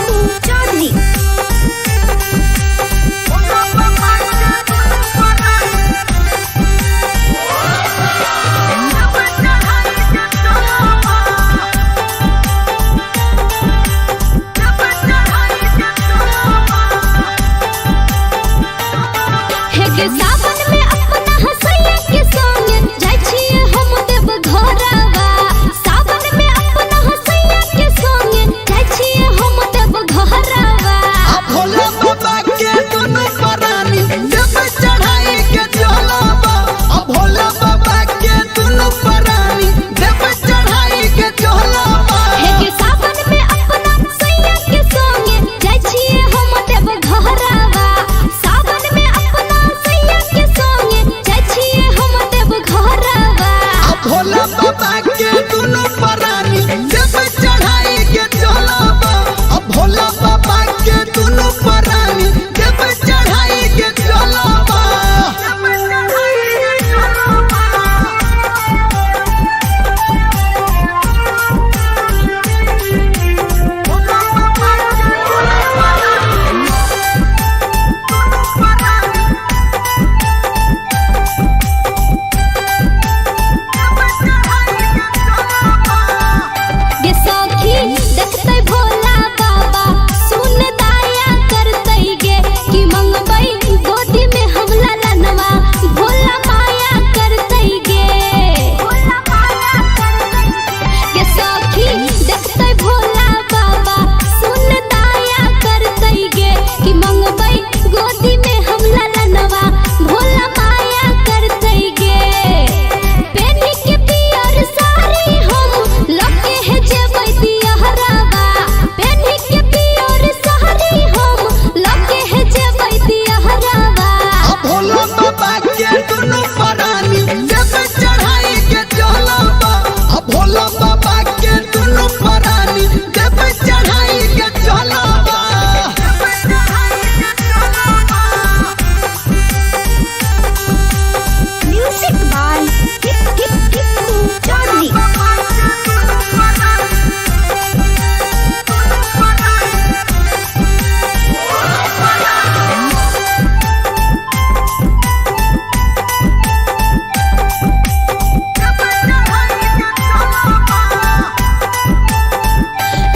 Tippu Chaudhary. हे के सावन में अपना हसैया के संग जाइ छियै हम देव घरवा। सावन में अपना हसैया के संग जाइ छियै हम देव घरवा। आ भोला बाबा के दुनु परानी देव चढ़ाई के चलबा। आ भोला बाबा के दुनु परानी देव चढ़ाई के चलबा। हे के सावन में अपना सैया के संग जाइ छियै हम देव घरवा। सावन में अपना सैया के संग जाइ छियै हम देव घरवा। आ भोला बाबा के दुनु परानी देव चढ़ाई के चलबा। आ भोला बाबा के दुनु परानी देव चढ़ाई के चलबा। गे सखी देखतै भोला बाबा सुन दया करतै गे कि मंगबै गोदी में हमला लनवा भोला माया करतै गे। गे सखी देखतै भोला बाबा सुन दया करतै गे कि मंगबै गोदी में हमला लनवा भोला माया करतै गे। पेनी के पियर साड़ी हम लगे है जेबै दियहरावा। पेनी के पियर साड़ी हम लगे है जेबै दियहरावा। आ भोला बाबा के दुनु परानी देव चढ़ाई के चलबा। आ भोला बाबा के दुनु परानी देव चढ़ाई के चलबा। Music by Tippu Chaudhary.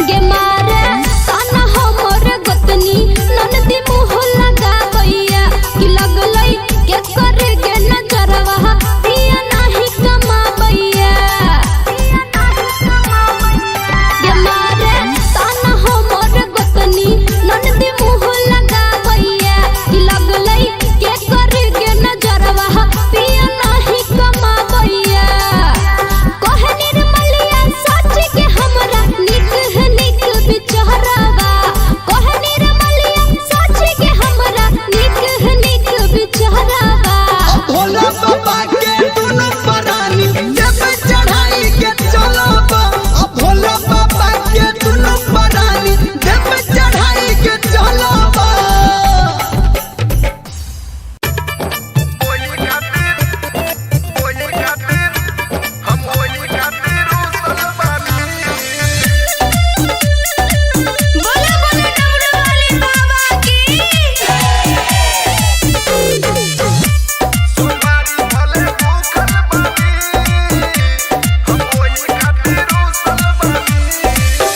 गे मारे ताना हमर गोतनी ननदी मुँह लगाबैया कि लगलै के करे गे नजरवा पिया नाही कमाबैया। गे मारे ताना हमर गोतनी ननदी मुँह लगाबैया कि लगलै के करे गे नजरवा पिया नाही कमाबैया। कहे निर्मलिया सच के हमरा निक है निक बिचहरावा। कहे निर्मलिया सच के हमरा निक है निक बिचहरावा। आ भोला बाबा के दुनु परानी देव चढ़ाई के चलबा। आ भोला बाबा के दुनु परानी देव चढ़ाई के चलबा। बोला बोला डमरू वाले बाबा की।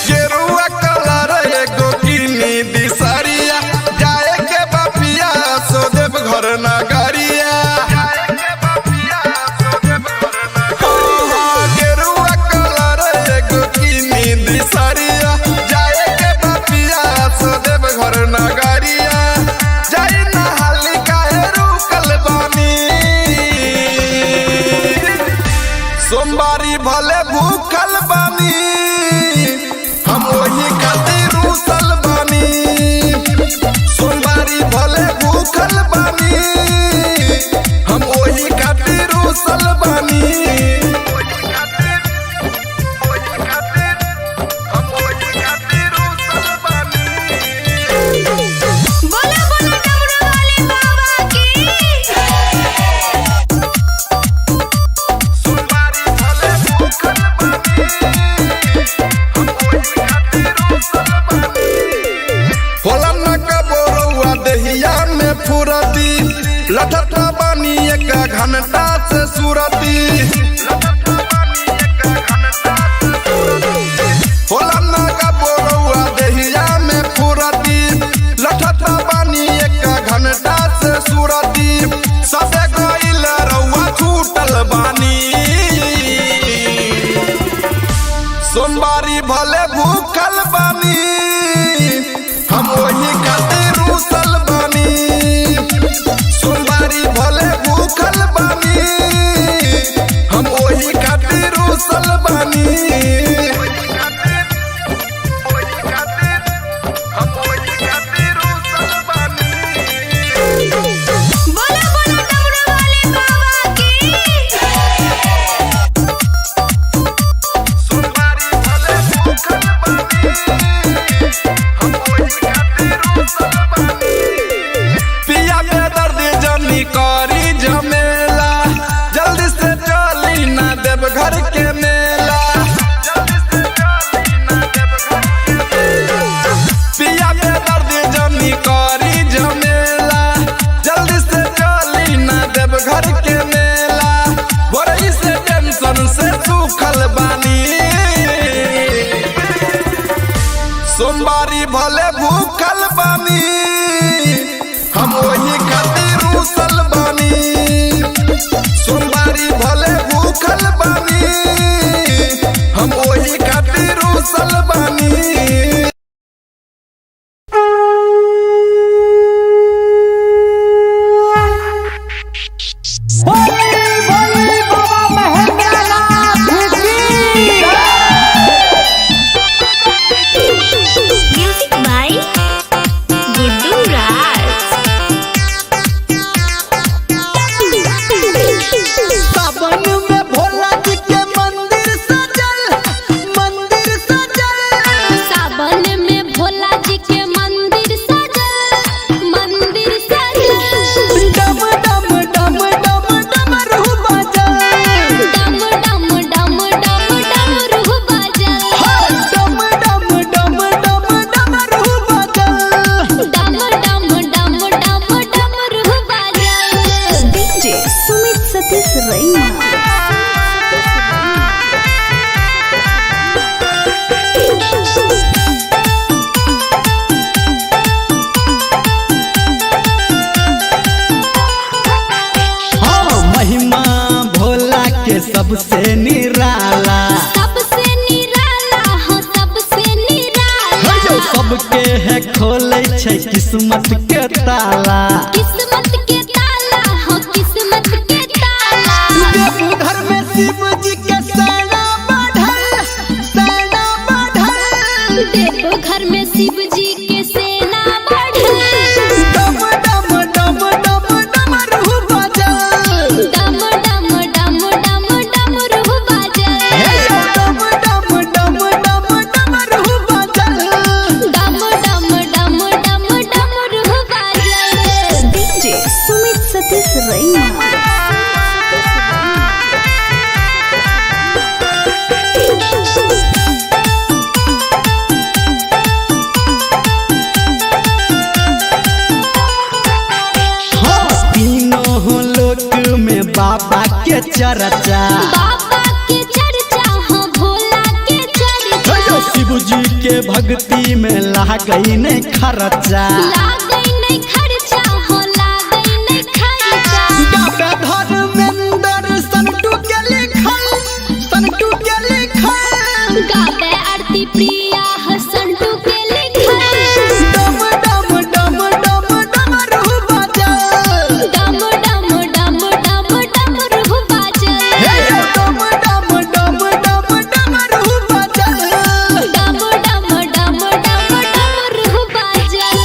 गेरुआ कलर एगो किनी दिसरिया जाए के बापिया सो देव घर नगरिया। हाँ, गेरुआ कलर एगो किनी दिसरिया जाए के बापिया सो देव घर नगरिया। जाई नहाली काहे रुकल बानी, सोमवारी भले भूखल बानी, हम वही खातिर रूसल बानी। सोमवारी भले भूखल बानी, हम वही खातिर रूसल बानी। बोला बोला डमरू वाले बाबा की। सोमवारी भले भूखल फुरती, लठत बानी एक घंटा से सुरती। होला ना कबो रउआ देहिया में फुरती, लठत बानी एक घंटा से सुरती। सबे गइल रउआ छूटल बानी, सोमवारी भले भूखल बानी, हम वही खातिर रूसल बानी। सोमवारी भले भूखल बानी, हम वही खातिर रूसल बानी। बोला बोला डमरू वाले बाबा की। सोमवारी भले भूखल बानी, हम वही खातिर रूसल बानी। पिया के दर्द जनी करी झमेला, जल्दी से चली ना देव घर के मेला। पिया के दर्द जनी करी झमेला, जल्दी से चली ना देव घर के मेला। भोरही से टेंशन से सूखल बानी, सोमवारी भले भूखल बानी, हम वही खातिर रूसल बानी। सोमवारी भले भूखल बानी, हम वही खातिर रूसल बानी। भोले भोले बाबा महेंद्रनाथ की। म्यूजिक बाय गुड्डू राज। सावन में भोला जी के मंदिर सजल, मंदिर सजल। सावन में भोला जी के मंदिर सजल, मंदिर सजल। डम डम डम डम डमरू बजल। डम डम डम डम डमरू बजल। डम डम डम डम डमरू बजल। डम डम डम डम डमरू बजल। डीजे सुमित सतीश रैना। हाँ, महिमा भोला के सबसे निराला। सबसे निराला हो, सबसे निराला। जो सबके है खोले छै किस्मत के ताला। किस्मत के ताला हो, किस्मत के ताला। देवघर में शिव जी के सेना बढ़ल, सेना बढ़ल। देवघर में शिव जी के सेना बढ़ल। डम डम डम डम डमरू बजल। डम डम डम डम डमरू बजल। हे डम डम डम डम डमरू बजल। डम डम डम डम डमरू बजल। डीजे सुमित सतीश रैना। हाँ, तीनों लोक में बाबा के चर्चा। बाबा के चर्चा हो, भोला के चर्चा। जो शिव जी के भक्ति में लागई नहीं खर्चा। लागै नहीं खर्चा हो, लागै नहीं खर्चा। गावे धर्मेंद्र संटू के लिखल, संटू के लिखल। गावे आरती प्रिया हसंटू के लिखल। डम डम डम डम डमरू बजल। डम डम डम डम डमरू बाजल। हे डम डम डम डम डमरू बजल। डम डम डम डम डमरू बाजल।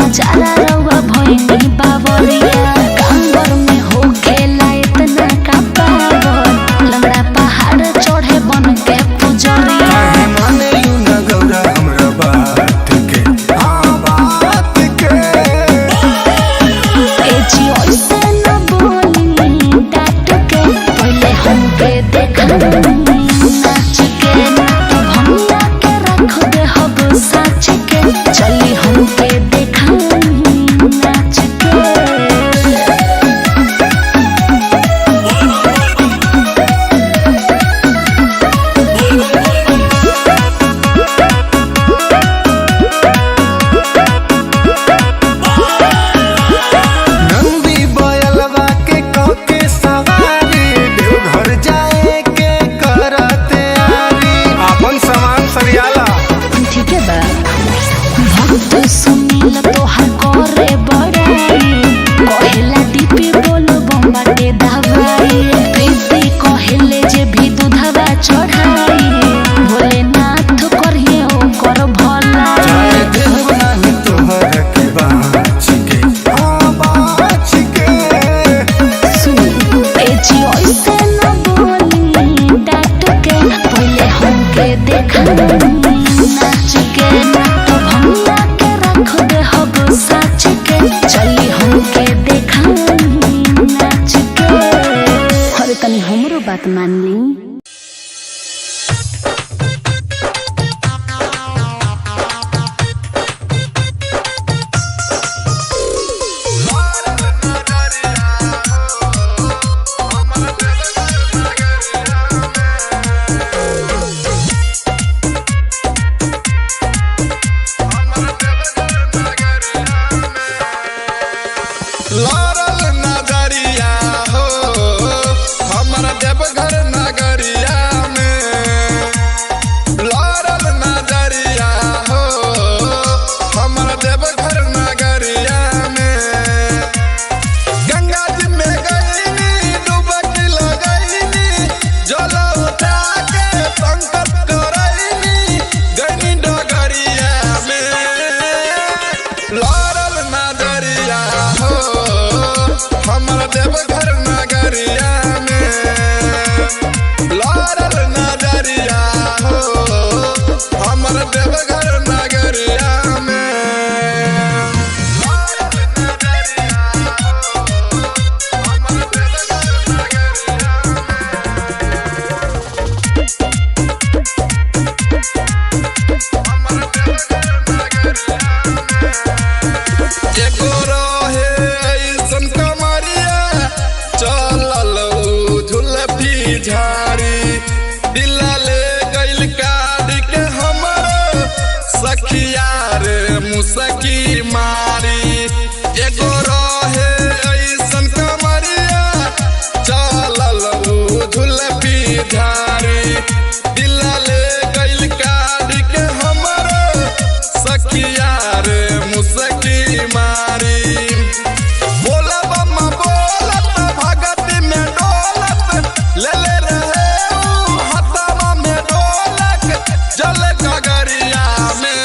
नजारा रउआ भइनी बावरिया। कांवर में होखेला इतना का पावर, लंगड़ा पहाड़ चढ़े बन के पुजरिया। काहे मानेलू न गौरा हमरा बात के, हाँ बात के। ए जी ऐसे न बोली डांट के, पहले हमके देखाई नाच के। ना तो भंगिया के रख दे हब साच के, चली हमके देखाई नाच के। नंदी बयलवा के कके सवारी, देवघर जाए के करते आरी। अपन सामान सरियाला। ठीक है बा। भक्त सुनील तोहार करे बड़ाई, कहेला डीपी बोल बम्बाटे दवाई। प्रीति कहेले जे भी दूधवा चढ़ाई, भोलेनाथ करिए ओकर भलाई। जाए देव नाही तोहर के बाँच के, हाँ बाँच के। सुनी ए जी ऐसे न बोली डांट के, पहले हमके देखाई नाच के। ना तो भंगिया के रख दे हब साच के, चली हमके देखाई नाच के। अरे तनी हमरो बात मान ली। लड़ल नजरिया हो हमर देवघर नगरिया में। लड़ल नजरिया हो हमर देवघर नगरिया में। गंगा जी में गईनी डुबकी लगईनी, जल उठा के संकल्प करईनी, गईनी डगरिया में। लड़ल नजरिया हो हमर देवघर नगरिया में। लड़ल नजरिया हो हमर देवघर नगरिया में। एगो रहे ऐसन कमरिया, चलल उ झुलफी झाड़ी। दिल ले गइल काट के हमर सखिया रे मुसकी मारी। एगो रहे ऐसन कमरिया, चलल उ झुलफी झाड़ी। दिल ले गइल काट के हमर सखिया रे मुसकी मारी। बोला बम्मा बोलत भगत में डोलत, ले ले रहे ऊ हथवा में डोलक, जल गगरिया में।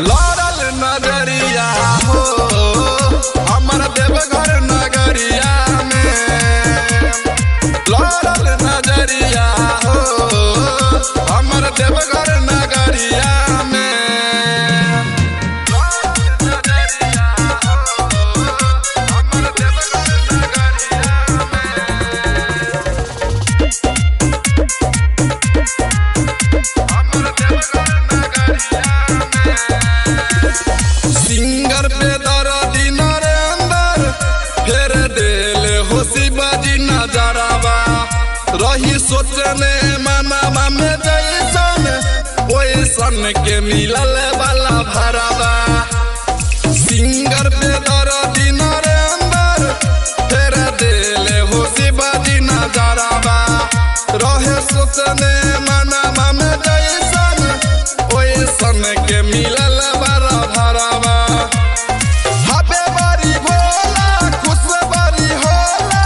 लड़ल नजरिया हो हमर देवघर नगरिया में। लड़ल नजरिया हो हमर देवघर नगरिया में। सिंगर पे दर्दी नरेंद्र फेर देल हो शिवाजी नजरवा। रही सोचने मनावा में जैसन ओइसन के मिलल वाला भरवा। सिंगर पे दर्दी नरेंद्र फेर देल हो शिवाजी नजरवा। रहे सोचने मनावा में जैसन ओइसन के मिलल वाला भरवा। हबे बारी भोला खुश बारी होला,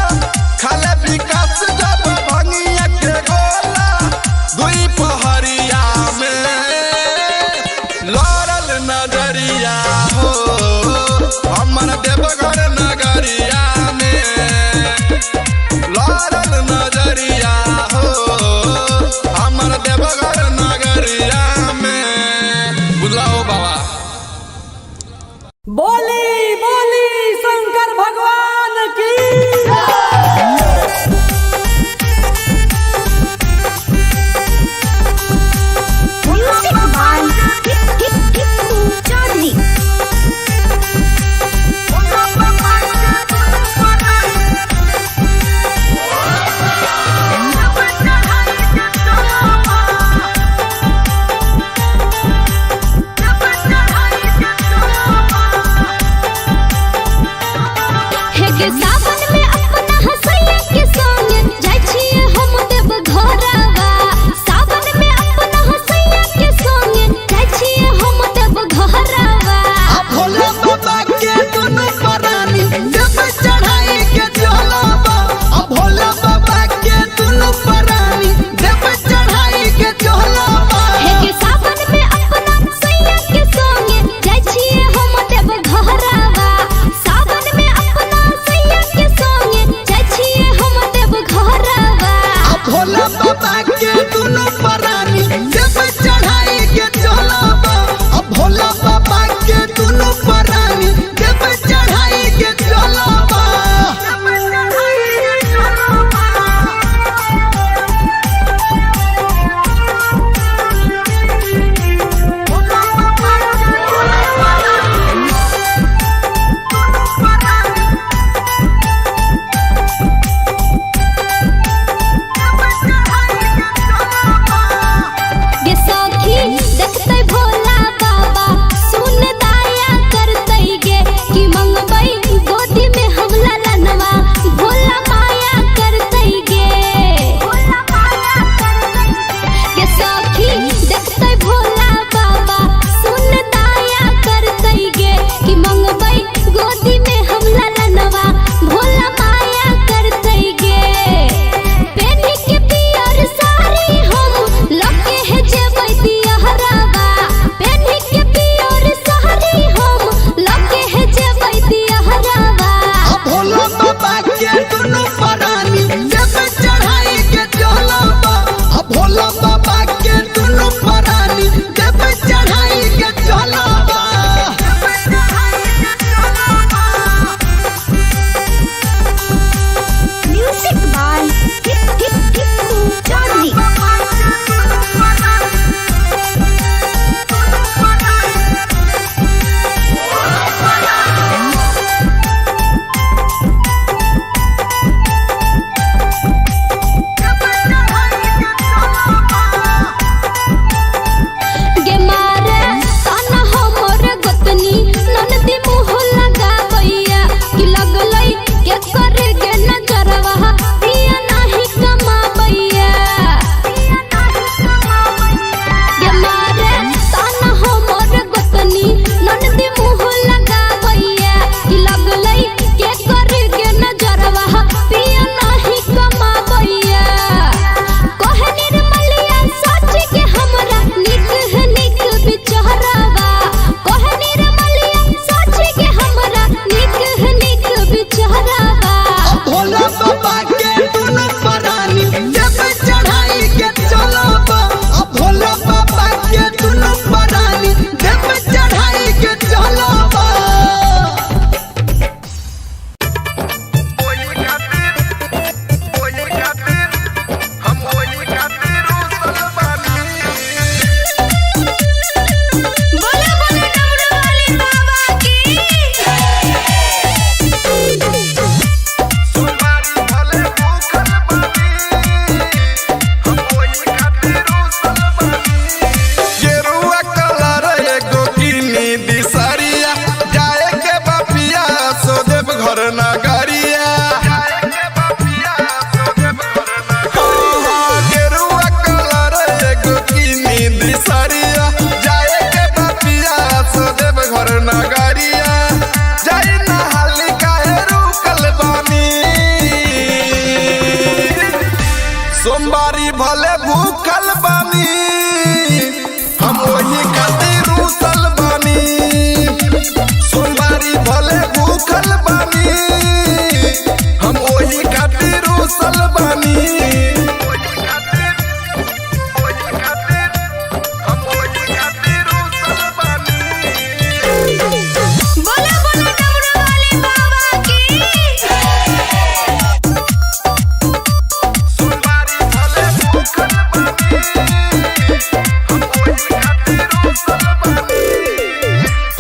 खाले विकास जब भंगिया के गोला। दुई पहरिया में लड़ल नजरिया। हो, हमर देवघर नगरिया में लड़ल नजरिया हो, हमर देवघर नगरिया में। बुझला हो बाबा। बोली बोली शंकर भगवान की। Music by Chaudhary.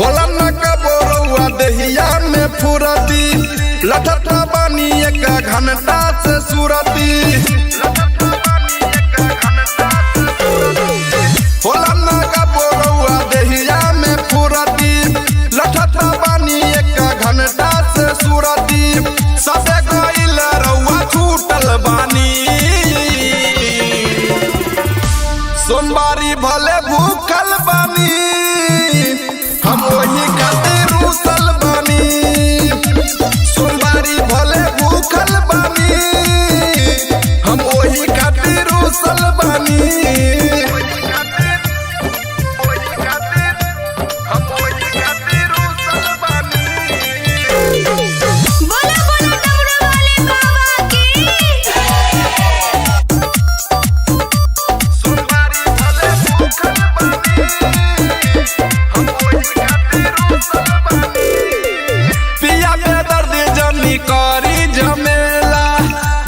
होला न कबोरौआ देहिया में फुरती, लठता बानी एक घंटा से सुरती। होला न कबोरौआ देहिया में फुरती, लठता बानी एक घंटा से सुरती। सबे गइल रौआ छूटल बानी, सोमवारी भले भूखल बानी, हम वही खातिर रूसल बानी। सोमवारी भले भूखल बानी, हम वही खातिर रूसल बानी। बोला बोला डमरू वाले बाबा की। सोमवारी भले भूखल बानी, हम वही खातिर रूसल बानी। पिया के दर्द जनी करी झमेला,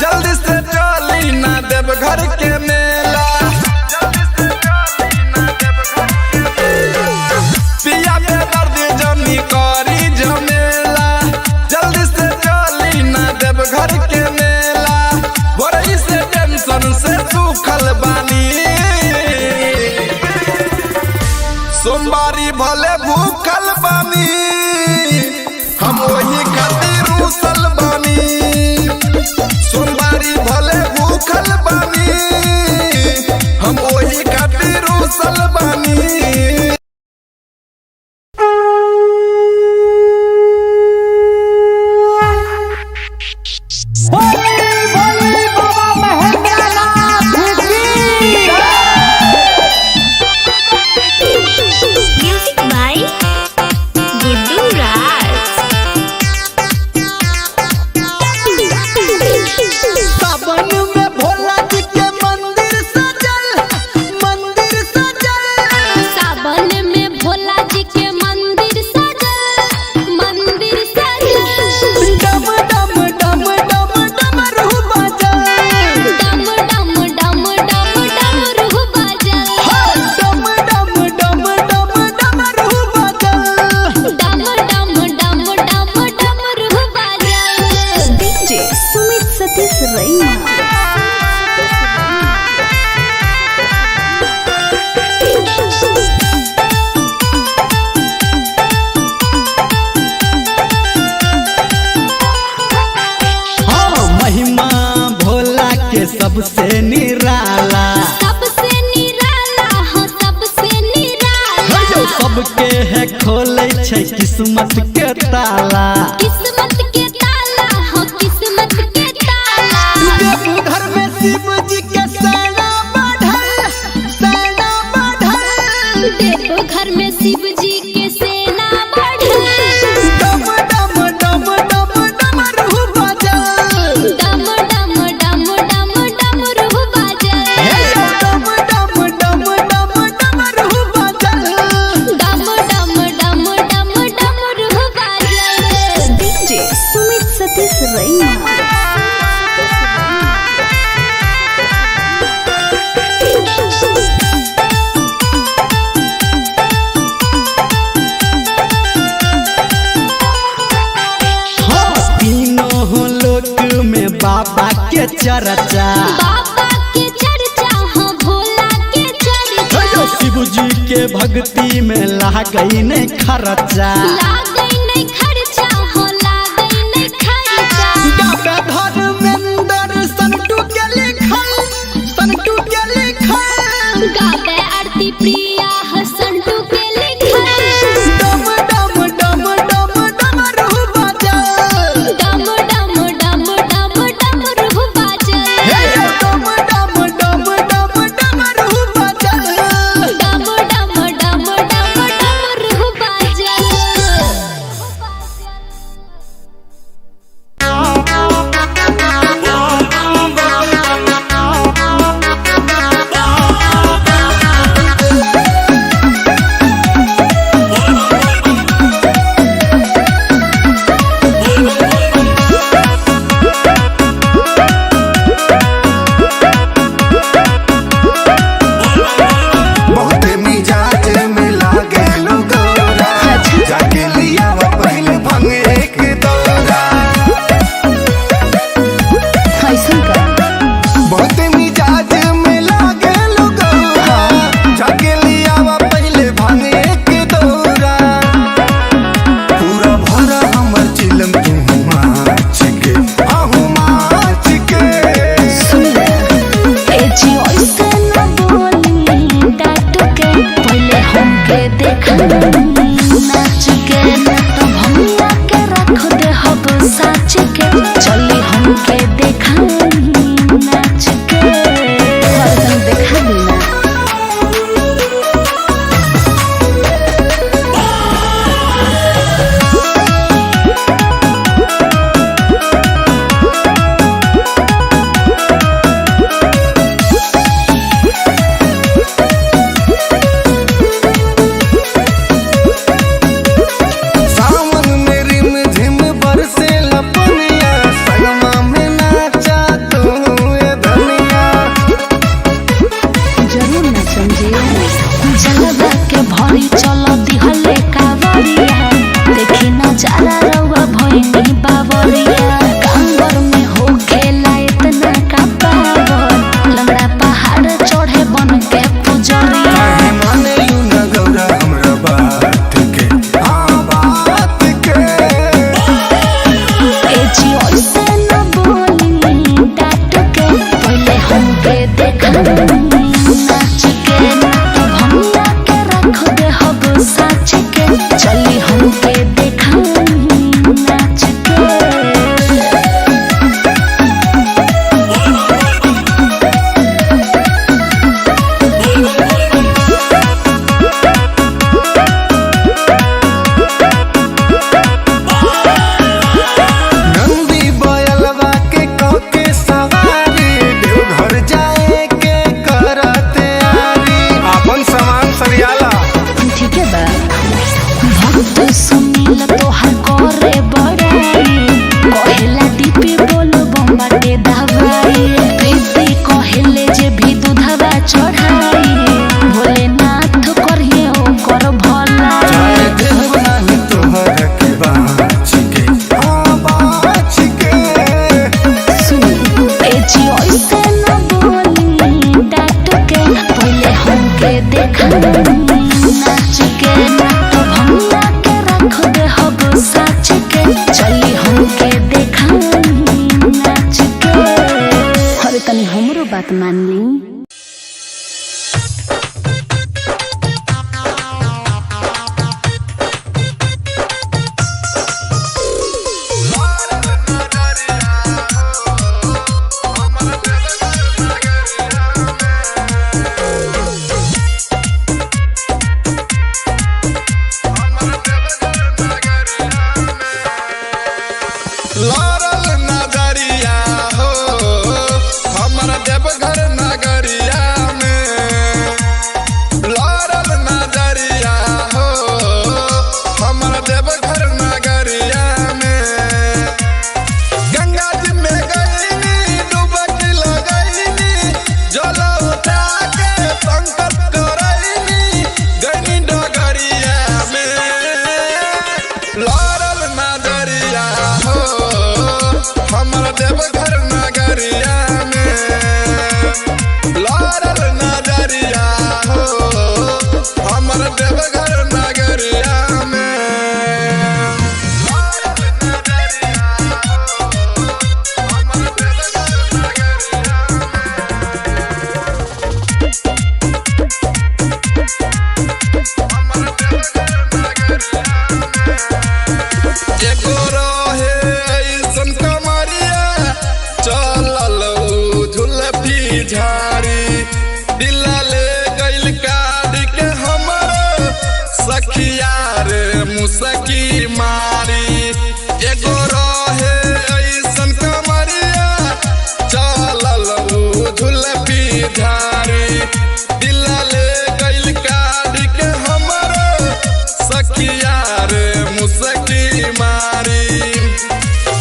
जल्दी से चली ना देव घर के मेला। पिया के दर्द जनी करी झमेला, जल्दी से चली ना देव घर के मेला। बोरई से टेंशन से सूखल बानी, सोमवारी भले भूखल बानी, हम वही खातिर रूसल बानी। सोमवारी भले भूखल बानी, हम वही खातिर रूसल बानी। बोली बोली बाबा महेंद्रनाथ की। म्यूजिक बाय गुड्डू राज। सावन में भोला जी के मंदिर सजल, मंदिर सजल। सावन में भोला जी के मंदिर सजल, मंदिर सजल। डम डम डम डम डमरू बजल। डम डम डम डम डमरू बजल। डम डम डम डम डमरू बजल। डम डम डम डम डमरू बजल। डीजे सुमित सतीश रैना। हाँ, महिमा भोला के सबसे निराला। सबसे निराला हो, सबसे निराला। सबके है खोले छै किस्मत के ताला। किस्मत के ताला हो, किस्मत के ताला। देवघर में शिव जी के सेना बढ़ल, सेना बढ़ल। देवघर में शिव जी के सेना बढ़ल। डम डम डम डम डमरू बजल। डम डम डम डम डमरू बजल। डम डम डम डम डमरू बजल। डम डम डम डम डमरू बजल। डीजे सुमित सतीश रैना। हाँ, तीनों लोक में बाबा के चर्चा। बाबा के चर्चा हो, भोला के चर्चा। शिव जी के भक्ति में लागई नहीं खर्चा। लागै नहीं खर्चा हो, लागै नहीं खर्चा। गावे धर्मेंद्र संटू के लिखल, संटू के लिखल। गावे आरती प्रिया हसंटू के लिखल। डम डम डम डम डमरू बजल। डम डम डम डम डमरू बजल। डम डम डम डम डमरू बजल। डम डम डम डम डमरू बजल। देखाई नाच के, ना तो भंगिया के रख दे हब साच के, चली हमके देखाई नाच के। हरदम देखा दी ना। सावन में रिम झिम बरसे लपनिया, संगमा में नाचा तू ए धनिया। जरूर नाचम जी। जलवा के भरी चल दिहले कावरिया, देखी नजारा रउआ भइनी बावरिया। कांवर में हो खेला इतना का पावर, लंगड़ा पहाड़ चढ़े बन के पुजरिया। काहे माने लू न गौरा हमरा बात के, हाँ बात के। ए जी ऐसे न बोली डांट के, पहले हमके देखाई नाच के, ना तो भंगिया के रख दे हब साच के, चली हमके देखाई नाच के। नंदी बयलवा के कके सवारी, देवघर जाए के करते आरी। अपन सामान सरियाला। ठीक है बा। भक्त सुनील तोहर करे बड़ाई, कहेला डीपी बोल बम्बाटे दवाई। प्रीति कहेले जे भी दूधवा चढ़ाई, भोलेनाथ करिए ओकर भलाई। जाए देहब नाही तोहर के बाँच के, हाँ बाँच के। सुनी। ए जी ऐसे न बोली डांट के, पहले हमके देखाई नाच के, ना तो भंगिया के रख दे हब साच के, चली हमके देखाई नाच के। अरे तनी हमरो बात मान ली। लड़ल नजरिया हो हमर देवघर नगरिया में, लड़ल नजरिया हो हमर देवघर नगरिया में। गंगा जी में गईनी डुबकी लगईनी, जल उठा के संकल्प करईनी, गईनी डगरिया में। लड़ल नजरिया हो हमर देवघर नगरिया में, लड़ल नजरिया हो हमर देवघर नगरिया में। लड़ल नजरिया हो हमर देवघर नगरिया में। हमर देवघर नगरिया में। एगो रहे ऐसन कमरिया, चलल उ झुलफी झाड़ी, दिल ले गइल काट के हमर सखिया रे मुसकी मारी। एगो रहे ऐसन कमरिया, चलल उ झुलफी झाड़ी, दिल ले गइल काट के हमर सखिया रे मुसकी मारी।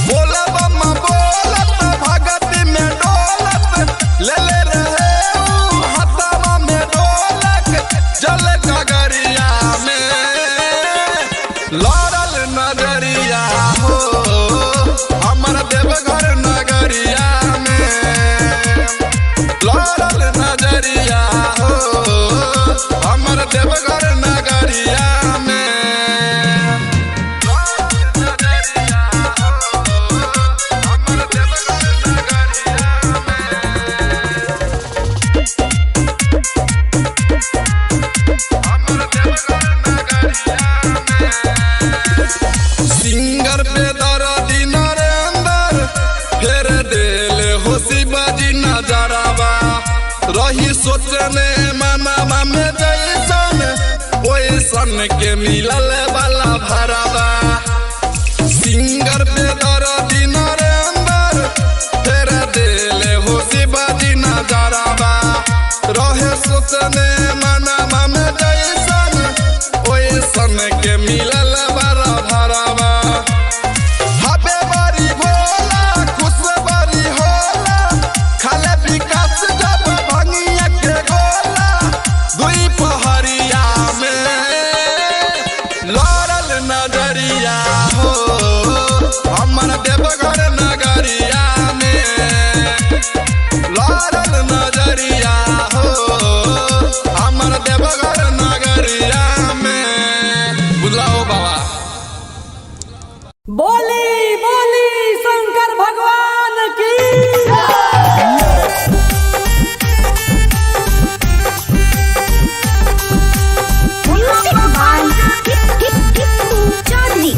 बोलब बोलत भगत में डोलत, ले ले रहे ऊ हथवा में डोलक, जल गगरिया में लड़ल नजरिया हो हमर देवघर नगरिया में, लड़ल नजरिया हो हमर देवघर नगरिया में। नजरिया हो हमर देवघर नगरिया में। सोचने मनवा में जैसन ओइसन के मिलल वाला भरावा। सिंगर पे दर दिन रे अंदर फेर देले हो शिवाजी नजरवा। रहे सोचने मनवा में जैसन ओइसन के मिलल वाला भरावा। हबे बारी भोला खुश बारी होला, खाले विकास जब भंगिया के गोला। दुई पहरिया में लड़ल नजरिया हो, हमर देवघर नगरिया में लड़ल नजरिया हो, हमर देवघर नगरिया में। बुझलाओ बाबा। बोली बोली शंकर भगवान की। Music by Tippu Chaudhary.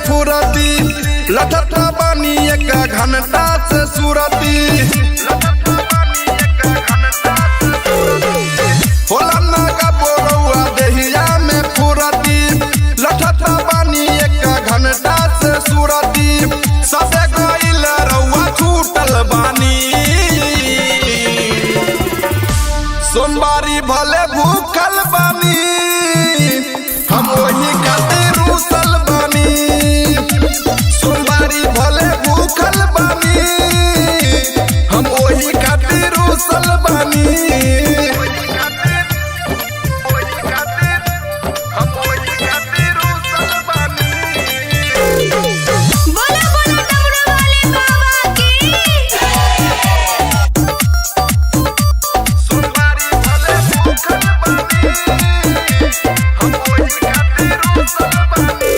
फुरती, लठता बानी एक घंटा से सुरती। होला ना कबो रउआ देहिया में फुरती, लठता बानी एक घंटा से सुरती। सबे गइल रउआ छूटल बानी, सोमवारी भले भूखल बानी, हम वही खातिर रूसल बानी। सोमवारी भले भूखल बानी, हम वही खातिर रूसल बानी। बोला बोला डमरू वाले बाबा की। सोमवारी भले भूखल बानी, हम वही खातिर रूसल बानी।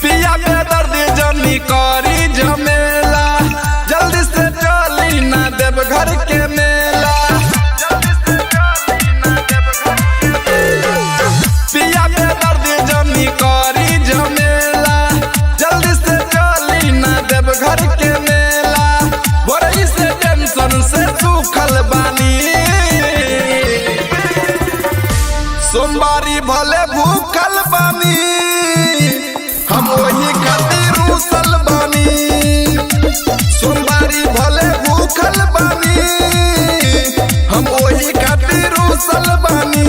पिया के दर्द जनी करी झमेला, जल्दी से चली ना देव घर के मेला। पिया के दर्द जनी करी झमेला, जल्दी से चली ना देव घर के मेला। बोरई से टेंशन से सूखल बानी, सोमवारी भले भूखल बानी, हम वही खातिर रूसल बानी। सोमवारी भले भूखल बानी, हम वही खातिर रूसल बानी।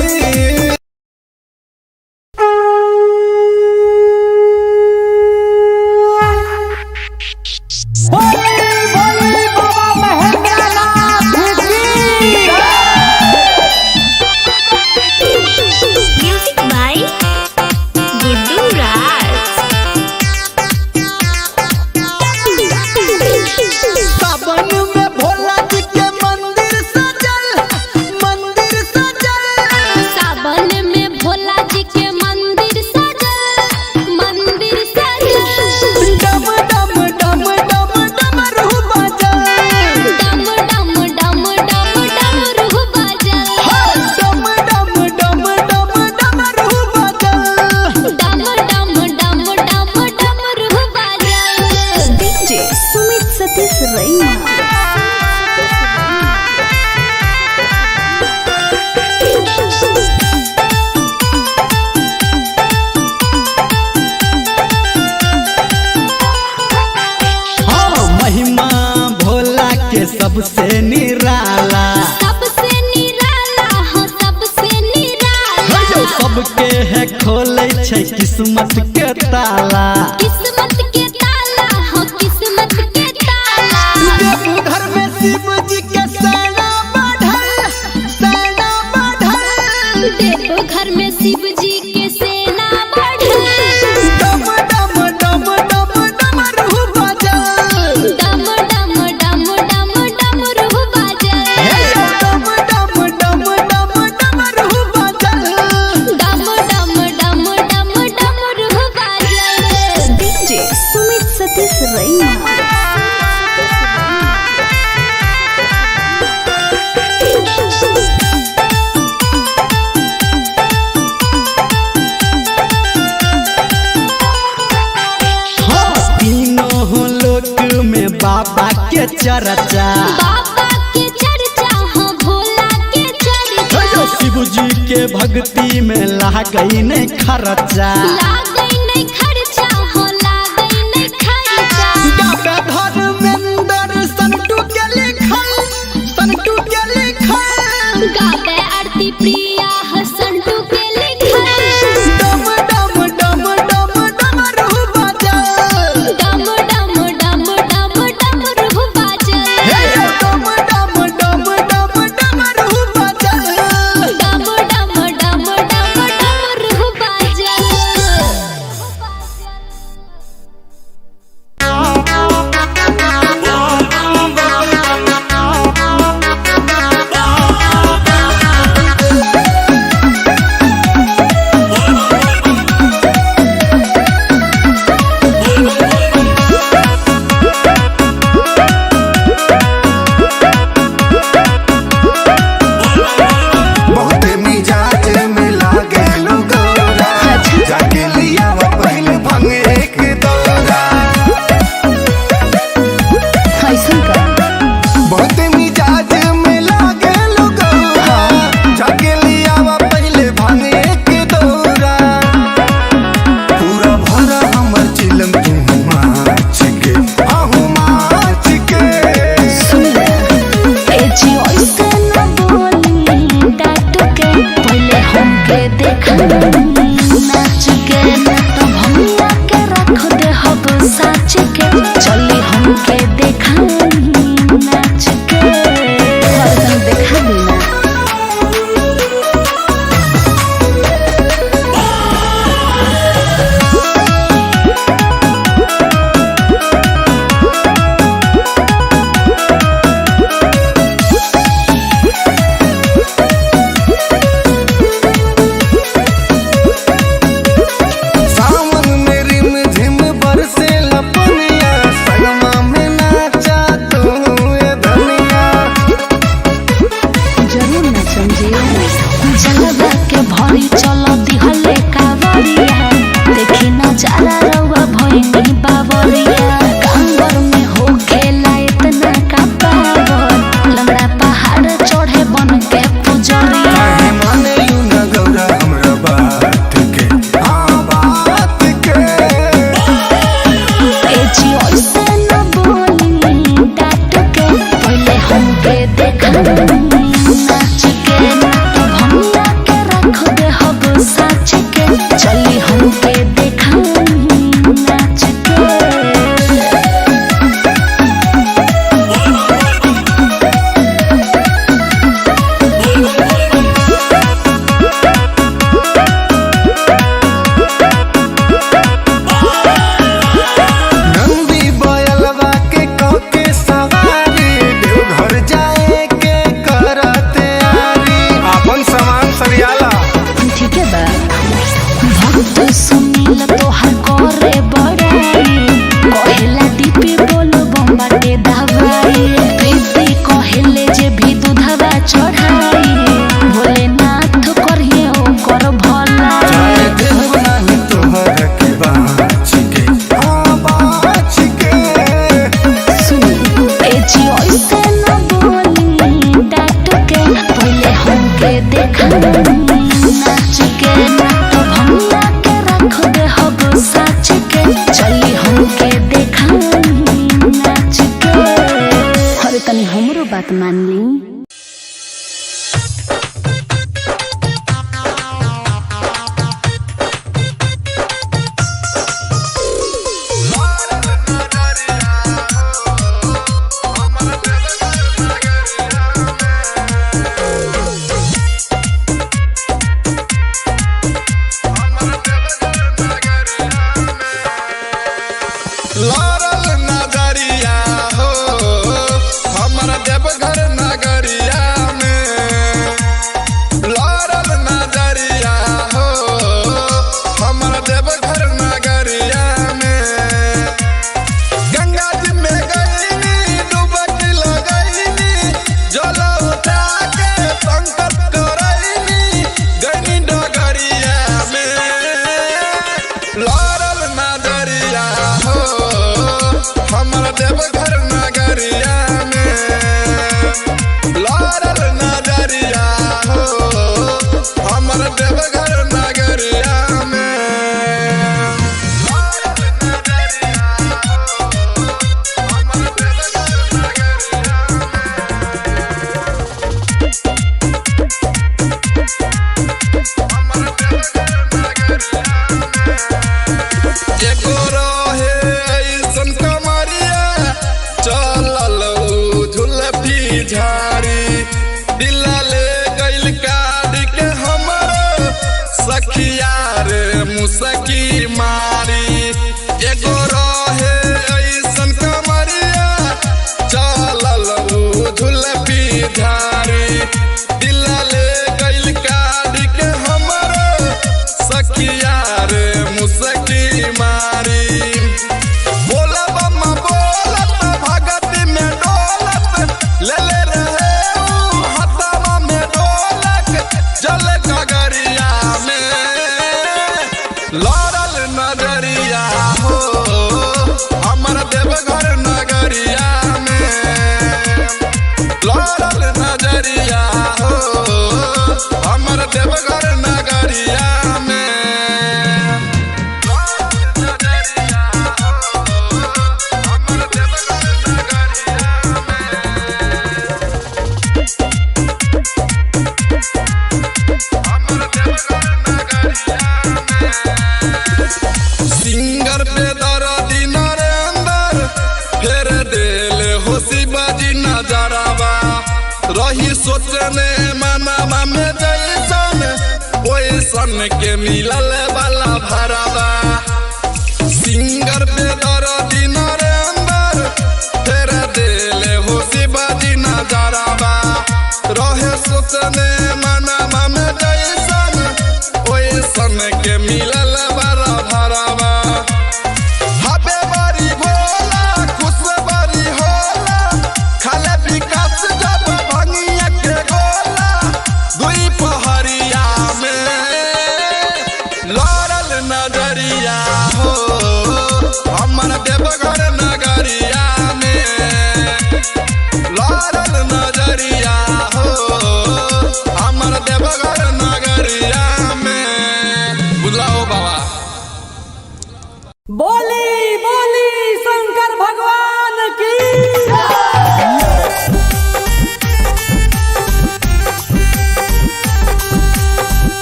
बोली बोली बाबा महेंद्रनाथ की। म्यूजिक बाय गुड्डू राज। सावन में भोला जी के मंदिर सजल, मंदिर सजल। सावन में भोला जी के मंदिर सजल, मंदिर सजल। डम डम डम डम डमरू बजल। डम डम डम डम डमरू बजल। डम डम डम डम डमरू बजल। डम डम डम डम डमरू बजल। डीजे सुमित सतीश रैना। हाँ, महिमा भोला के सबसे निराला। सबसे निराला हो, सबसे निराला। सबके है खोले छै किस्मत के ताला। किस्मत के ताला हो, किस्मत के ताला। देवघर में शिव जी के सेना बढ़ल, सेना बढ़ल। देवघर में शिव जी के सेना बढ़ल। डम डम डम डम डमरू बजल। डम डम डम डम डमरू बजल। डम डम डम डम डमरू बजल। डम डम डम डम डमरू बजल। डीजे सुमित सतीश रैना। हाँ, तीनों लोक में बाबा के चर्चा। बाबा के चर्चा हो, भोला के चर्चा। शिव जी के भक्ति में लागई नहीं खर्चा। लागै नहीं खर्चा हो, लागै नहीं खर्चा। गावे धर्मेंद्र संटू के लिखल, संटू के लिखल। गावे आरती प्रिया हसंटू के लिखल। डम डम डम डम डमरू बजल। डम डम डम डम डमरू बजल। डम डम डम डम डमरू बजल। डम डम डम डम डमरू बजल। Bye. सुनील तोहर करे बड़ाई, कहेला डीपी बोल बम बाटे दवाई। प्रीति कहेले जे भी दूधवा चढ़ाई, भोलेनाथ करिए ओकर भलाई। जाए देहब नाही तोहरा के बाँच के, हाँ बाँच के। सुनी ए जी ऐसे न बोली डांट के, पहले हमके देखानी नाच के। ना तो भंगा के रख दे हब साच के, चली हमके देखानी नाच के। अरे तनी हमरो बात मान ली। लड़ल नजरिया हो हमर देवघर नगरिया में। लड़ल नजरिया हो हमर देवघर नगरिया में। गंगा जी में गईनी डुबकी लगईनी, जल उठा के संकल्प करईनी, गईनी डगरिया में। लड़ल नजरिया हो हमर देवघर नगरिया में। लड़ल नजरिया हो हमर देवघर नगरिया में। लड़ल नजरिया हो हमर देवघर नगरिया में। हमर देवघर नगरिया में। एगो रहे ऐसन कमरिया, चलल उ झुलफी झाड़ी, दिल ले गइल काट के हमर सखिया रे मुसकी मारी। एगो रहे ऐसन कमरिया, चलल उ झुलफी झाड़ी, दिल ले गइल काट के हमर सखिया रे मुसकी मारी। बोलब बोलत भगत में डोलत, ले ले रहे ऊ हथवा में डोलक, जल गगरिया में। लड़ल नजरिया हो हमर देवघर नगरिया में। लड़ल नजरिया हो हमर देवघर नगरिया में। नजरिया हो हमर देवघर नगरिया में। हमर देवघर नगरिया में। सिंगर पे दर्दी नरेंद्र फेर देल हो शिवाजी नजरवा, रही सोचने मनवा में जैसन ओइसन के मिलल वाला भरवा। सिंगर पे दर्दी नरेंद्र फेर देल हो शिवाजी नजरवा, रहे सोचने मनवा में जैसन ओइसन के मिलल वाला भरवा। हबे बारी भोला खुश बारी होला, खाले विकास जब भंगिया के गोला, दुई पहरिया में। लड़ल नजरिया हो हमर देवघर नगरिया में। लड़ल नजरिया हो हमर देवघर नगरिया में। बुझलाओ बाबा। बोली बोली शंकर भगवान की।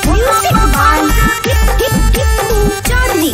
Music by Chaudhary.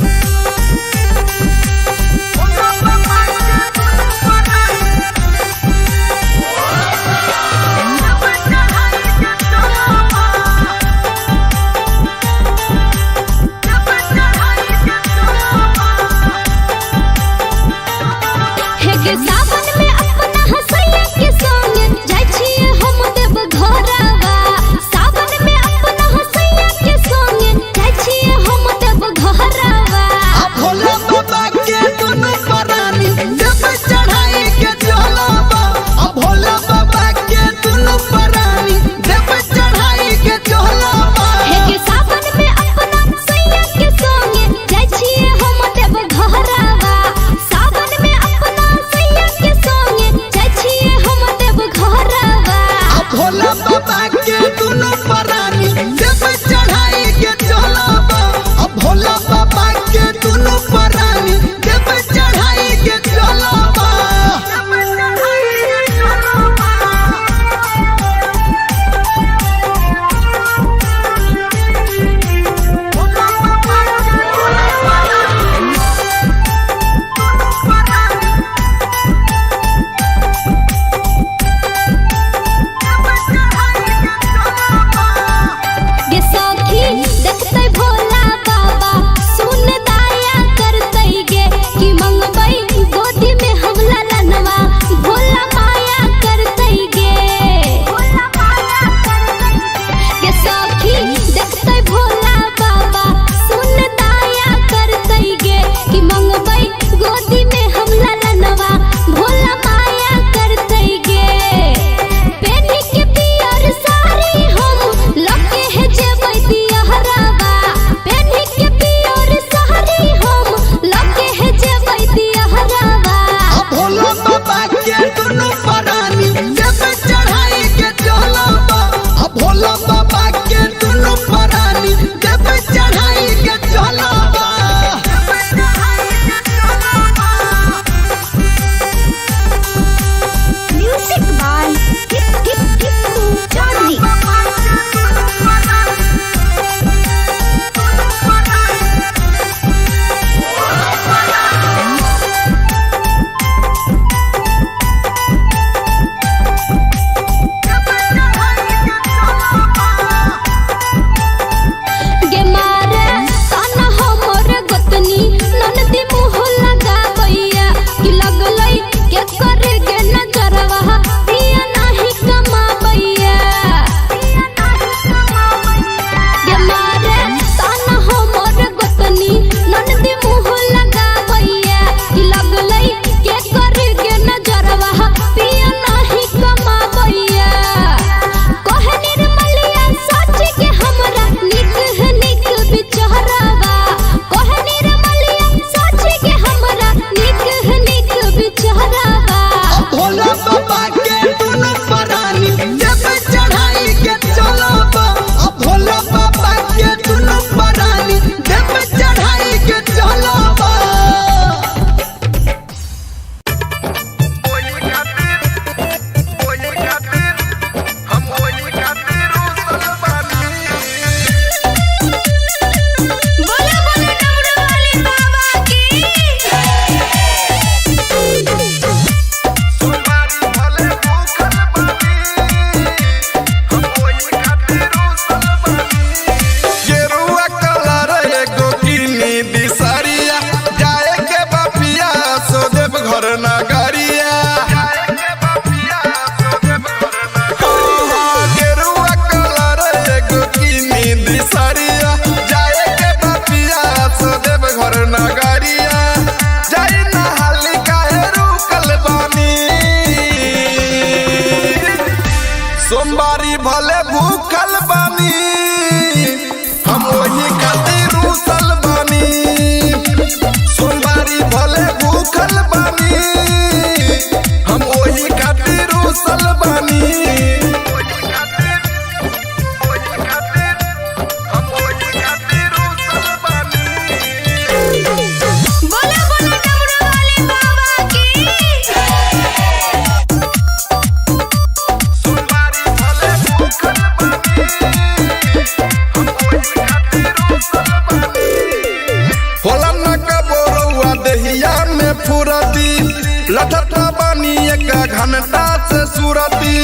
लठता बानी एक घंटा से सुरती।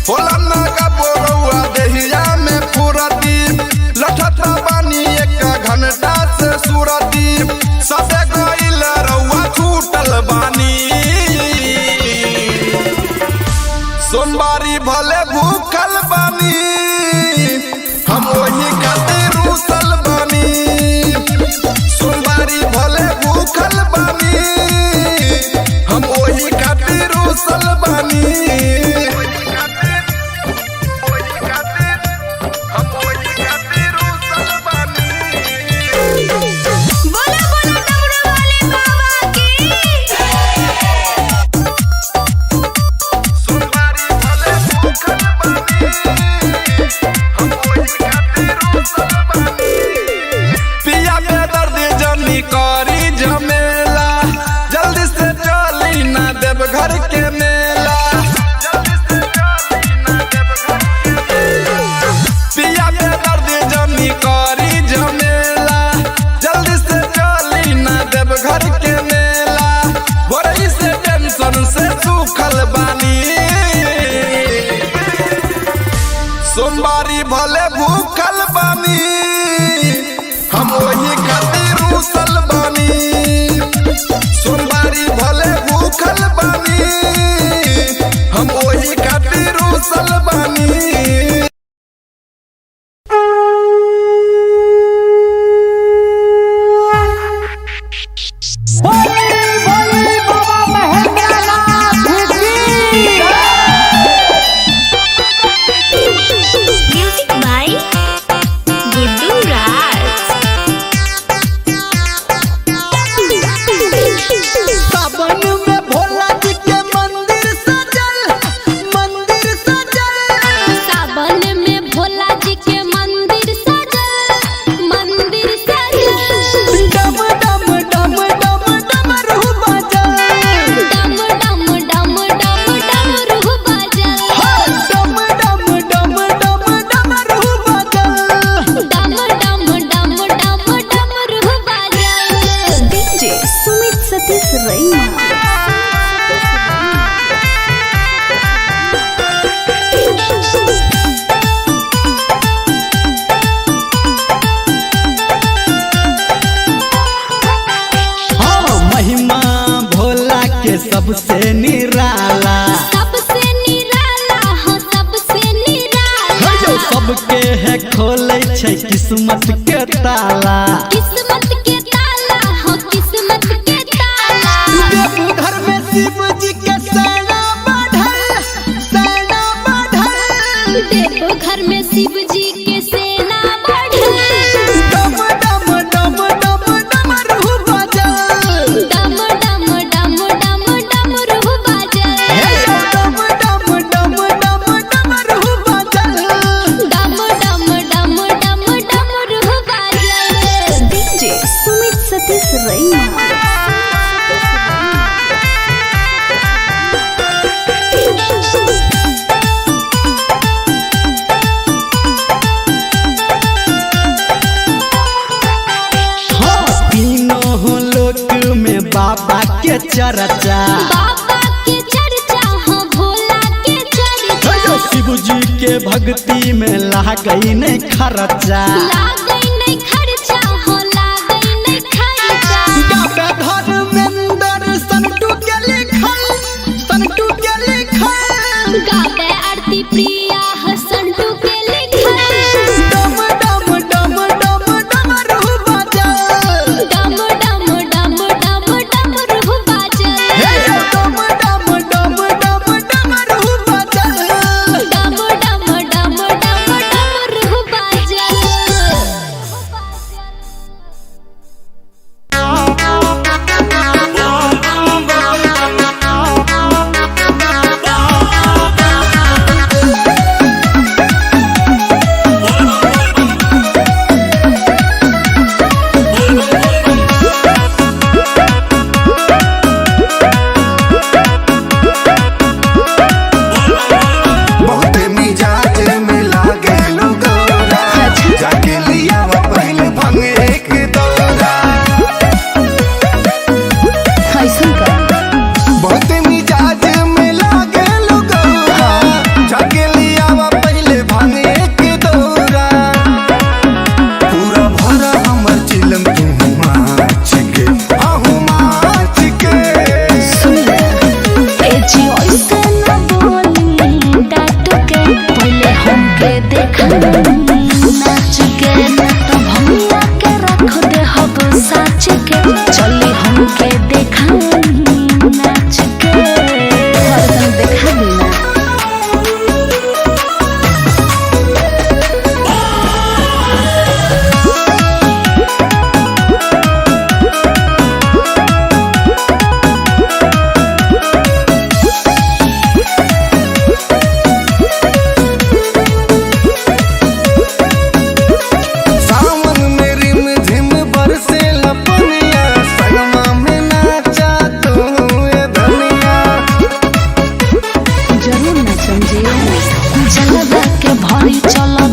होला ना का बोरौआ देहिया में फुरती। लठता बानी एक घंटा से सुरती। सबे गइल रउआ छूटल बानी। सोमवारी भले भूखल बानी, हम वही खातिर रूसल बानी। सोमवारी भले भूखल बानी, हम वही खातिर रूसल बानी। बोला बोला डमरू वाले बाबा की। सोमवारी भले भूखल बानी, हम वही खातिर रूसल बानी। पिया के दर्द जनी करी झमेला, जल्दी से चली ना देव घर के मेला। पिया के दर्द जनी करी झमेला, जल्दी से चली ना देव घर के मेला। बोरई से टेंशन से सूखल बानी। सोमवारी भले भूखल बानी, हम वही खातिर रूसल बानी। सोमवारी भले भूखल बानी, हम वही खातिर रूसल बानी। बोली बोली बाबा महेंद्रनाथ की। म्यूजिक बाय गुड्डू राज। सावन में भोला जी के मंदिर सजल, मंदिर सजल। सावन में भोला जी के मंदिर सजल, मंदिर सजल। डम डम डम डम डमरू बजल। डम डम डम डम डमरू बजल। डम डम डम डम डमरू बजल। डम डम डम डम डमरू बजल। डीजे सुमित सतीश रैना। हाँ, महिमा भोला के सबसे निराला। सबसे निराला हो, सबसे निराला। जो सबके है खोले छै किस्मत के ताला। किस्मत के ताला हो, किस्मत के ताला। देवघर में शिव जी के सेना बढ़ल, सेना बढ़ल। देवघर में शिव जी के सेना बढ़ल। डम डम डम डम डमरू बजल। डम डम डम डम डमरू बजल। डम डम डम डम डमरू बजल। डम डम डम डम डमरू बजल। डीजे सुमित सतीश रैना। हाँ, तीनों लोक में बाबा के चर्चा। बाबा के चर्चा हो, भोला के चर्चा। जो शिव जी के भक्ति में लागई नहीं खर्चा। लागै नहीं खर्चा हो, लागै नहीं खर्चा। गावे धर्मेंद्र संटू के लिखल, संटू के लिखल। गावे आरती प्रिया हसंटू के लिखल। डम डम डम डम डमरू बजल। डम डम डम डम डमरू बजल। डम डम डम डम डमरू बजल। डम डम डम डम डमरू बजल।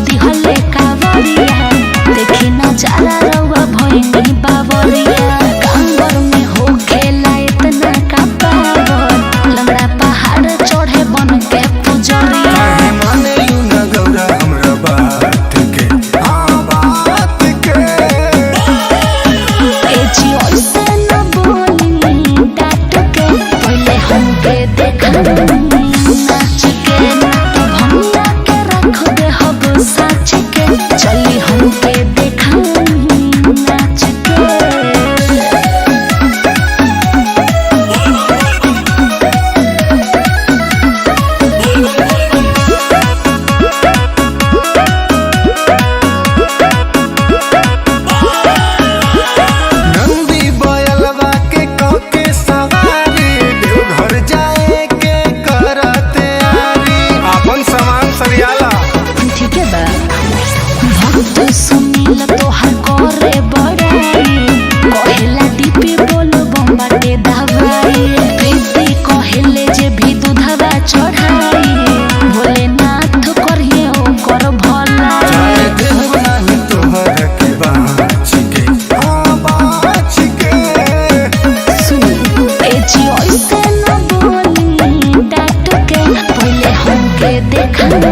दिहले कावरिया। देखी नजारा रउआ भइनी बावरिया। कांवर में होखेला इतना का पावर, लंगड़ा पहाड़ चढ़े बन के पुजरिया। काहे मानेलू न गौरा हमरा बात के, हाँ बात के। ए जी ऐसे न बोली डांट के, पहले हमके देखनी नाच के। ना तो भंगा के रख दे हब साच के, चली हमके देखनी नाच के। नंदी बयलवा के कके सवारी, देवघर जाए के करते आरी। अपन सामान सरियाला। ठीक है बा। भक्त सुनील तोहर करे बड़ाई, कहेला डीपी बोल बम्बाटे दवाई। प्रीति कहेले जे भी दूधवा चढ़ाई, भोलेनाथ करिए ओकर भलाई। जाए देहब नाही तोहर के बाँच के, हाँ बाँच के। सुनी ए जी ऐसे न बोली डांट के, पहले हमके देखनी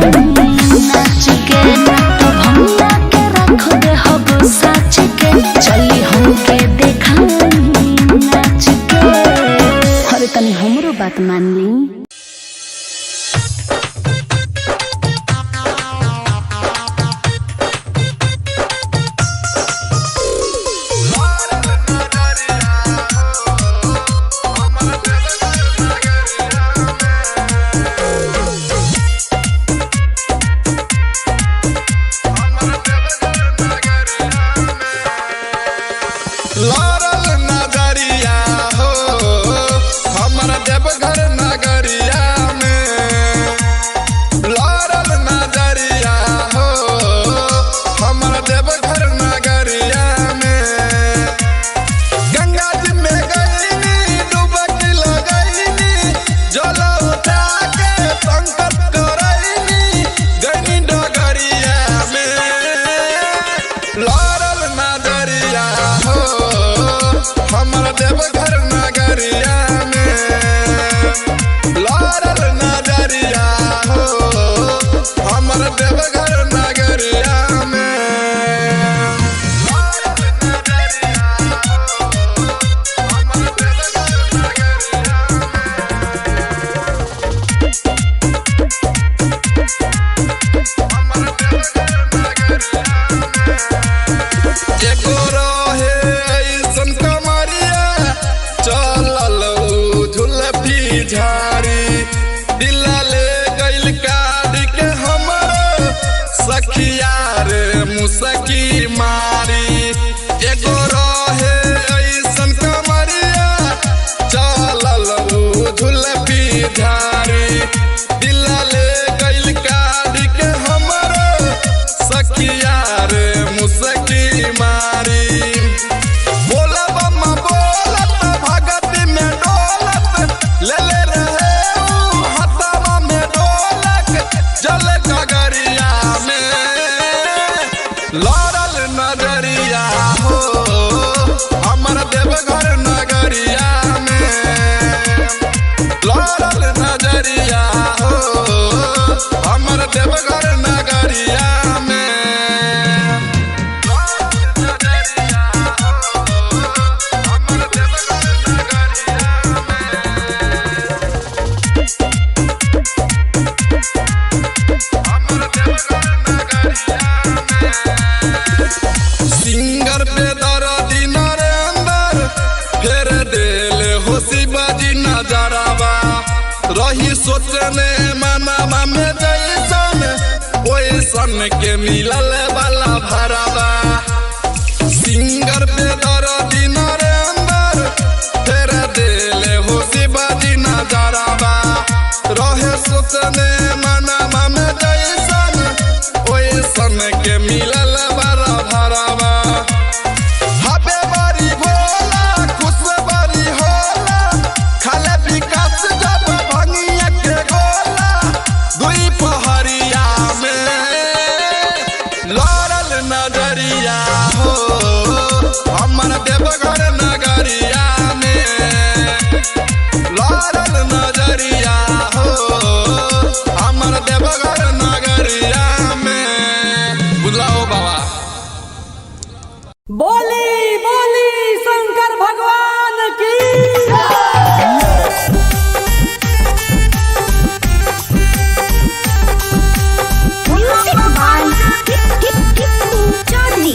नाच के। ना तो भंगा के रख दे हब साच के, चली हमके देखनी नाच के। अरे तनी हमरो बात मान ली। लड़ल नजरिया हो हमर देवघर नगरिया में। लड़ल नजरिया हो हमर देवघर नगरिया में। गंगा जी में गईनी डुबकी लगईनी, जल उठा के संकल्प करईनी, गईनी डगरिया में। लड़ल नजरिया हो हमर देवघर नगरिया में। लड़ल नजरिया हो हमर देवघर नगरिया में। एगो रहे ऐसन कमरिया, चलल उ झुलफी झाड़ी। दिल ले गइल काट के हमर सखिया रे मुसकी मारी। एगो रहे ऐसन कमरिया, चलल उ झुलफी झाड़ी। दिल ले गइल काट के हमर सखिया रे मुसकी मारी। बोलब बोलत भगत में डोलत, ले ले रहे उ हथवा में डोलक, जल गगरिया में। लड़ल नजरिया हो हमर देवघर नगरिया में। लड़ल नजरिया हो हमर देवघर नगरिया में। सिंगर पे दर्दी नरेंद्र फेर देल हो शिवाजी नजरवा। रही सोचने मनावा में जैसन ओइसन के मिलल वाला भरवा। सिंगर पे दर्दी नरेंद्र फेर देल हो शिवाजी नजरवा। रहे सोचने मनावा में जैसन ओइसन के मिलल वाला भरवा। हबे बारी भोला खुश बारी होला, खाले विकास जब भंगिया के गोला। दुई पहरिया में नजरिया हो, हमर देवघर नगरिया में। लड़ल नजरिया हो, हमर देवघर नगरिया में। बुझला हो बाबा। बोली बोली शंकर भगवान की। Music by Tipu Chaudhary.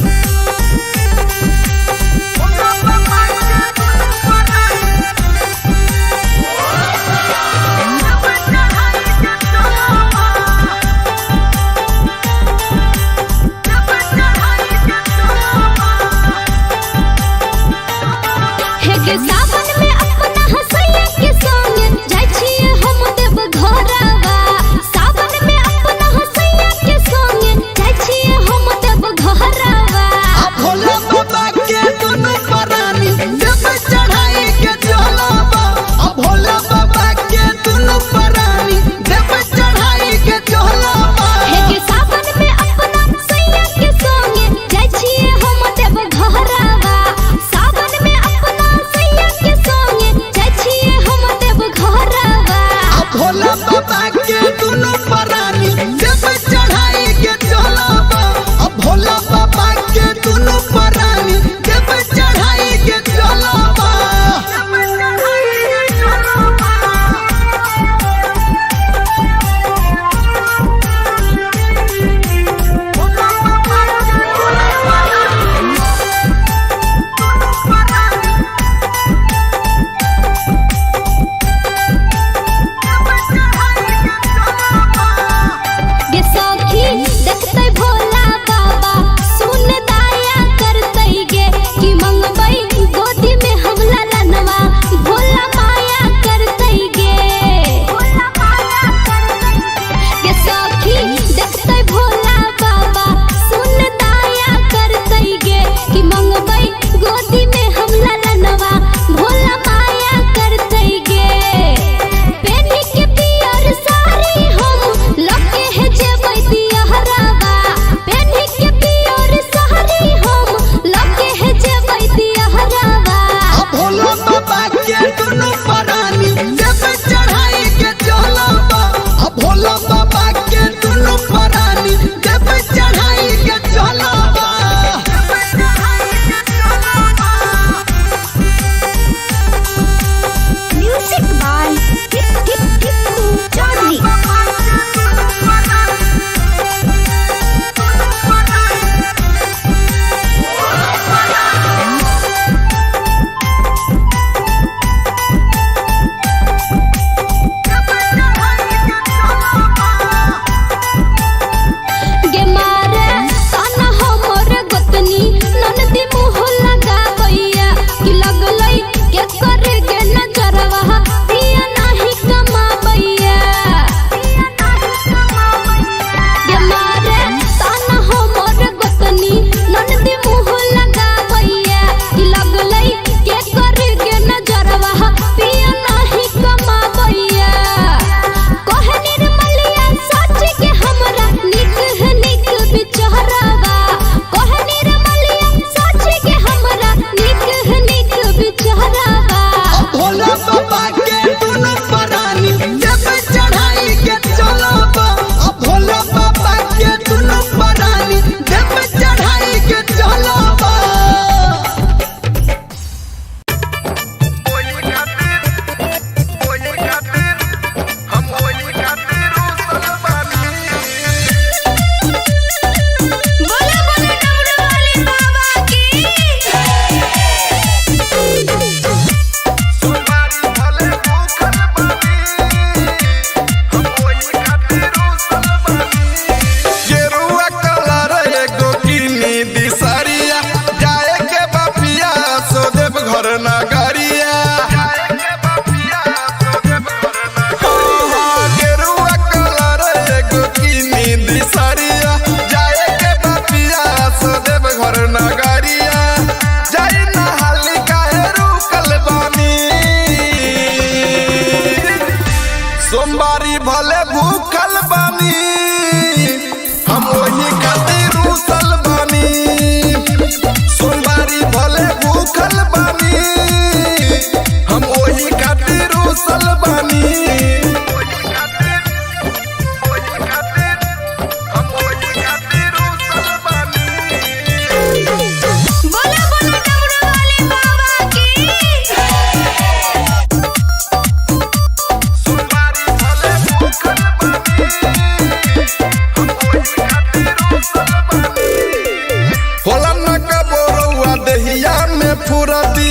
फुरती,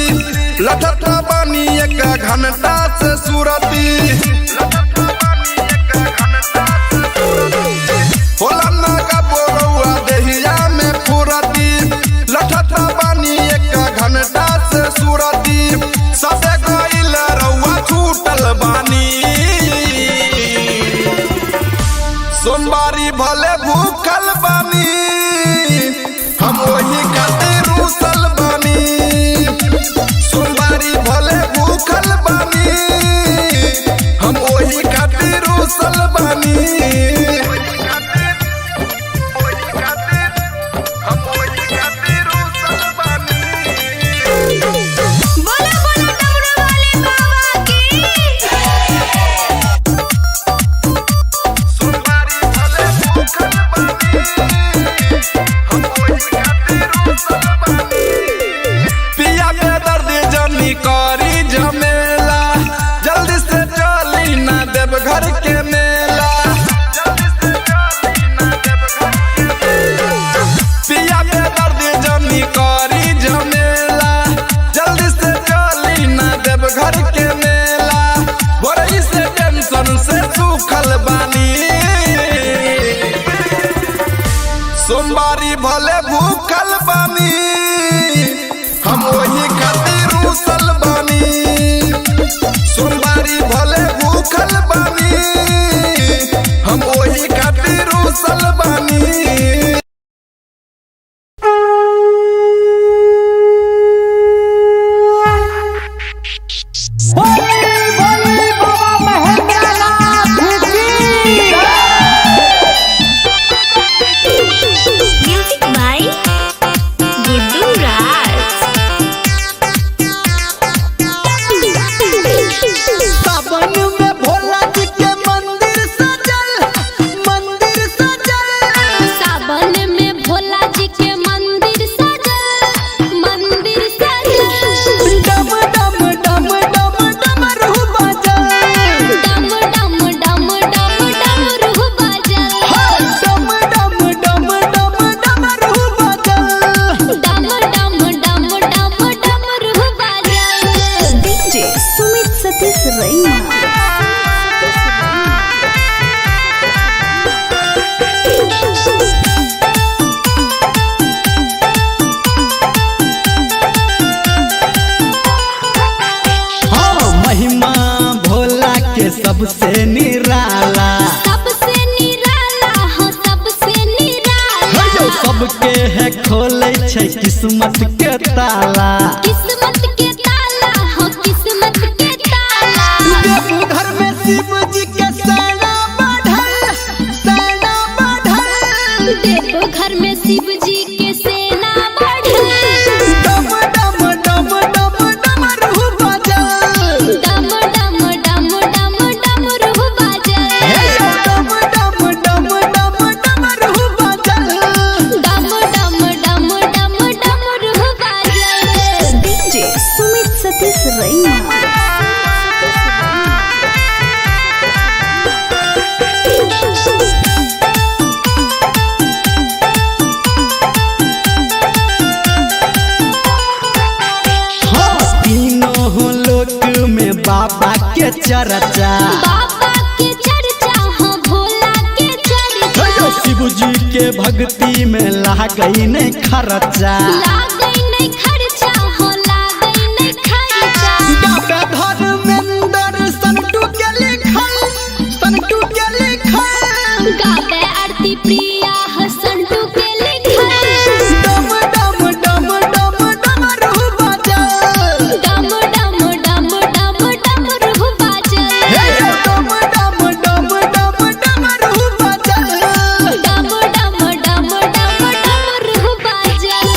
लठता बानी एक घंटा से सुरती। होला ना कबो रउआ देहिया में फुरती, लठता बानी एक घंटा से सुरती। सबे गइल रउआ छूटल बानी, सोमवारी भले भूखल बानी, हम वही खातिर रूसल बानी। सोमवारी भले भूखल बानी, हम वही खातिर रूसल बानी। बोला बोला डमरू वाले बाबा की। सोमवारी भले भूखल बानी, हम वही खातिर रूसल बानी। पिया के दर्द जनी करी झमेला, जल्दी से चली ना देव घर के मेला। पिया के दर्द जनी करी झमेला, जल्दी से चली ना देव घर के मेला। बोरई से टेंशन से सूखल बानी, सोमवारी भले भूखल बानी, हम वही खातिर रूसल बानी। सोमवारी भले भूखल बानी, हम वही खातिर रूसल बानी। बोली बोली बाबा महेंद्रनाथ की। म्यूजिक बाय गुड्डू राज। सावन में भोला जी के मंदिर सजल, मंदिर सजल। सावन में भोला जी के मंदिर सजल, मंदिर सजल। डम डम डम डम डमरू बजल। डम डम डम डम डमरू बजल। डम डम डम डम डमरू बजल। डम डम डम डम डमरू बजल। डीजे सुमित सतीश रैना। हाँ, महिमा भोला के सबसे निराला। सबसे निराला हो, सबसे निराला। हे यौ, सबके है खोले छै किस्मत के ताला। किस्मत के ताला हो, किस्मत के ताला। देवघर में शिव जी के सेना बढ़ल, सेना बढ़ल। देवघर में शिव जी के सेना बढ़ल। डम डम डम डम डमरू बजल। डम डम डम डम डमरू बजल। हे यौ, डम डम डम डम डमरू बजल। डम डम डम डम डमरू बजल। डीजे सुमित सतीश रैना। हाँ, तीनों लोक में बाबा के चर्चा। बाबा के चर्चा हो, भोला के चर्चा। हे यौ, शिव जी के भक्ति में लागई नहीं खर्चा। लागै नहीं खर्चा हो, लागै नहीं खर्चा। गावे धर्मेंद्र संटू के लिखल, संटू के लिखल। गावे आरती प्रिया हसंटू के लिखल। डम डम डम डम डमरू बजल। डम डम डम डम डमरू बजल। हे यौ, डम डम डम डम डमरू बजल। डम डम डम डम डमरू बजल।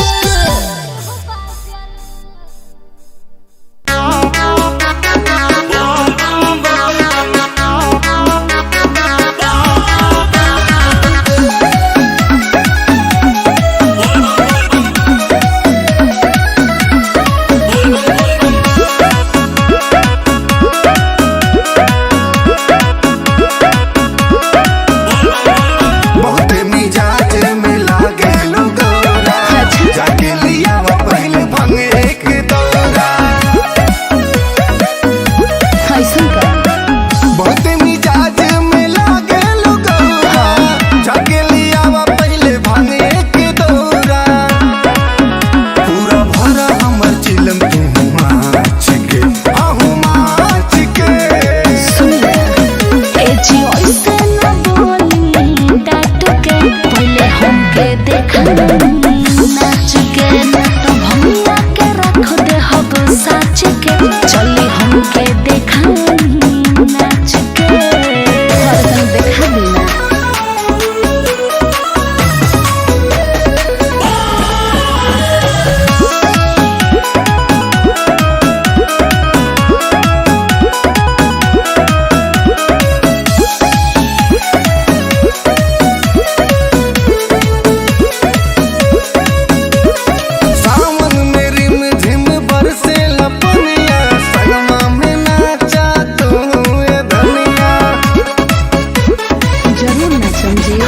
नाच के, ना तो भंगिया के रख दे हब साच के। चली हमके देखाई नाच के। और तनी देखा दी ना। सावन में रिम झिम बरसे लपनिया, संगमा में नाचा तू ए धनिया। जरूर नाचम जी।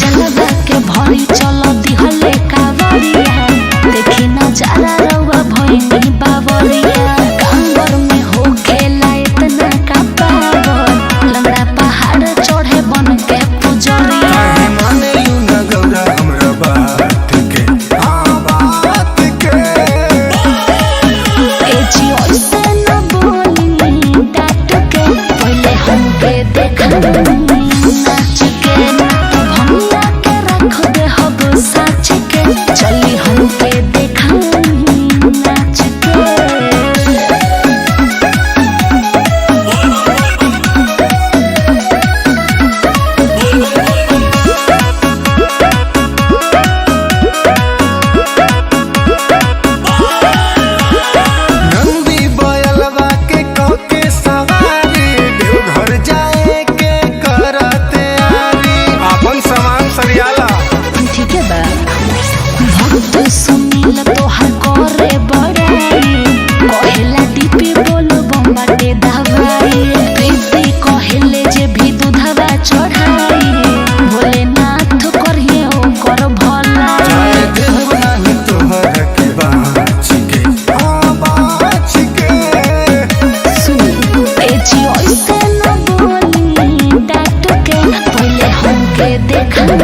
जलवा के भरी चल दिहले कावरिया, देखी नजारा रउआ भइनी बावरिया। कांवर में हो खेला इतना का पावर, लंगड़ा पहाड़ चढ़े बन के पुजरिया। काहे माने लू न गौरा हमरा बात के, हाँ बात के। ए जी ऐसे न बोली डांट के, पहले हमके देखाई नाच के, ना तो भंगिया के रख दे हब साच के। चली हमके देखाई नाच के। नंदी बयलवा के कके सवारी, देवघर जाए के करते आरी। अपन सामान सरियाला। ठीक है बा। भक्त सुनील तोहार करे बड़ाई, कहेला डीपी बोल बम्बाटे दवाई। प्रीति कहेले जे भी दूधवा चढ़ाई, भोलेनाथ करिए ओकर भलाई। जाए देव नाही तोहर के बाँच के, हाँ बाँच के। सुनी। ए जी ऐसे न बोली डांट के, पहले हमके देखाई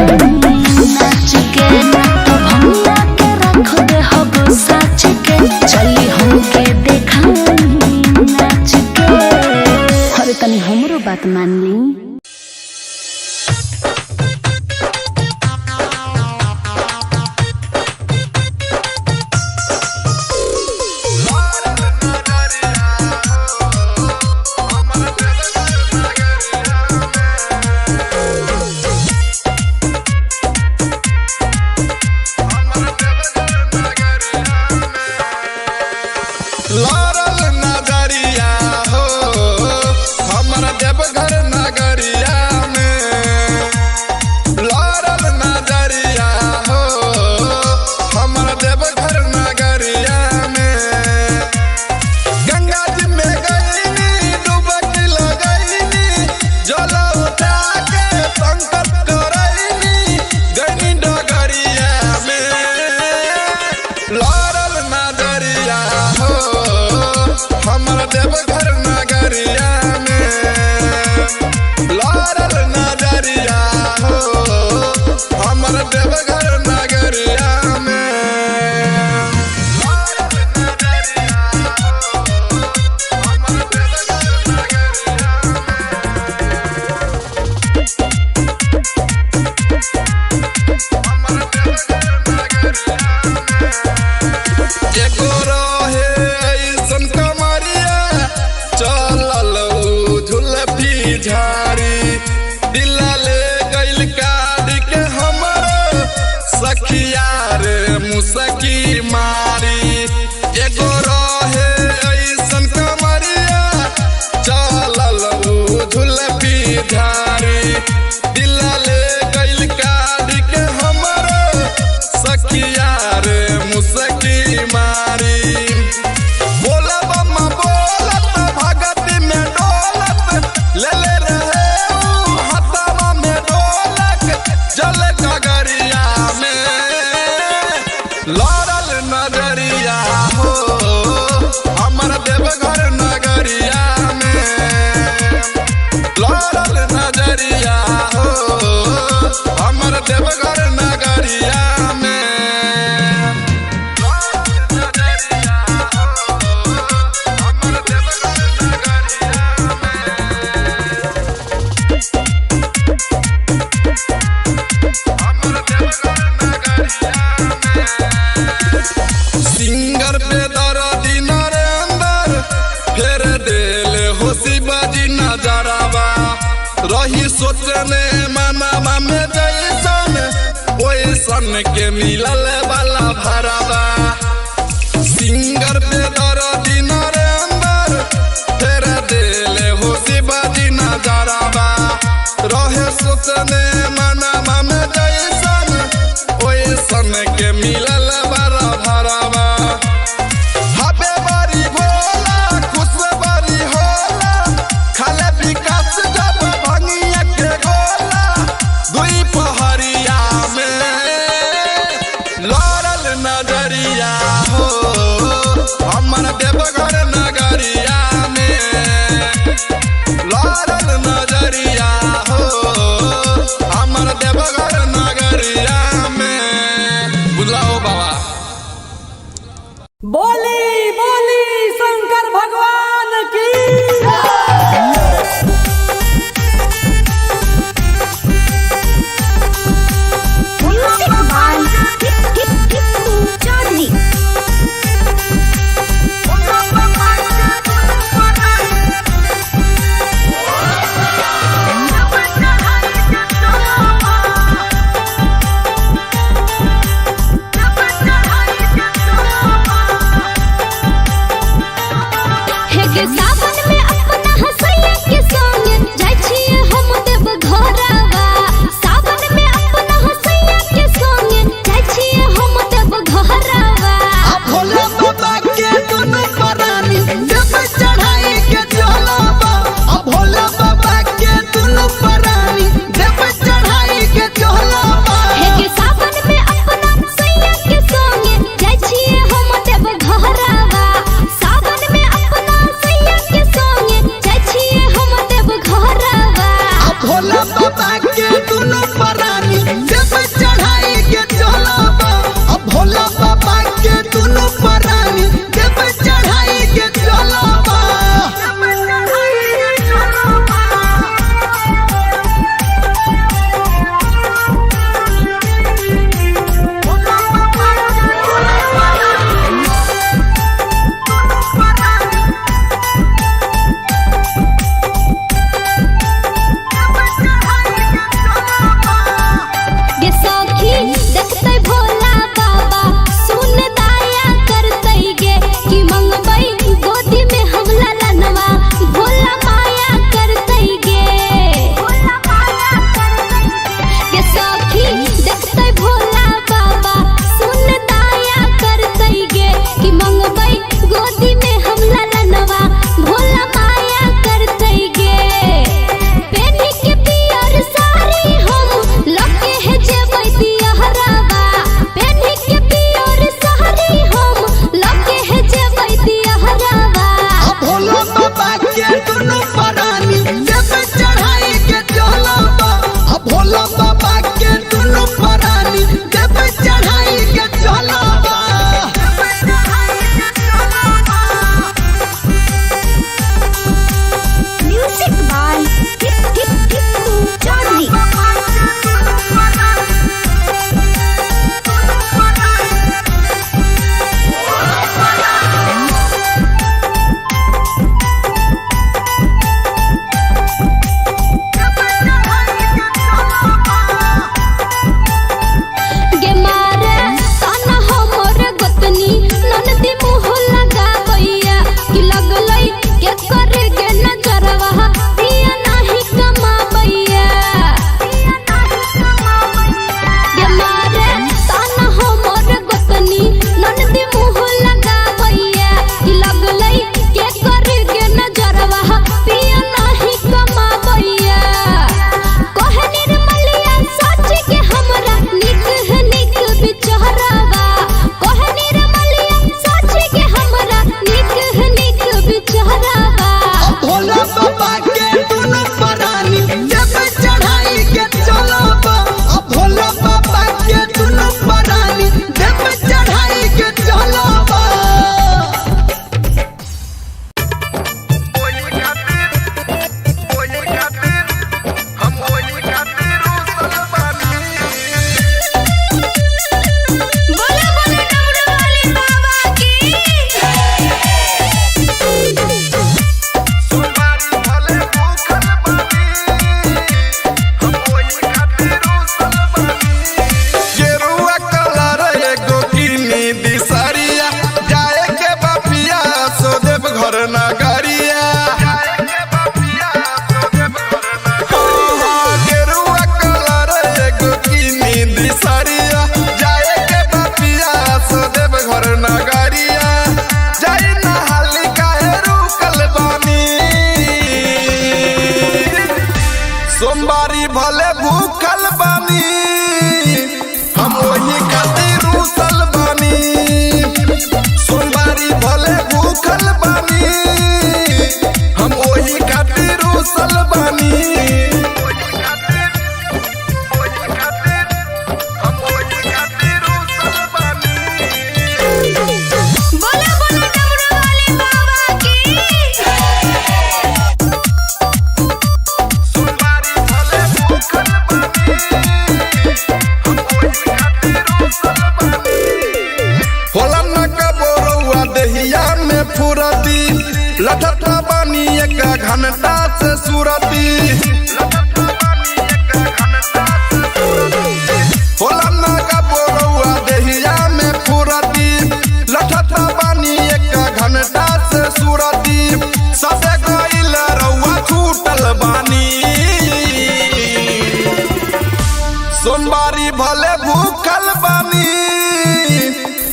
नाच के, ना तो भंगिया के रख दे हब साच के। चली हमके देखाई नाच के। अरे तनी हमरो बात मान ली। लड़ल नजरिया हो हमर देवघर नगरिया में। लड़ल नजरिया हो हमर देवघर नगरिया में। गंगा जी में गईनी डुबकी लगईनी, जल उठा के संकल्प करईनी, गईनी डगरिया में। लड़ल नजरिया हो हमर देवघर नगरिया में। लड़ल नजरिया हो हमर देवघर नगरिया में। लड़ल नजरिया हो हमर देवघर नगरिया में। हमर देवघर नगरिया में। एगो रहे ऐसन कमरिया, चलल उ झुलफी झाड़ी। दिल ले गइल काट के हमर सखिया रे मुसकी मारी। एगो रहे ऐसन कमरिया, चलल उ झुलफी झाड़ी। दिल ले गइल काट के हमर सखिया रे मुसकी मारी। बोलब बोलत भगत में डोलत, ले ले रहे उ हथवा में डोलक, जल गगरिया में। लड़ल नजरिया हो हमर देवघर नगरिया में। लड़ल नजरिया हो हमर देवघर नगरिया में। नजरिया हो हमर देवघर नगरिया में। हमर देवघर नगरिया सोचने मनवा में जैसन ओइसन के मिलल वाला भरावा। सिंगर पे दर्दी नरेंद्र फेर देले हो शिवाजी नजरवा। रहे सोचने मनवा में जैसन ओइसन के मिलल वाला भरावा। हबे बारी भोला खुश बारी होला, खाले विकास जब भंगिया के गोला। दुई पहरिया में लड़ल नजरिया हो, हमर देवघर नगरिया में लड़ल नजरिया हो, हमर देवघर नगरिया में। बुझलाओ बाबा। बोली बोली शंकर भगवान की। Music by Tippu Chaudhary. हे गे सावन में अपना हसैया के संग जाइ छियै हम देव घरवा। सावन में अपना हसैया के संग जाइ छियै हम देव घरवा। आ भोला बाबा के दुनु परानी देव चढ़ाई के चलबा। आ भोला बाबा के दुनु परानी देव चढ़ाई के चलबा। हे गे सावन में अपना सैया के संग जाइ छियै हम देव घरवा। सावन में अपना सैया के संग जाइ छियै हम देव घरवा। आ भोला बाबा के दुनु परानी देव चढ़ाई के चलबा। आ भोला बाबा के दुनु परानी देव चढ़ाई के चलबा। गे सखी देखतै भोला बाबा। होला न कबोरौआ देहिया में फुरती, लठता बानी एक घंटा से सुरती। होला न कबोरौआ देहिया में फुरती, लठता बानी एक घंटा से सुरती। सबे गइल रौआ छूटल बानी, सोमवारी भले भूखल बानी,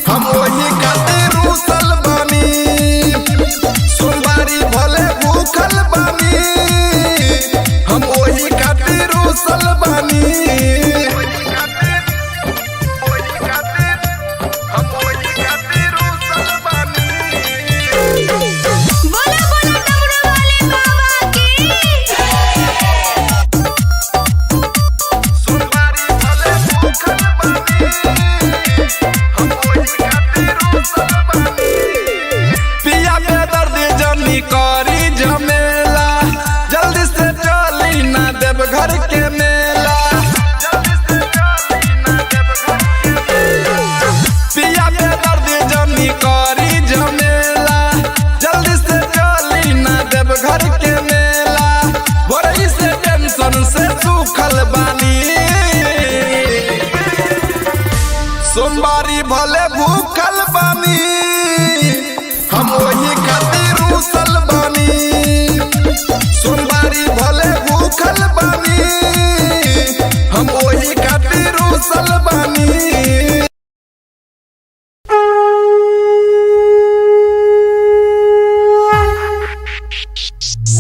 हम वही खातिर रूसल बानी। सोमवारी भले भूखल बानी, हम वही खातिर रूसल बानी। बोला बोला डमरू वाले बाबा की। सोमवारी भले भूखल बानी, हम वही खातिर रूसल बानी। पिया बेदर्द जनी करी झमेला, जल्दी से चली ना देव घर के मेला। पिया बेदर्द जनी करी झमेला, जल्दी से चली ना देव घर के मेला। बोरई से टेंशन से सूखल बानी, सोमवारी भले भूखल बानी, हम वही खातिर रूसल बानी। सोमवारी भले भूखल बानी, हम वही खातिर रूसल बानी।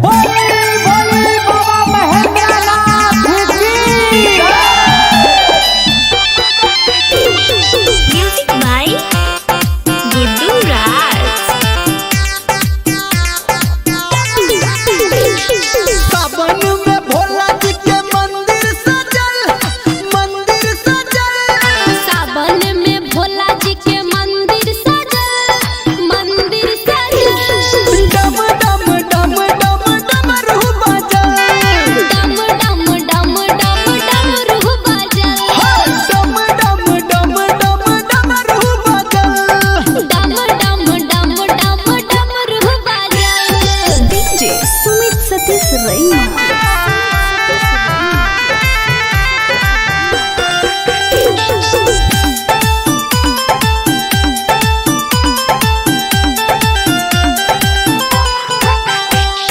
बोली बोली बाबा महेंद्रनाथ की। म्यूजिक बाय गुड्डू राज। सावन में भोला जी के मंदिर सजल, मंदिर सजल। सावन में भोला जी के मंदिर सजल, मंदिर सजल। डम डम डम डम डमरू बजल। डम डम डम डम डमरू बजल। डम डम डम डम डमरू बजल। डम डम डम डम डमरू बजल। डीजे सुमित सतीश रैना।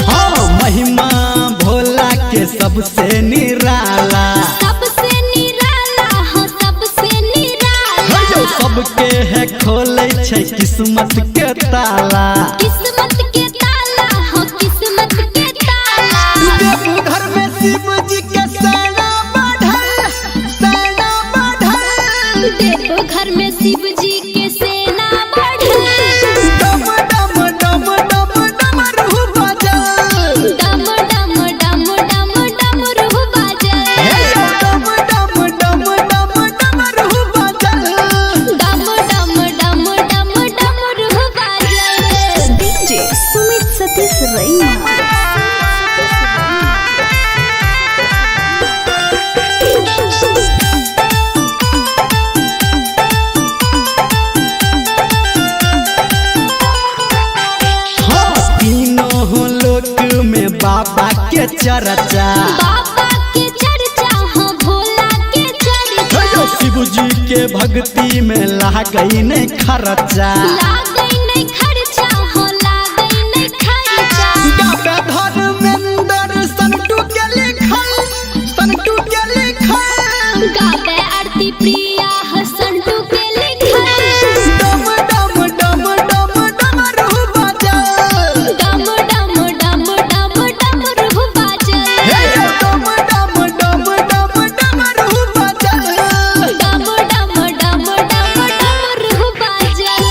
हाँ, महिमा भोला के सबसे निराला। सबसे निराला हो, सबसे निराला। हे यौ, सबके है खोले छै किस्मत के ताला। किस्मत के ताला हो, किस्मत के ताला। देवघर में शिव जी के सेना बढ़ल, सेना बढ़ल। देवघर में शिव जी के सेना बढ़ल। डम डम डम डम डमरू बजल। डम डम डम डम डमरू बजल। हे यौ, डम डम डम डम डमरू बजल। डम डम डम डम डमरू बजल। डीजे सुमित सतीश रैना। हाँ, तीनों लोक में बाबा के चर्चा। बाबा के चर्चा हो, भोला के चर्चा। हे यौ, शिव जी के भक्ति में लागई नहीं खर्चा। लागै नहीं खर्चा हो, लागै नहीं खर्चा। गावे धर्मेंद्र संटू के लिखल, संटू के लिखल। गावे आरती प्रिया हसंटू के लिखल। डम डम डम डम डमरू बजल। डम डम डम डम डमरू बजल। हे यौ, डम डम डम डम डमरू बजल। डम डम डम डम डमरू बजल।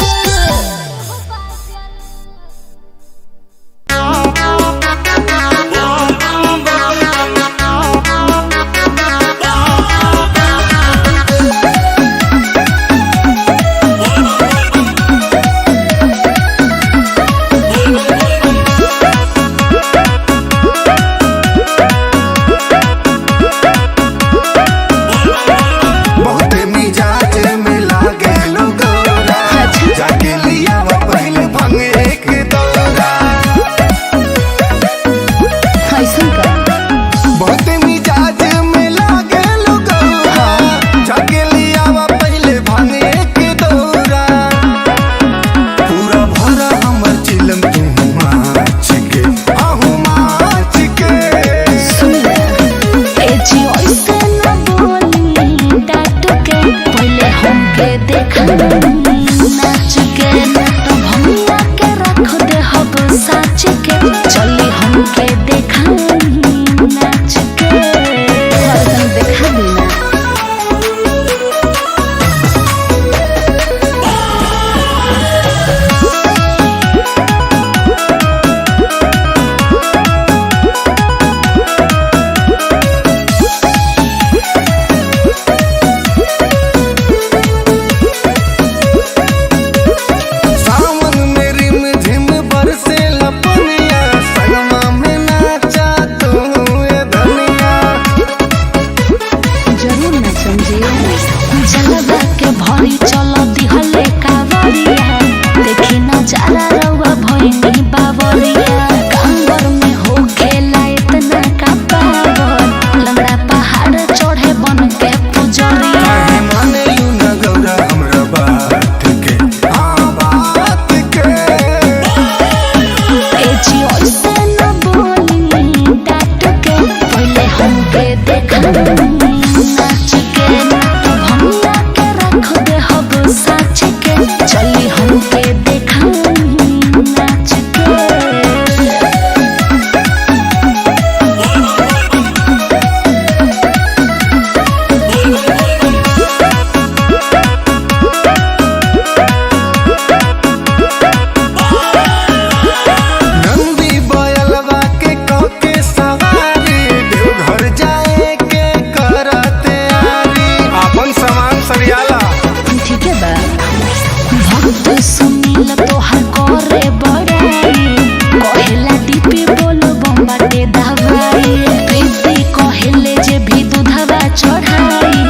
सुमित सुनील तोहर करे बड़ाई, कहेला डीपी बोल बम बाटे दवाई। प्रीति कहेले जे भी दूधवा चढ़ाई,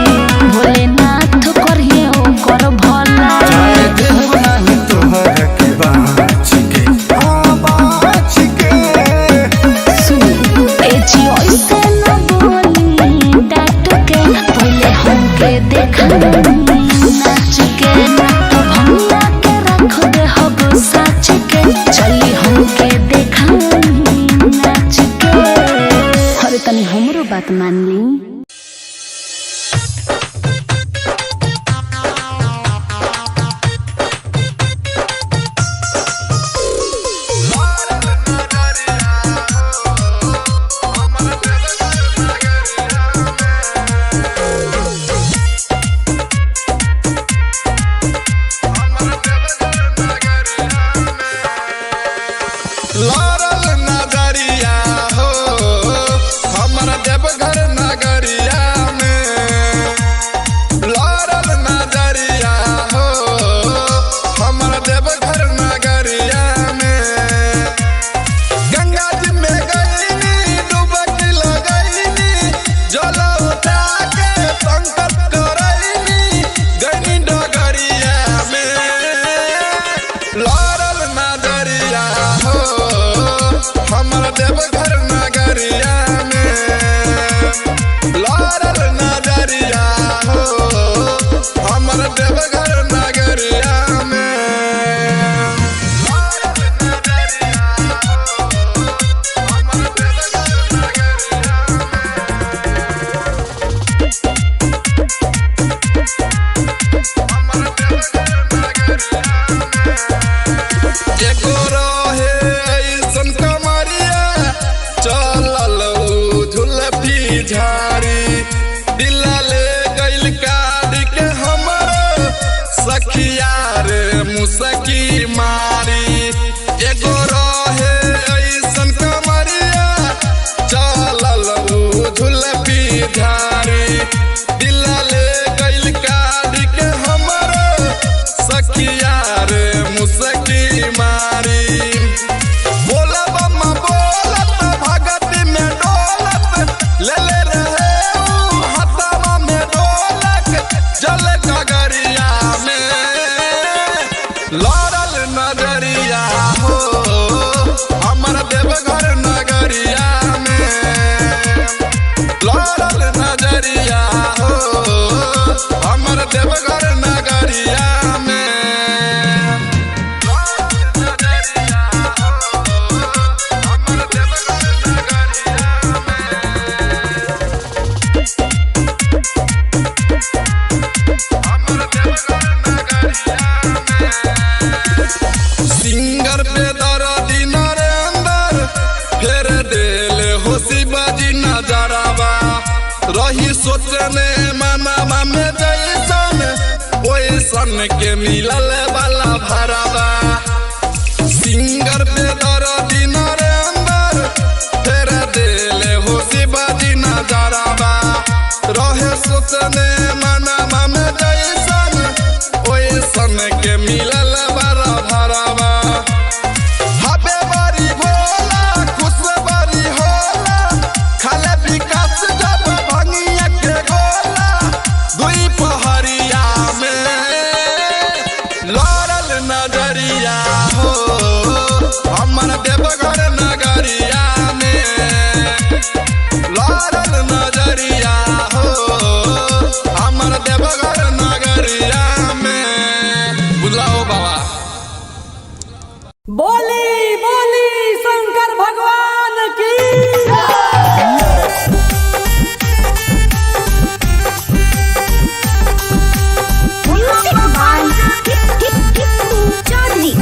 भोलेनाथ करिए ओकर भलाई। जाए देव नाही तोहर के बाँच के, हाँ बाँच के। सुनी ए जी ऐसे न बोली डांट के, पहले हमके देखाई नाच के। ना तो भंगिया के रख दे हब साच के, चली हमके देखाई नाच के। अरे तनी हमरो बात मान ली। लड़ल नजरिया हो हमर देवघर नगरिया में। लड़ल नजरिया हो हमर देवघर नगरिया में। गंगा जी में गईनी डुबकी लगईनी, जल उठा के संकल्प करईनी, गईनी डगरिया में। लड़ल नजरिया हो हमर देवघर नगरिया में। लड़ल नजरिया हो हमर देवघर नगरिया में। लड़ल नजरिया हो हमर देवघर नगरिया में। हमर देवघर नगरिया में। एगो रहे ऐसन कमरिया, चलल उ झुलफी झाड़ी, दिल ले गइल काट के हमर सखिया रे मुसकी मारी। एगो रहे ऐसन कमरिया, चलल उ झुलफी झाड़ी, दिल ले गइल काट के हमर सखिया रे मुसकी मारी। बोलब बोलत भगत में डोलत, ले ले रहे ऊ हथवा में डोलक, जल गगरिया में। लड़ल नजरिया हो हमर देवघर नगरिया में। लड़ल नजरिया हो हमर देवघर नगरिया में। नजरिया हो हमर देवघर नगरिया में। हमर देवघर नगरिया में। सिंगर पे दर्दी नरेंद्र फेर देल हो शिवाजी नजरवा, रही सोचने मनवा में जैसन ओइसन के मिलल वाला भरवा। सिंगर पे दर्दी नरेंद्र फेर देल हो शिवाजी नजरवा, रहे सोचने मनवा में जैसन ओइसन के मिलल वाला भरवा। हबे बारी भोला खुश बारी होला, खाले विकास जब भंगिया के गोला, दुई पहरिया में लड़ल नजरिया हो हमर देवघर नगरिया में। लड़ल नजरिया हो हमर देवघर नगरिया में। बुलाओ बाबा। बोली बोली शंकर भगवान की। Music by Tippu Chaudhary.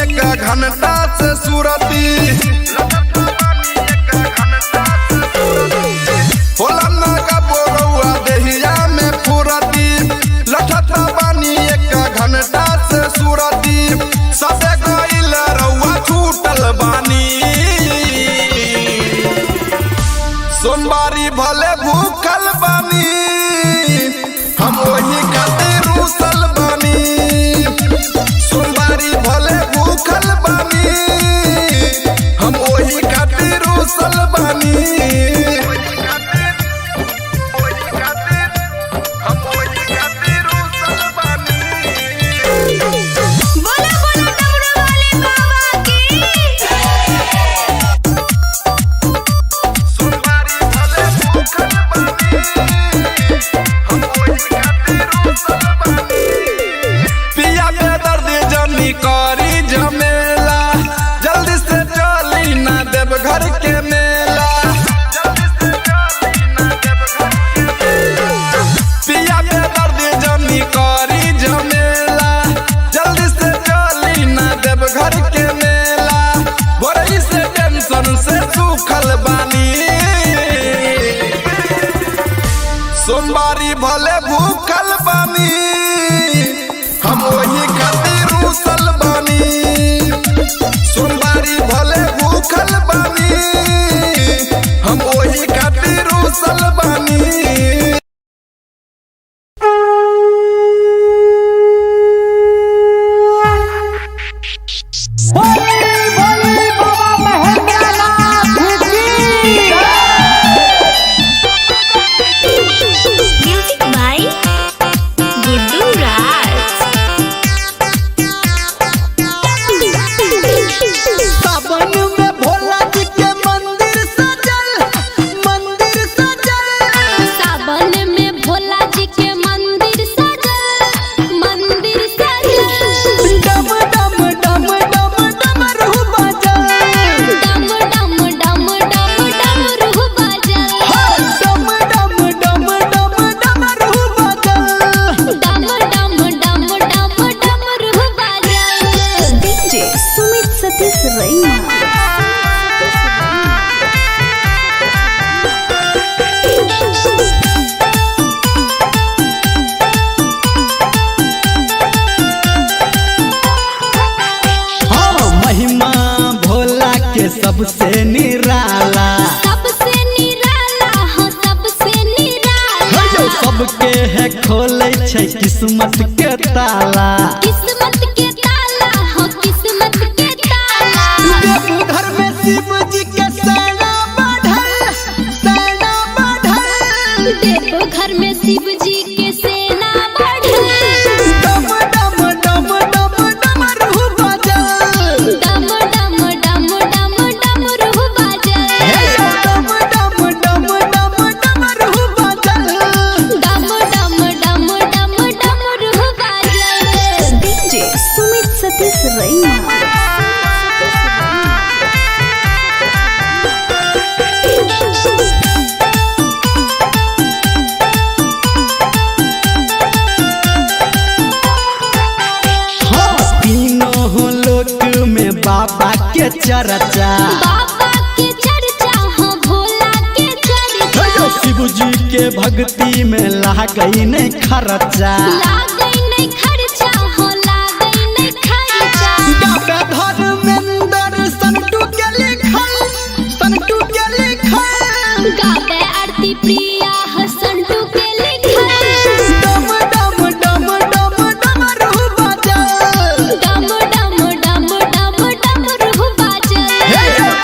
एक घंटा से सुरती। होला ना का बोरौआ देहिया में फुरती, लठत बानी एक घंटा से सुरती। सबे गइल रउआ छूटल बानी, सोमवारी भले भूखल बानी, हम वही खातिर रूसल बानी। सोमवारी भले भूखल बानी, हम वही खातिर रूसल बानी। बोला बोला डमरू वाले बाबा की। सोमवारी भले भूखल बानी, हम वही खातिर रूसल बानी। पिया पे दर्द जनी करी झमेला, जल्दी से चली ना देव घर के मेला। जल्दी से चली ना देव घर के मेला। पिया पे दर्द जनी करी झमेला, जल्दी से चली ना देव घर के मेला। बोरई से टेंशन से सूखल बानी, सोमवारी भले भूखल बानी, हम वही खातिर रूसल बानी। सोमवारी भले भूखल बानी, हम वही खातिर रूसल बानी। बोली बोली बाबा महेंद्रनाथ की। म्यूजिक बाय गुड्डू राज। सावन में भोला जी के मंदिर सजल, मंदिर सजल। सावन में भोला जी के मंदिर सजल, मंदिर सजल। डम डम डम डम डमरू बजल। डम डम डम डम डमरू बजल। डम डम डम डम डमरू बजल। डम डम डम डम डमरू बजल। डीजे सुमित सतीश रैना। हाँ, महिमा भोला के सबसे निराला। सबसे निराला हो, सबसे निराला। सबके है खोले छै किस्मत के ताला। किस्मत के ताला हो, किस्मत के ताला। देवघर में शिव जी के सेना बढ़ल, सेना बढ़ल। देवघर में शिव जी के सेना बढ़ल। डम डम डम डम डमरू बजल। डम डम डम डम डमरू बजल। डम डम डम डम डमरू बजल। डम डम डम डम डमरू बजल। डीजे सुमित सतीश रैना। हाँ, तीनों लोक में बाबा के चर्चा। बाबा के चर्चा हो, भोला के चर्चा। शिव जी के भक्ति में लागई नहीं खर्चा। लागै नहीं खर्चा हो, लागै नहीं खर्चा। गावे धर्मेंद्र संटू के लिखल, संटू के लिखल। गावे आरती प्रिया हसंटू के लिखल। डम डम डम डम डमरू बजल। डम डम डम डम डमरू बजल।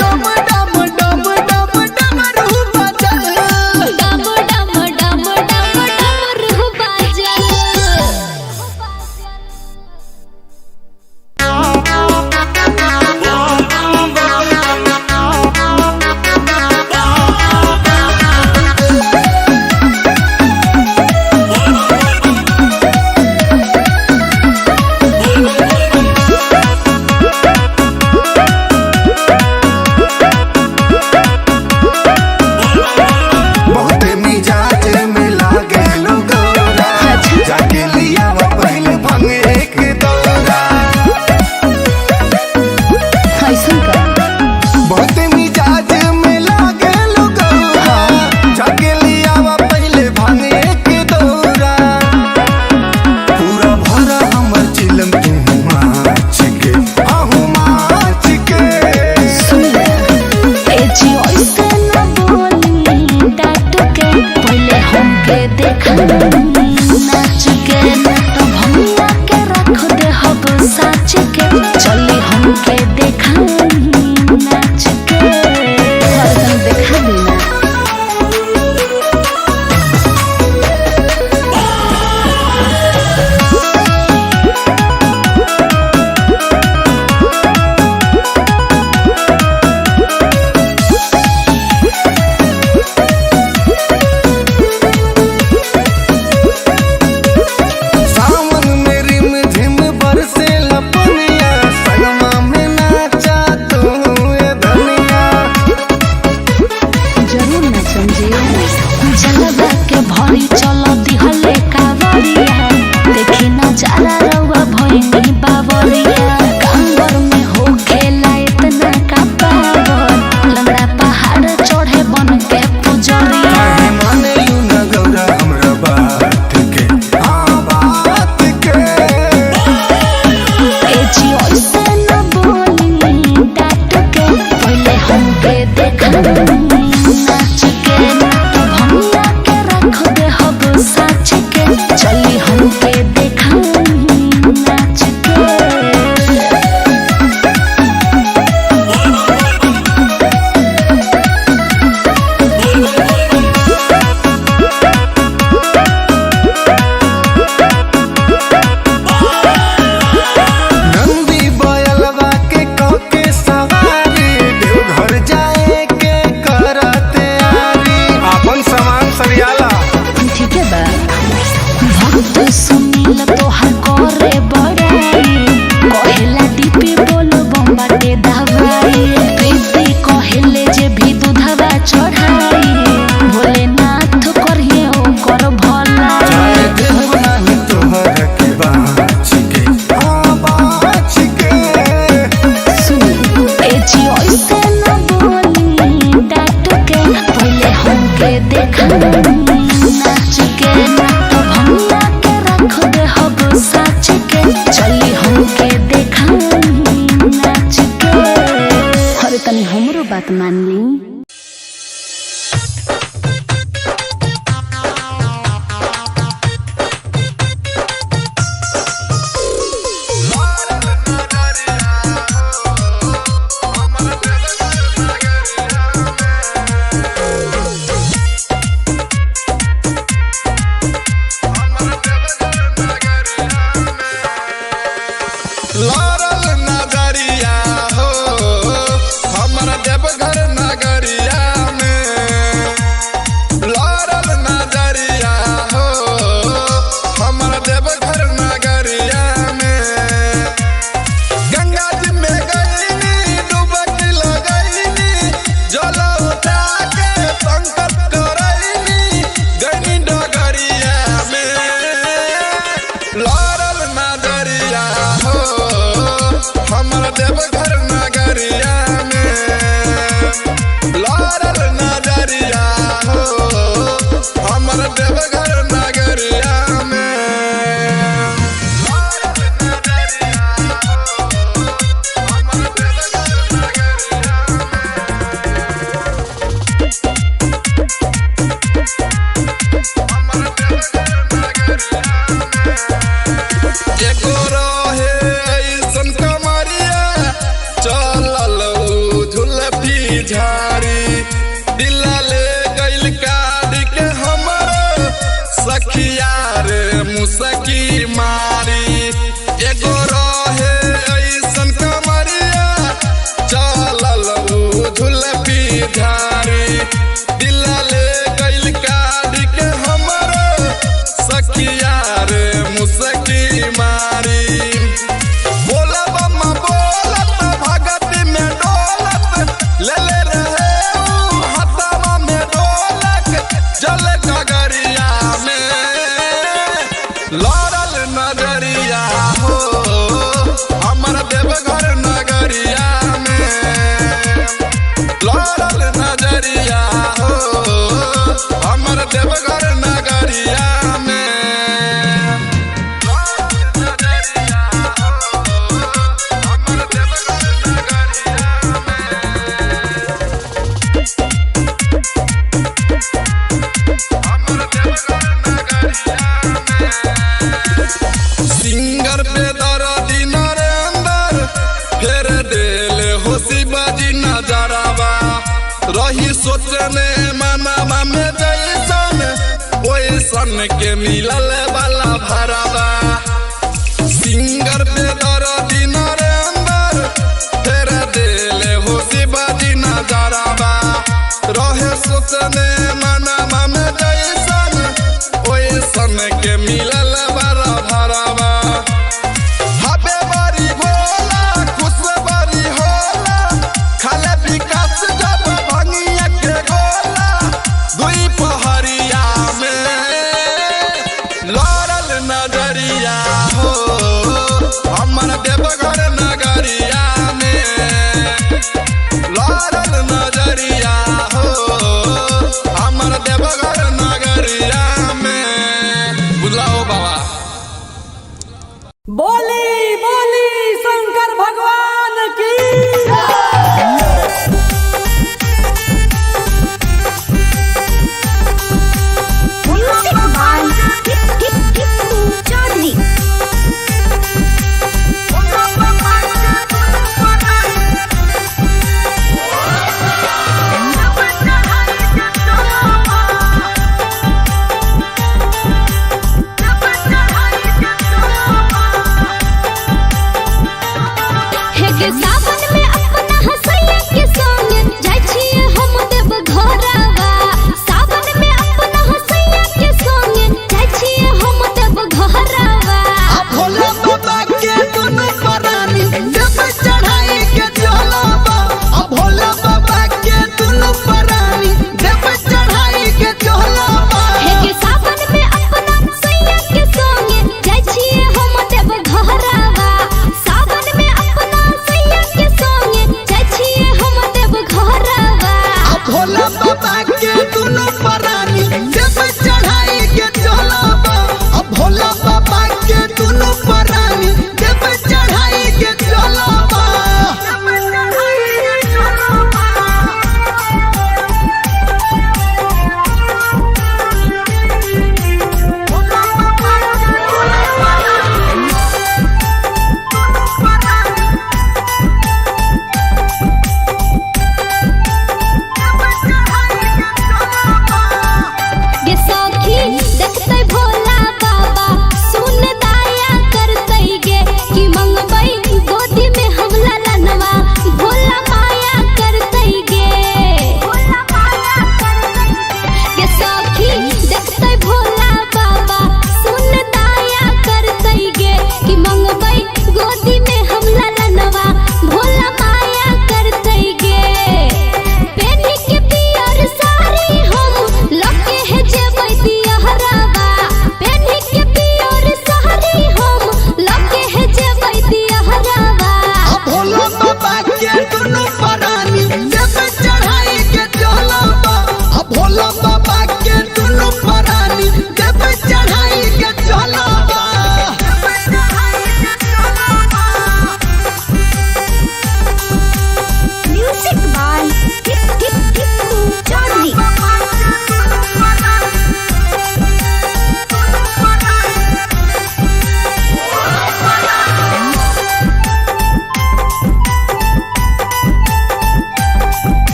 डम डम डम डम डमरू बजल। डम डम डम डम डमरू बजल। बोल नाच के, ना तो भंगिया के रख दे हब साच के। चली हमके देखाई नाच के। अरे तनी देखा दी ना। सावन में रिम झिम बरसे लपनिया, संगमा में नाचा तू ए धनिया। जरूर नाचम जी। जलवा के भरी चल दिहले कावरिया, देखी नजारा रउआ भइनी बावरिया। कांवर में हो खेला इतना का पावर, लंगड़ा पहाड़ चढ़े बन के पुजरिया। काहे माने you न गौरा हमरा बात के, हाँ बात के। ए जी ऐसे न बोली डांट के, पहले हमके देखाई नाच के, ना तो भंगिया के रख दे हब साच के। चली हमके देखाई नाच के। नंदी बयलवा के कके सवारी, देवघर जाए के करते आरी। अपन सामान सरियाला। ठीक है बा। भक्त सुनील तोहर करे बड़ाई, कहेला डीपी बोल बम्बाटे दवाई। प्रीति कहेले जे भी दूधवा चढ़ाई, भोलेनाथ करिए ओकर भलाई। जाए देव नाही तोहर के बाँच के, हाँ बाँच के। सुनी। ए जी ऐसे न बोली डांट के, पहले हमके देखाई नाच के, ना तो भंगिया के रख दे हब साच के। चली हमके देखाई नाच के। अरे तनी हमरो बात मान ली। लड़ल नजरिया हो हमर देवघर नगरिया में। लड़ल नजरिया हो हमर देवघर नगरिया में। गंगा जी में गईनी डुबकी लगईनी, जल उठा के संकल्प करईनी, गईनी डगरिया में। लड़ल नजरिया हो हमर देवघर नगरिया में। लड़ल नजरिया हो हमर देवघर नगरिया में। लड़ल नजरिया हो हमर देवघर नगरिया में। हमर देवघर नगरिया में। एगो रहे ऐसन कमरिया, चलल उ झुलफी झाड़ी। दिल ले गइल काट के हमर सखिया रे मुसकी मारी। एगो रहे ऐसन कमरिया, चलल उ झुलफी झाड़ी। दिल ले गइल काट के हमर सखिया रे मुसकी मारी। बोलब बोलत भगत में डोलत, ले ले रहे उ हथवा में डोलक, जल गगरिया में। लड़ल नजरिया हो हमर देवघर नगरिया में। लड़ल नजरिया सोचने मनवा में जैसन ओइसन के मिलल वाला भरावा। सिंगर पे दर्दी नरेंद्र फेर देले हो शिवाजी नजरवा। रहे सोचने मनवा में जैसन ओइसन के मिलल वाला भरावा। हबे बड़ी भोला खुश बड़ी होला, खाले विकास जब भंगिया के गोला। दुई पहरिया में लड़ल नजरिया हो, हमर देवघर नगरिया में लड़ल नजरिया हो, हमर देवघर नगरिया में। बुझलाओ बाबा। बोली बोली शंकर भगवान की। Music by Tippu Chaudhary.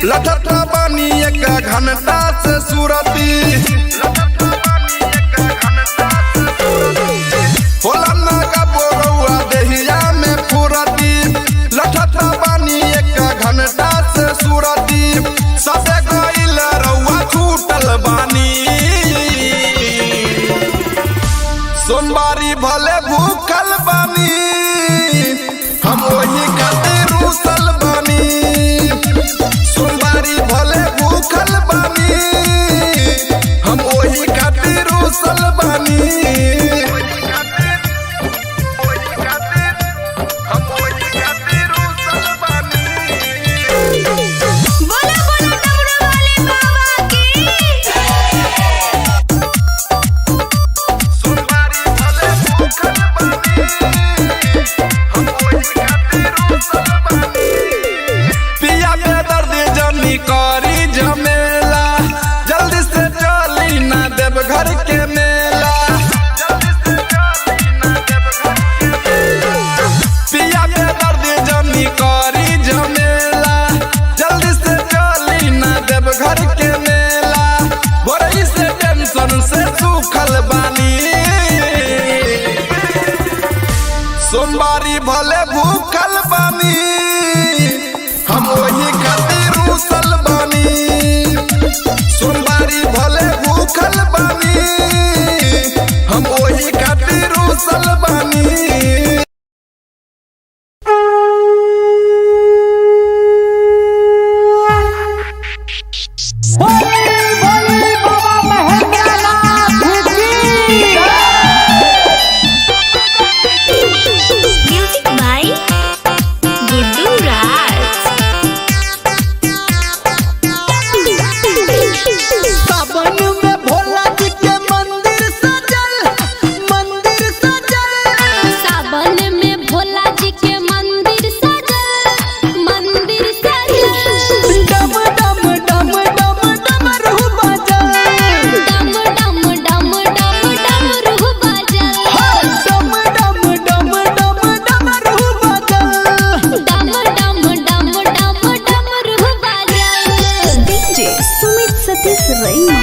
लठता बानी एक घंटा से सुरती। होला ना का बोरौआ देहिया में फुरती। लठता बानी एक घंटा से सुरती। सबे गइल रउआ छूटल बानी। सोमवारी भले भूखल बानी, हम वही खातिर रूसल बानी। सोमवारी भले भूखल बानी, हम वही खातिर रूसल बानी। बोला बोला डमरू वाले बाबा की। सोमवारी भले भूखल बानी, हम वही खातिर रूसल बानी। पिया पे दर्द जनी करी झमेला, जल्दी से चली ना देव घर के मेला। पिया पे दर्द जनी करी झमेला, जल्दी से चली ना देव घर के मेला। बोरई से टेंशन से सूखल बानी। सोमवारी भले भूखल बानी, हम वही खातिर रूसल बानी। सोमवारी भले भूखल बानी, हम वही खातिर रूसल बानी। बोली बोली बाबा महेंद्रनाथ की। म्यूजिक बाय गुड्डू राज। सावन में भोला जी के मंदिर सजल, मंदिर सजल। सावन में भोला जी के मंदिर सजल, मंदिर सजल। डम डम डम डम डमरू बजल। डम डम डम डम डमरू बजल। डम डम डम डम डमरू बजल। डम डम डम डम डमरू बजल। डीजे सुमित सतीश रैना।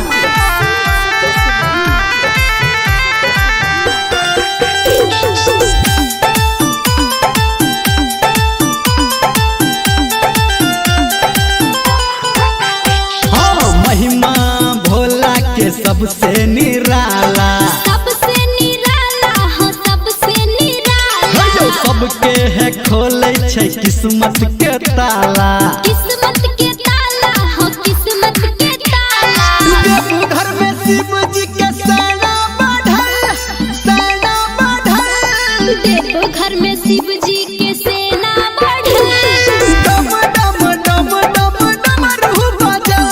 हाँ, महिमा भोला के सबसे निराला। सबसे निराला हो, सबसे निराला। हे सबके है खोले छै किस्मत के ताला। किस्मत के ताला हो, किस्मत के ताला। देवघर में शिव जी के सेना बढ़ल, सेना बढ़ल। देवघर में शिव जी के सेना बढ़ल। डम डम डम डम डमरू बजल।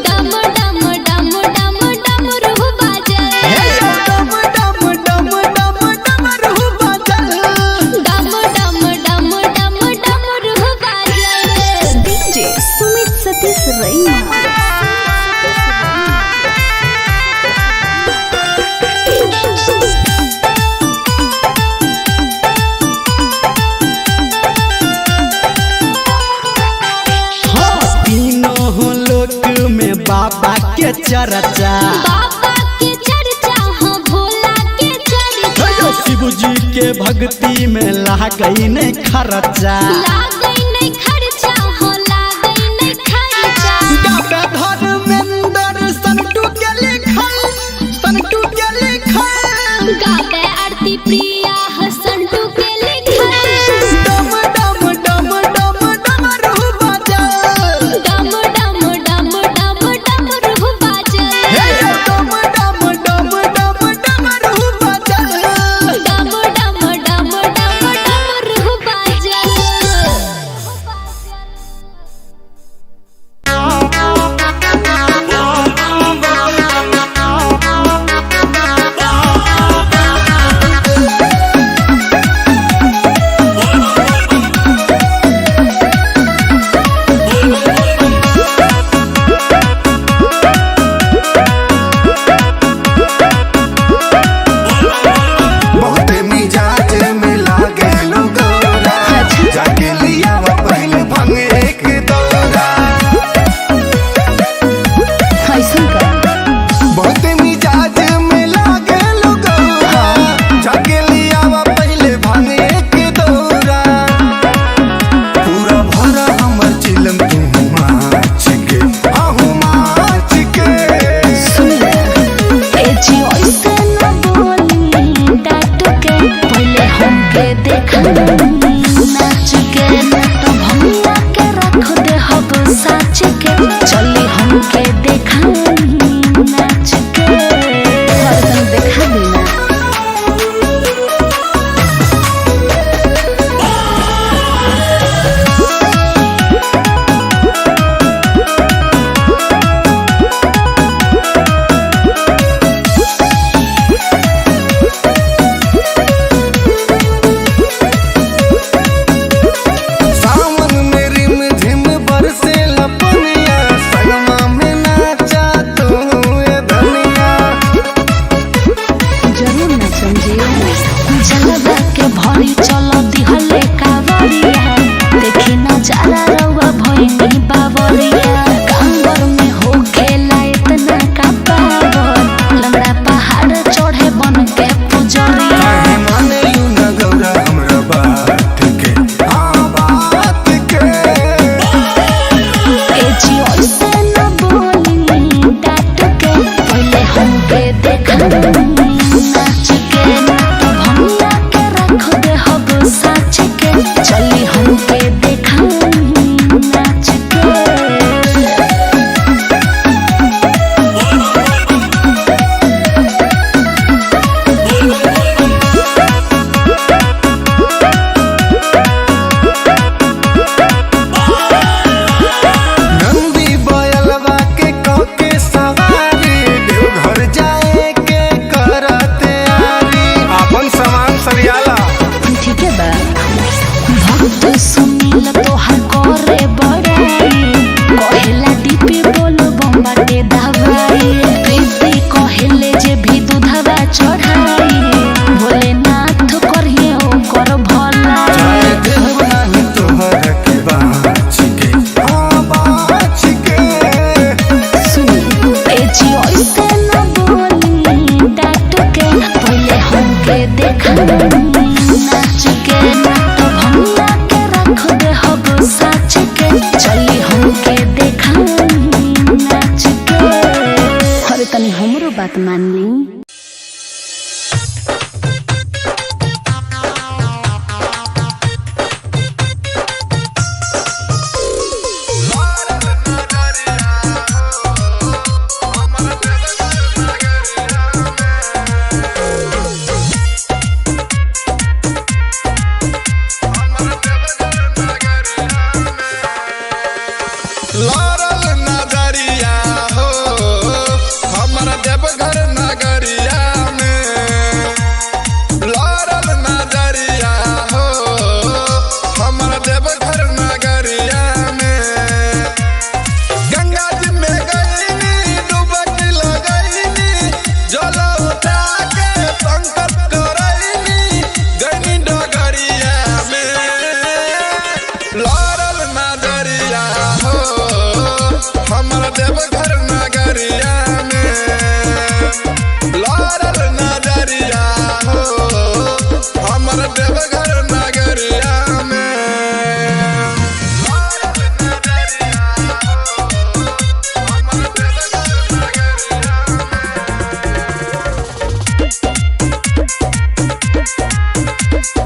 डम डम डम डम डमरू बजल। हे डम डम डम डम डमरू बजल। डम डम डम डम डमरू बजल। डीजे सुमित सतीश रैना। हाँ, तीनों लोक में बाबा के चर्चा। बाबा के चर्चा हो, भोला के चर्चा। हे शिव जी के भक्ति में लागई नहीं खर्चा। लागै नहीं खर्चा हो, लागै नहीं खर्चा। गावे धर्मेंद्र संटू के लिखल, संटू के लिखल। गावे आरती प्रिया हसंटू के लिखल। डम डम डम डम डमरू बजल। डम डम डम डम डमरू बजल। हे डम डम डम डम डमरू बजल। डम डम डम डम डमरू बजल। नाच के, ना तो भंगिया के रख दे हब साच के। चली हमके देखाई नाच के। अरे तनी देखा दी ना। सावन में रिम झिम बरसे लपनिया, संगमा में नाचा तू ए धनिया। जरूर नाचम जी। जलवा के भरी चल दिहले कावरिया, देखी नजारा रउआ भइनी बावरिया। कांवर में हो खेला इतना का पावर, लंगड़ा पहाड़ चढ़े बन के पुजरिया। काहे माने you न गौरा हमरा बात के, हाँ बात के। ए जी ऐसे न बोली डांट के, पहले हमके देखाई नाच के, ना तो भंगिया के रख दे हब साच के। चली हमके देखाई नाच के। नंदी बयलवा के कके सवारी, देवघर जाए के करते आरी। अपन सामान सरियाला। ठीक है बा। भक्त सुनील तोहर करे बड़ाई, कहेला डीपी बोल बम्बाटे दवाई। प्रीति कहेले जे भी दूधवा चढ़ाई, भोलेनाथ करिए ओकर भलाई। जाए देव नाही तोहर के बाँच के, हाँ बाँच के। सुनी। ए जी ऐसे न बोली डांट के, पहले हमके देखाई नाच के, ना तो भंगिया के रख दे हब साच के। चली हमके देखाई नाच के। अरे तनी हमरो बात मान ली। लड़ल नजरिया हो हमर देवघर नगरिया में। लड़ल नजरिया हो हमर देवघर नगरिया में। गंगा जी में गईनी डुबकी लगईनी, जल उठा के संकल्प करईनी, गईनी डगरिया में। लड़ल नजरिया हो हमर देवघर नगरिया में। लड़ल नजरिया हो हमर देवघर नगरिया में। लड़ल नजरिया हो हमर देवघर नगरिया में।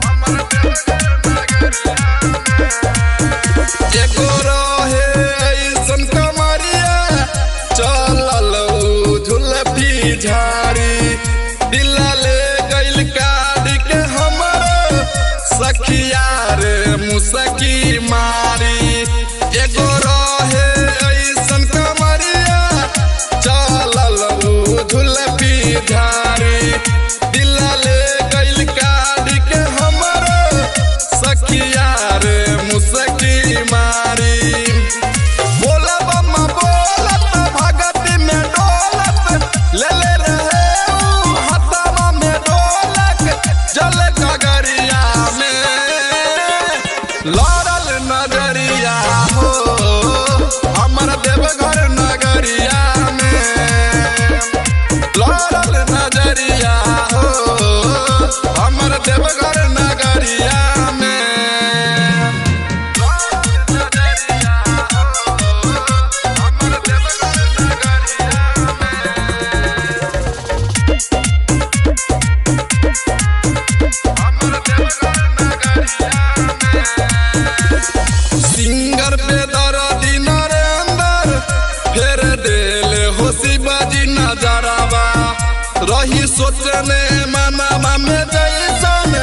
हमर देवघर नगरिया में। एगो रहे ऐसन कमरिया, चलल उ झुलफी झाड़ी। दिल ले गइल काट के हमर सखिया रे मुसकी मारी। एगो रहे ऐसन कमरिया, चलल उ झुलफी झाड़ी। दिल ले गइल काट के हमर सखिया रे मुसकी मारी। बोला बम्मा बोलत भगत में डोलत, ले ले रहे ऊ हथवा में डोलक, जल गगरिया में। लड़ल नजरिया हो हमर देवघर नगरिया में। लड़ल नजरिया हो हमर देवघर नगरिया में। लड़ल नजरिया सोचने मनवा में जैसन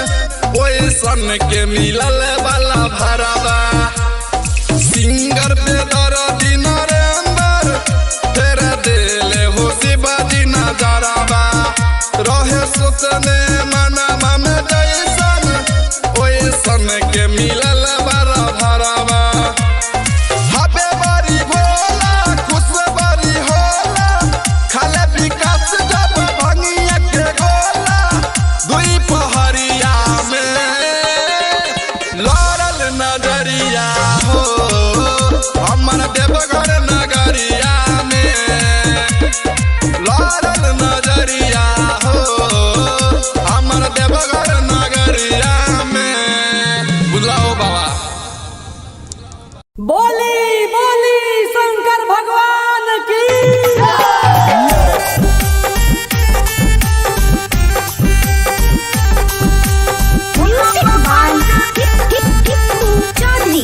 ओइसन के मिलल वाला भरावा। सिंगर बेदर दिन रे अंदर तेरे दिल हो शिवाजी नजरवा। रहे सोचने मनवा में जैसन ओइसन के मिलल वाला भरावा। हबे बारी भोला खुश बारी होला, खाले विकास जब भंगिया के गोला। दुई पहरिया में लड़ल नजरिया हो, हमर देवघर नगरिया में लड़ल नजरिया हो, हमर देवघर नगरिया में। बुझलाओ बाबा। बोली बोली शंकर भगवान की। Music by Chaudhary.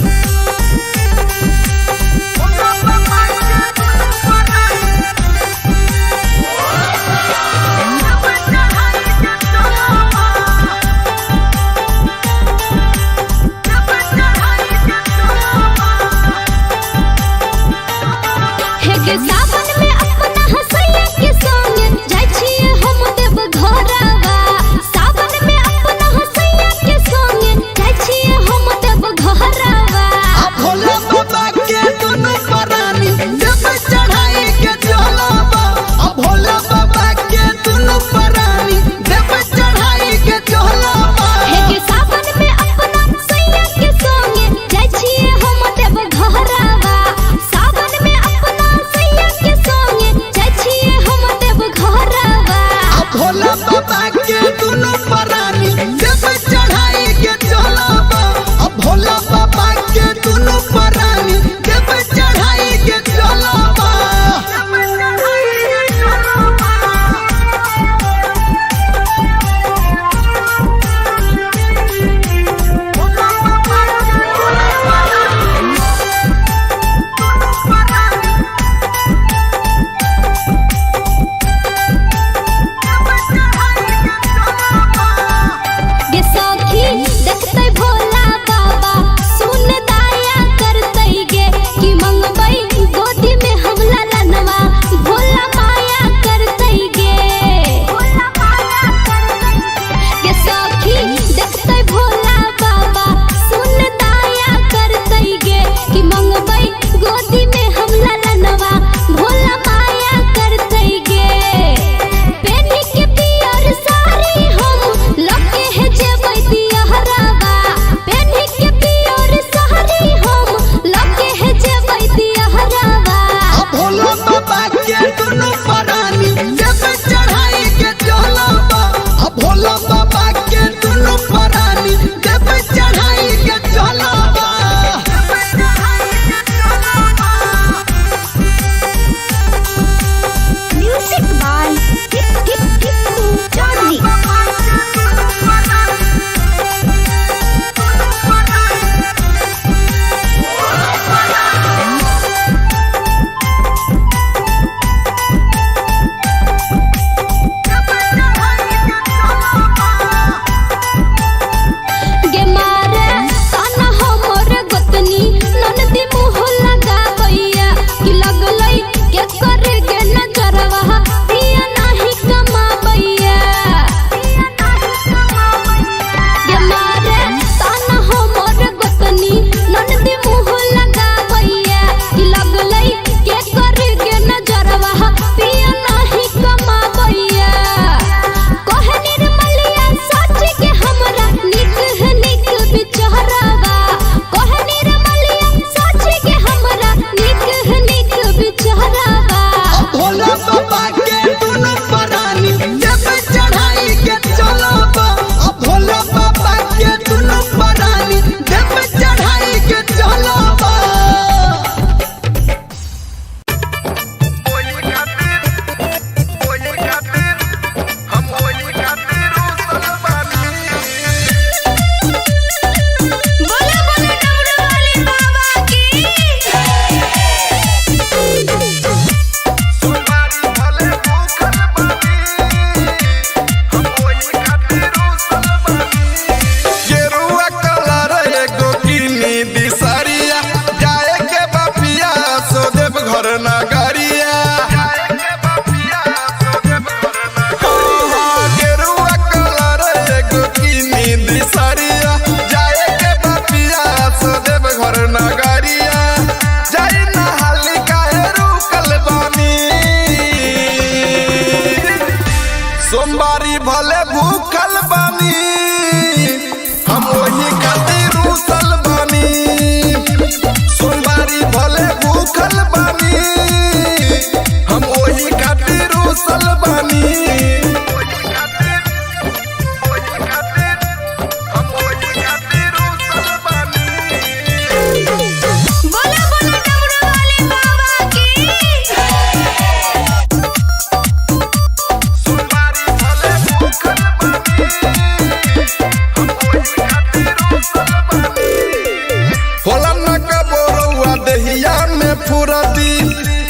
होला न कबो रउआ देहिया में फुरती,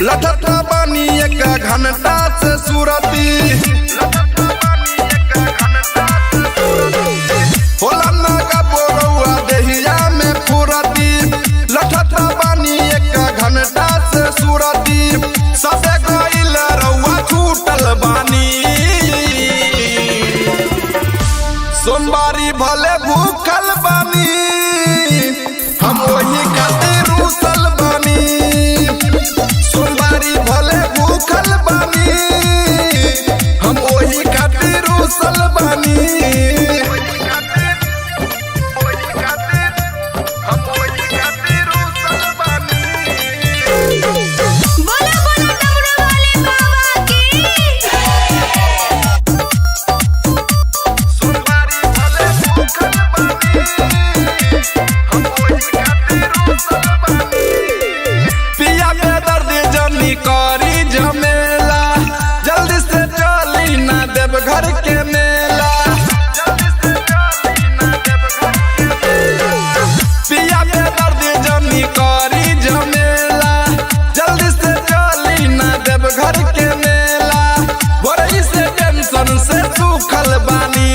लठता बानी एक घंटा से सुरती। होला न कबो रउआ देहिया में फुरती, लठता बानी एक घंटा से सुरती। सबे गइल रउआ छूटल बानी, सोमवारी भले भूखल बानी, हम वही खातिर रूसल बानी। सोमवारी भले भूखल बानी, हम वही खातिर रूसल बानी। बोला बोला डमरू वाले बाबा की। सोमवारी भले भूखल बानी, हम वही खातिर रूसल बानी। पिया में दर्द जनी करी झमेला, जल्दी से चली ना देव घर के मेला। जल्दी से चली ना देव घर के मेला। पिया में दर्द जनी करी झमेला, जल्दी से चली ना देव घर के मेला। भोरही से टेंशन से सूखल बानी,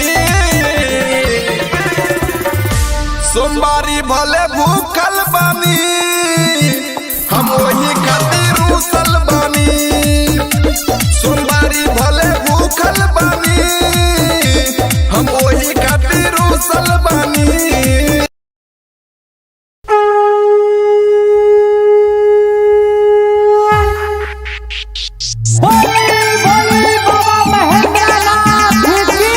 सोमवारी भले भूखल बानी, हम वही खातिर रूसल बानी। सोमवारी भले भूखल बानी, हम वही खातिर रूसल बानी। बोली बोली बाबा महेंद्रनाथ की।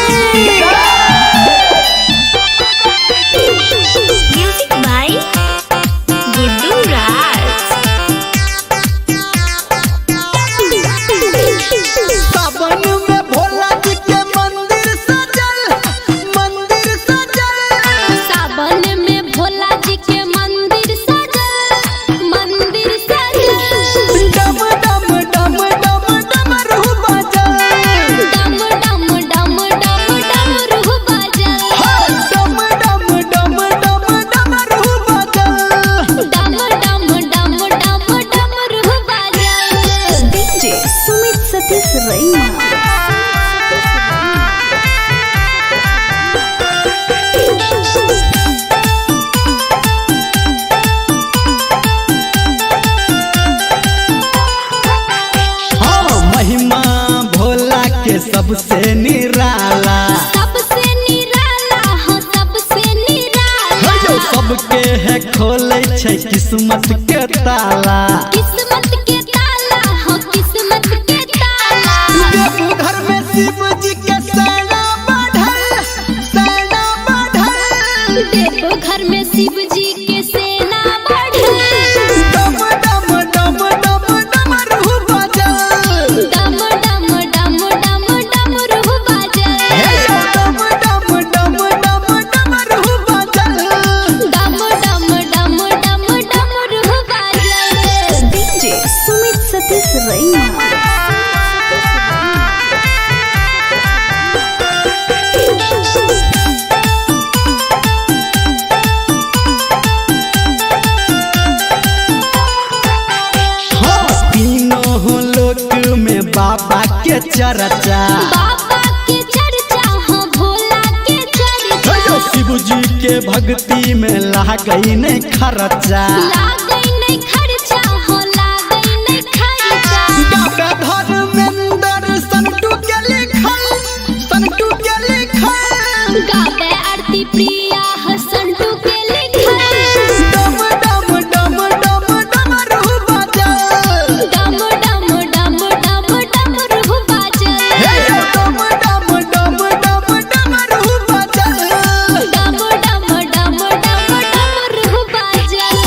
म्यूजिक बाय गुड्डू राज। सावन में भोला जी के मंदिर सजल, मंदिर सजल। सावन में भोला जी के मंदिर सजल, मंदिर सजल। डम डम डम डम डमरू बजल। डम डम डम डम डमरू बजल। डम डम डम डम डमरू बजल। डम डम डम डम डमरू बजल। डीजे सुमित सतीश रैना। हाँ, महिमा भोला के सबसे निराला। सबसे निराला हो, सबसे निराला। हे यौ, सबके है खोले छै किस्मत के ताला। किस्मत के ताला हो, किस्मत के ताला। देवघर में शिव जी के सेना बढ़ल, सेना बढ़ल। देवघर में शिव जी के सेना बढ़ल। डम डम डम डम डमरू बजल। डम डम डम डम डमरू बजल। हे यौ, डम डम डम डम डमरू बजल। डम डम डम डम डमरू बजल। डीजे सुमित सतीश रैना। हाँ, तीनों लोक में बाबा के चर्चा। बाबा के चर्चा हो, भोला के चर्चा। हे यौ, शिव जी के भक्ति में लागई नहीं खर्चा। लागै नहीं खर्चा हो, लागै नहीं खर्चा। गावे धर्मेंद्र संटू के लिखल, संटू के लिखल। गावे आरती प्रिया हसंटू के लिखल। डम डम डम डम डमरू बजल। डम डम डम डम डमरू बजल। हे यौ, डम डम डम डम डमरू बजल। डम डम डम डम डमरू बजल।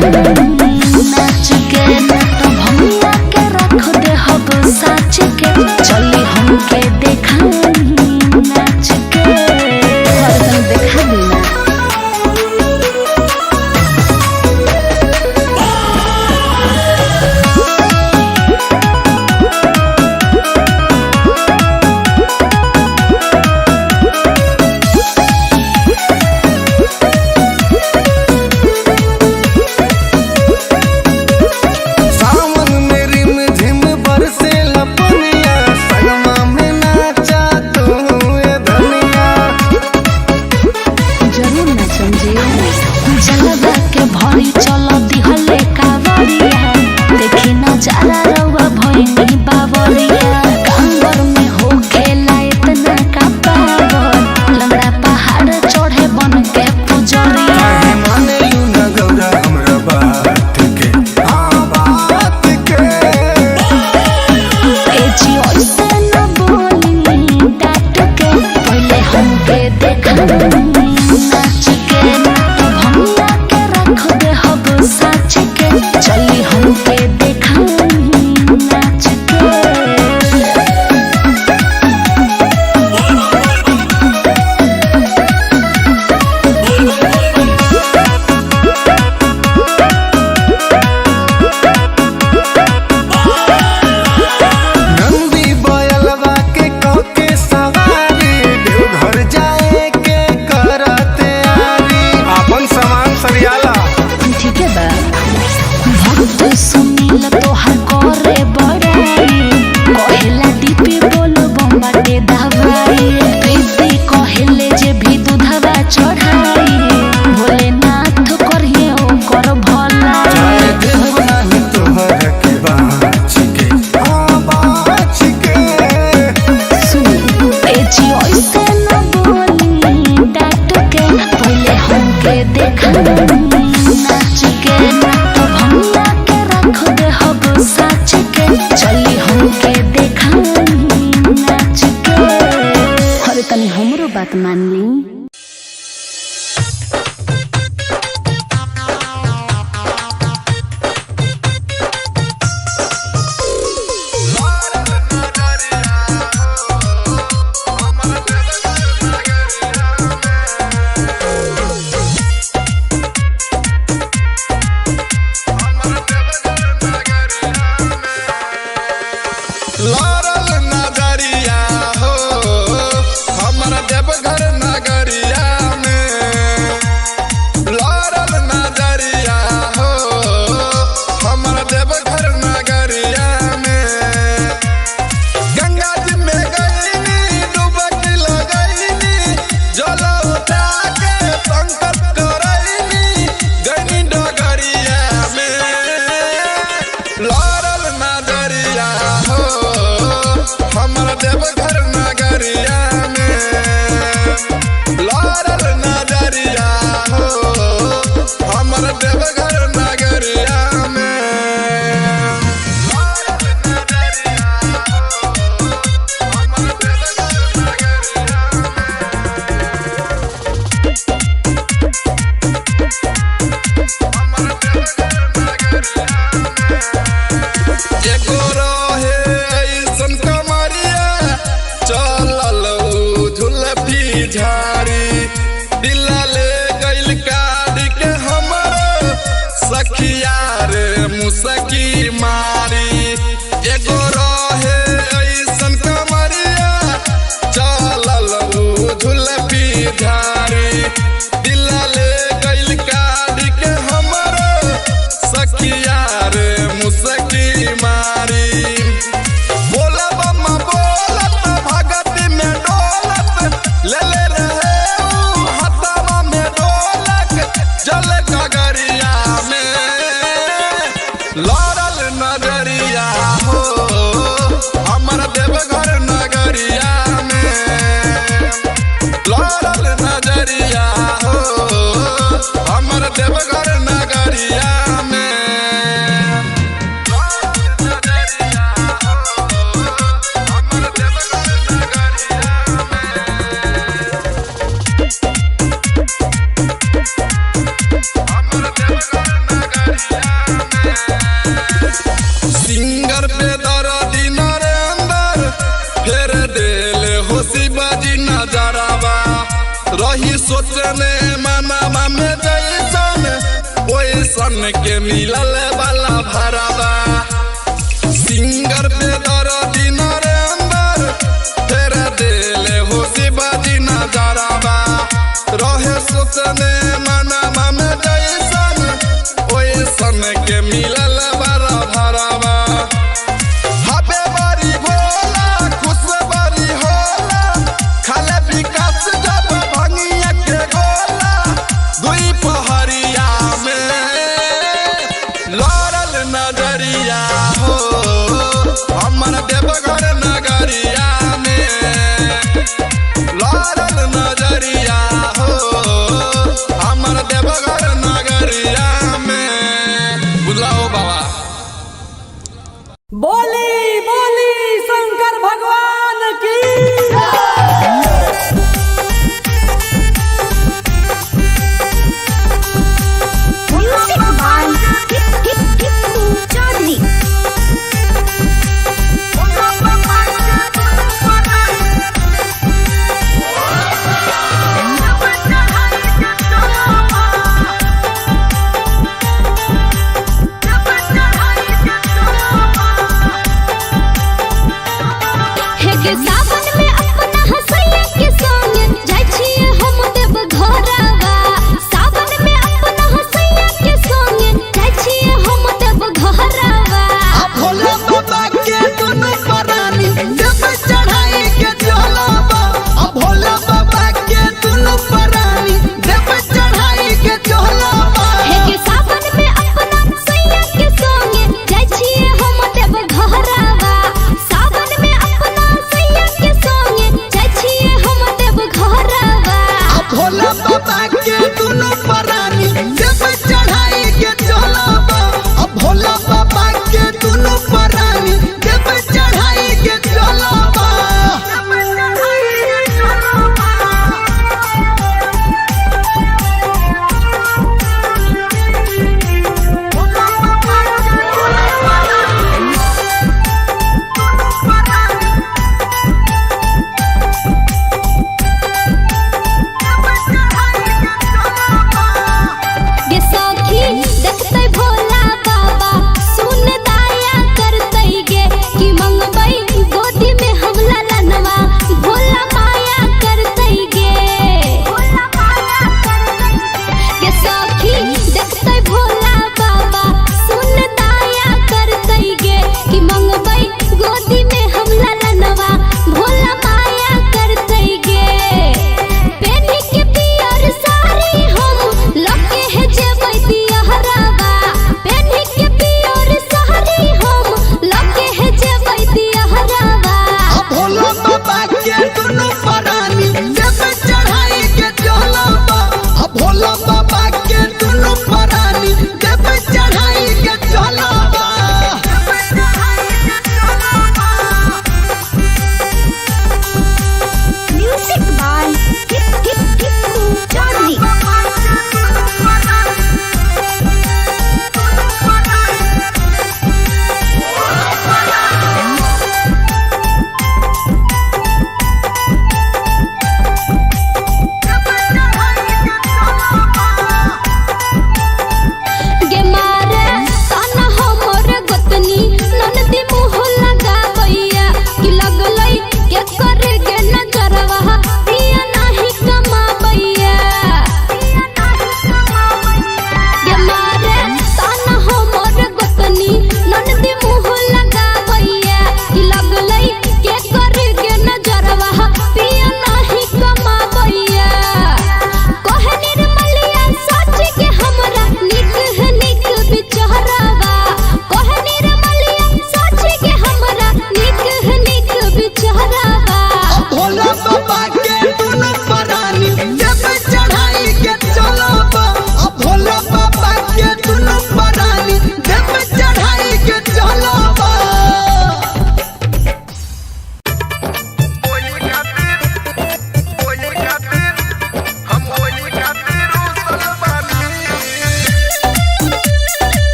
देखाई नाच के, ना तो भंगिया के रख दे हब साच के। चली हमके देखाई नाच के। अरे तनी देखा दी ना। सावन में रिम झिम बरसे लपनिया, संगमा में नाचा तू ए धनिया। जरूर नाचम जी। जलवा के भरी चल दिहले कावरिया, देखी नजारा रउआ भइनी बावरिया। कांवर में हो खेला इतना का पावर, लंगड़ा पहाड़ चढ़े बन के पुजरिया। काहे माने लू न गौरा हमरा बात के, हाँ बात के। ए जी ऐसे न बोली डांट के, पहले हमके देखाई नाच के, ना तो भंगिया के रख दे हब साच के। चली हमके देखाई नाच के। नंदी बयलवा के कके सवारी, देवघर जाए के करते आरी। अपन सामान सरियाला। ठीक है बा। भक्त सुनील तोहर करे बड़ाई, कहेला डीपी बोल बम्बाटे दवाई। प्रीति कहेले जे भी दूधवा चढ़ाई, भोलेनाथ करिए ओकर भलाई। जाए देव नाही तोहर के बाँच के, हाँ बाँच के। सुनी। ए जी ऐसे न बोली डांट के, पहले हमके देखाई नाच के, ना तो भंगिया के रख दे हब साच के। चली हमके देखाई नाच के। अरे तनी हमरो बात मान ली। लड़ल नजरिया हो हमर देवघर नगरिया में। लड़ल नजरिया हो हमर देवघर नगरिया में। गंगा जी में गईनी डुबकी लगईनी, जल उठा के संकल्प करईनी, गईनी डगरिया में। लड़ल नजरिया हो हमर देवघर नगरिया में। लड़ल नजरिया हो हमर देवघर नगरिया में। लड़ल नजरिया हो हमर देवघर नगरिया में। हमर देवघर नगरिया में। एगो रहे ऐसन कमरिया, चलल उ झुलफी झाड़ी। दिल ले गइल काट के हमर सखिया रे मुसकी मारी। एगो रहे ऐसन कमरिया, चलल उ झुलफी झाड़ी। दिल ले गइल काट के हमर सखिया रे मुसकी मारी। बोला बम्मा बोलत भगत में डोलत, ले ले रहे ऊ हथवा में डोलक, जल गगरिया में। लड़ल नजरिया हो हमर देवघर नगरिया में। लड़ल नजरिया हो हमर देवघर नगरिया में। नजरिया हो हमर देवघर नगरिया में। हमर देवघर नगरिया में। सोचने मनावा में जैसन ओइसन के मिलल वाला भरावा। सिंगर पे दर्दी नरेंद्र फेर देले हो शिवाजी नजरावा। रहे सोचने मनावा में जैसन ओइसन के मिलल वाला भरावा। हबे बारी भोला खुश बारी होला, खाले विकास जब भंगिया के गोला। दुई पहरिया में लड़ल नजरिया हो, हमर देवघर नगरिया में लड़ल नजरिया हो, हमर देवघर नगरिया में। बुझलाओ बाबा। बोली बोली शंकर भगवान की। Music by Tippu Chaudhary. हे के सावन में अपना हसैया के संग जाइ छियै हम देव घरवा। सावन में अपना हसैया के संग जाइ छियै हम देव घरवा। आ भोला बाबा के दुनु परानी देव चढ़ाई के चलबा। आ भोला बाबा के दुनु परानी देव चढ़ाई के चलबा। हे के सावन में अपना सैया के संग जाइ छियै हम देव घरवा। सावन में अपना सैया के संग जाइ छियै हम देव घरवा। आ भोला बाबा के दुनु परानी देव चढ़ाई के चलबा। आ भोला बाबा के दुनु परानी देव चढ़ाई के चलबा। गे सखी देखतै भोला बाबा।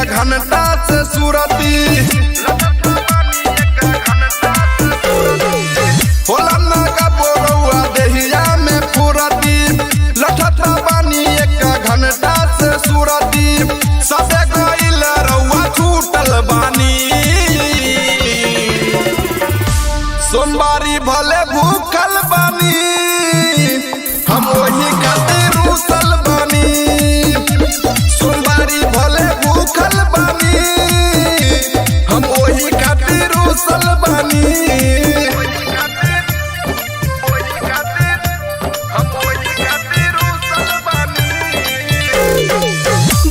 घंटा से सुरती। होला ना का बोरौआ देहिया में फुरती, लठत बानी एक घंटा से सुरती। सबे गइल रउआ छूटल बानी, सोमवारी भले भूखल बानी, हम वही खातिर रूसल बानी। सोमवारी भले भूखल बानी, हम वही खातिर रूसल बानी।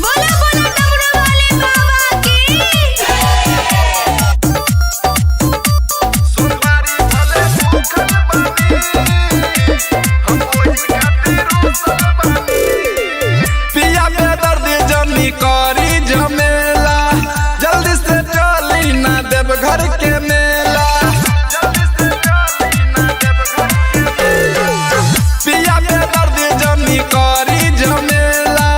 बोला बोला डमरू वाले बाबा की। सोमवारी भले भूखल बानी, हम वही खातिर रूसल बानी। पिया बेदर्द जनी करी झमेला, जल्दी से चली ना देव घर के मेला। जल्दी से चली ना देव घर के मेला। पिया बेदर्द जनी करी झमेला,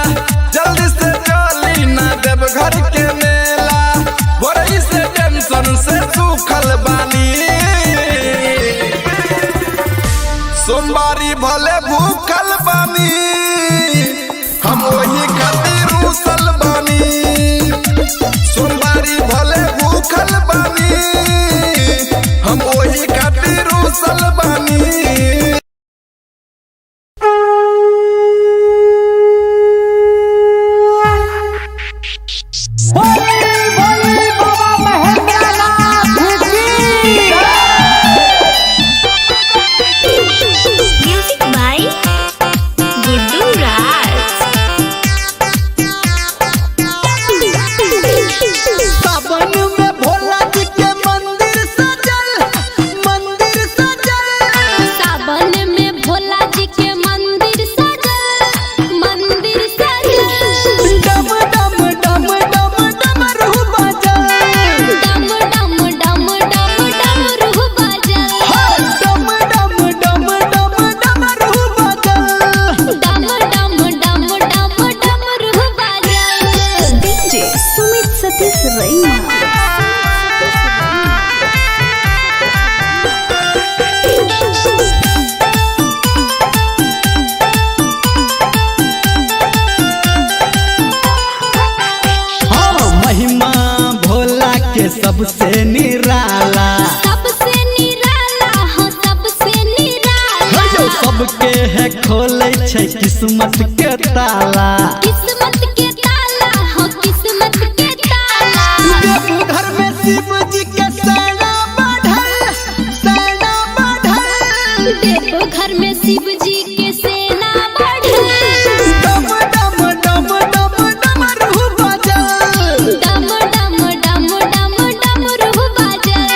जल्दी से चली ना देव घर के मेला। भोरही से टेंशन से सूखल बानी, सोमवारी भले भूखल बानी, हम वही खातिर रूसल बानी। सोमवारी भले भूखल बानी, हम वही खातिर रूसल बानी। बोली बोली बाबा महेंद्रनाथ की। म्यूजिक बाय गुड्डू राज। सावन में भोला जी के मंदिर सजल, मंदिर सजल। सावन में भोला जी के मंदिर सजल, मंदिर सजल। डम डम डम डम डमरू बजल। डम डम डम डम डमरू बजल। डम डम डम डम डमरू बजल। डम डम डम डम डमरू बजल। डीजे सुमित सतीश रैना। हाँ, महिमा भोला के सबसे निराला। सबसे निराला हो, सबसे निराला। सबके है खोले छै किस्मत के ताला। किस्मत के ताला हो, किस्मत के ताला। देवघर में शिव जी के सेना बढ़ल, सेना बढ़ल। देवघर में शिव जी के सेना बढ़ल। डम डम डम डम डमरू बजल। डम डम डम डम डमरू बजल।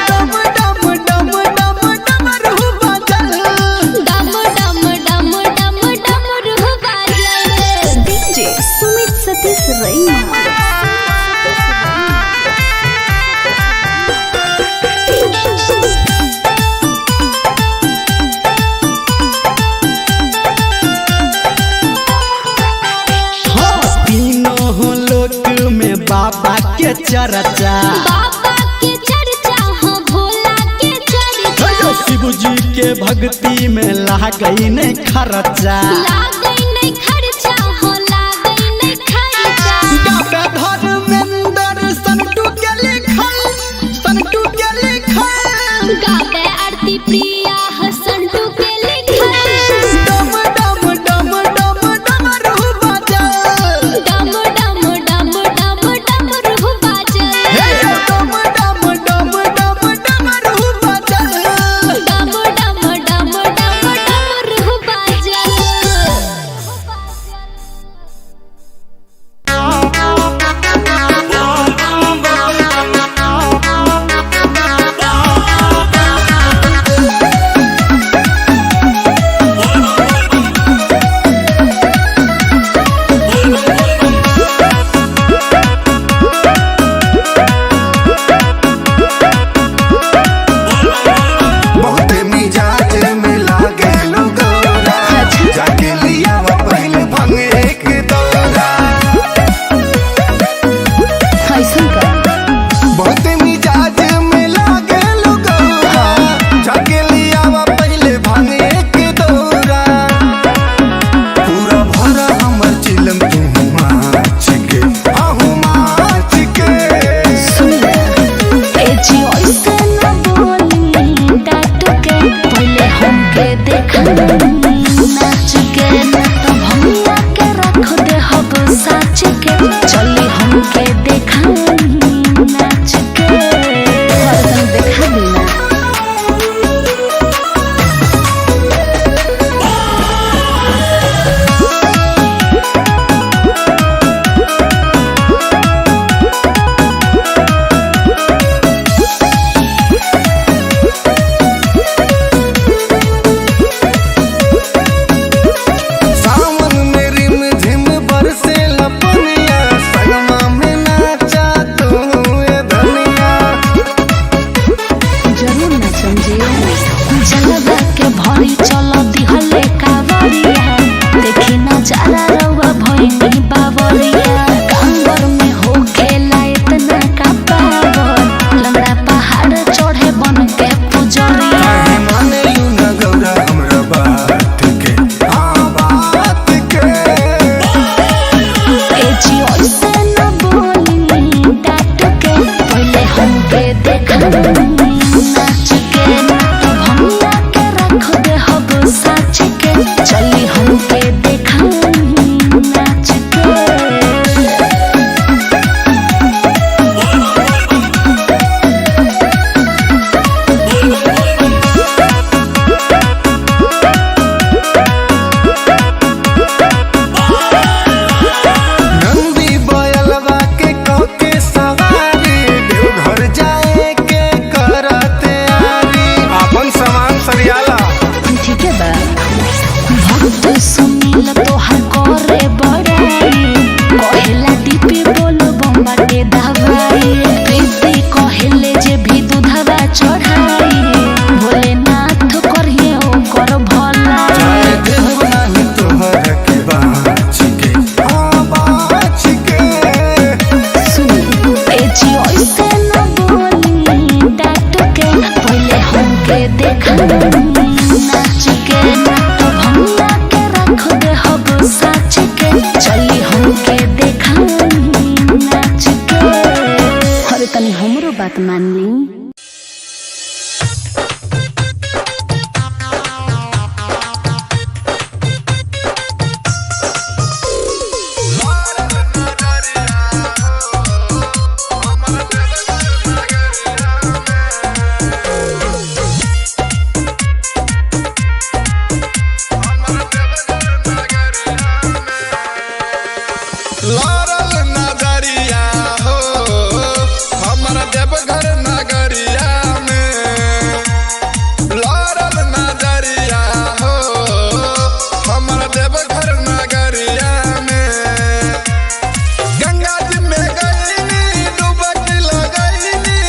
डम डम डम डम डमरू बजल। डम डम डम डम डमरू बजल। डीजे सुमित सतीश रैना। हाँ, तीनों लोक में बाबा के चर्चा। बाबा के चर्चा हो, भोला के चर्चा। शिव जी के भक्ति में लागई नहीं खर्चा। लागै नहीं खर्चा हो, लागै नहीं खर्चा। गावे धर्मेंद्र संटू के लिखल, संटू के लिखल। गावे आरती प्रिया हसंटू के लिखल। डम डम डम डम डमरू बजल। डम डम डम डम डमरू बजल। डम डम डम डम डमरू बजल। डम डम डम डम डमरू बजल। हमके देखा नाच के, ना तो भंगिया के रख दे हब साच के। चली हमके देखा नाच के। और तनी देखा दी ना। सावन में रिम झिम बरसे लपनिया, संगमा में नाचा तू ए धनिया। जरूर नाचम जी। जलवा के भरी चल दिहले कावरिया, देखी नजारा रउआ भइनी बावरिया। कांवर में हो खेला इतना का पावर, लंगड़ा पहाड़ चढ़े बन के पुजरिया। काहे माने you न गौरा हमरा बात के, हाँ बात के। ए जी ऐसे न बोली डांट के, पहले हमके देखा नाच के, ना तो भंगिया के रख दे हब साच के। चली हमके देखा नाच के। नंदी बयलवा के कके सवारी, देवघर जाए के करते आरी। अपन सामान सरियाला। ठीक है बा। भक्त सुनील तोहर करे बड़ाई, कहेला डीपी बोल बम्बा के दवाई। प्रीति कहेले जे भी दूधवा चढ़ाई, भोलेनाथ करिए ओकर भलाई। जाए देव नाही तोहर के बाँच के, हाँ बाँच के। सुनी। ए जी ऐसे न बोली डांट के, पहले हमके देखा नाच के, ना तो भंगिया के रख दे हब साच के। चली हमके देखा नाच के। अरे तनी हमरो बात मान ली। लड़ल नजरिया हो हमर देवघर नगरिया में। लड़ल नजरिया हो हमर देवघर नगरिया में। गंगा जी में गईनी डुबकी लगईनी,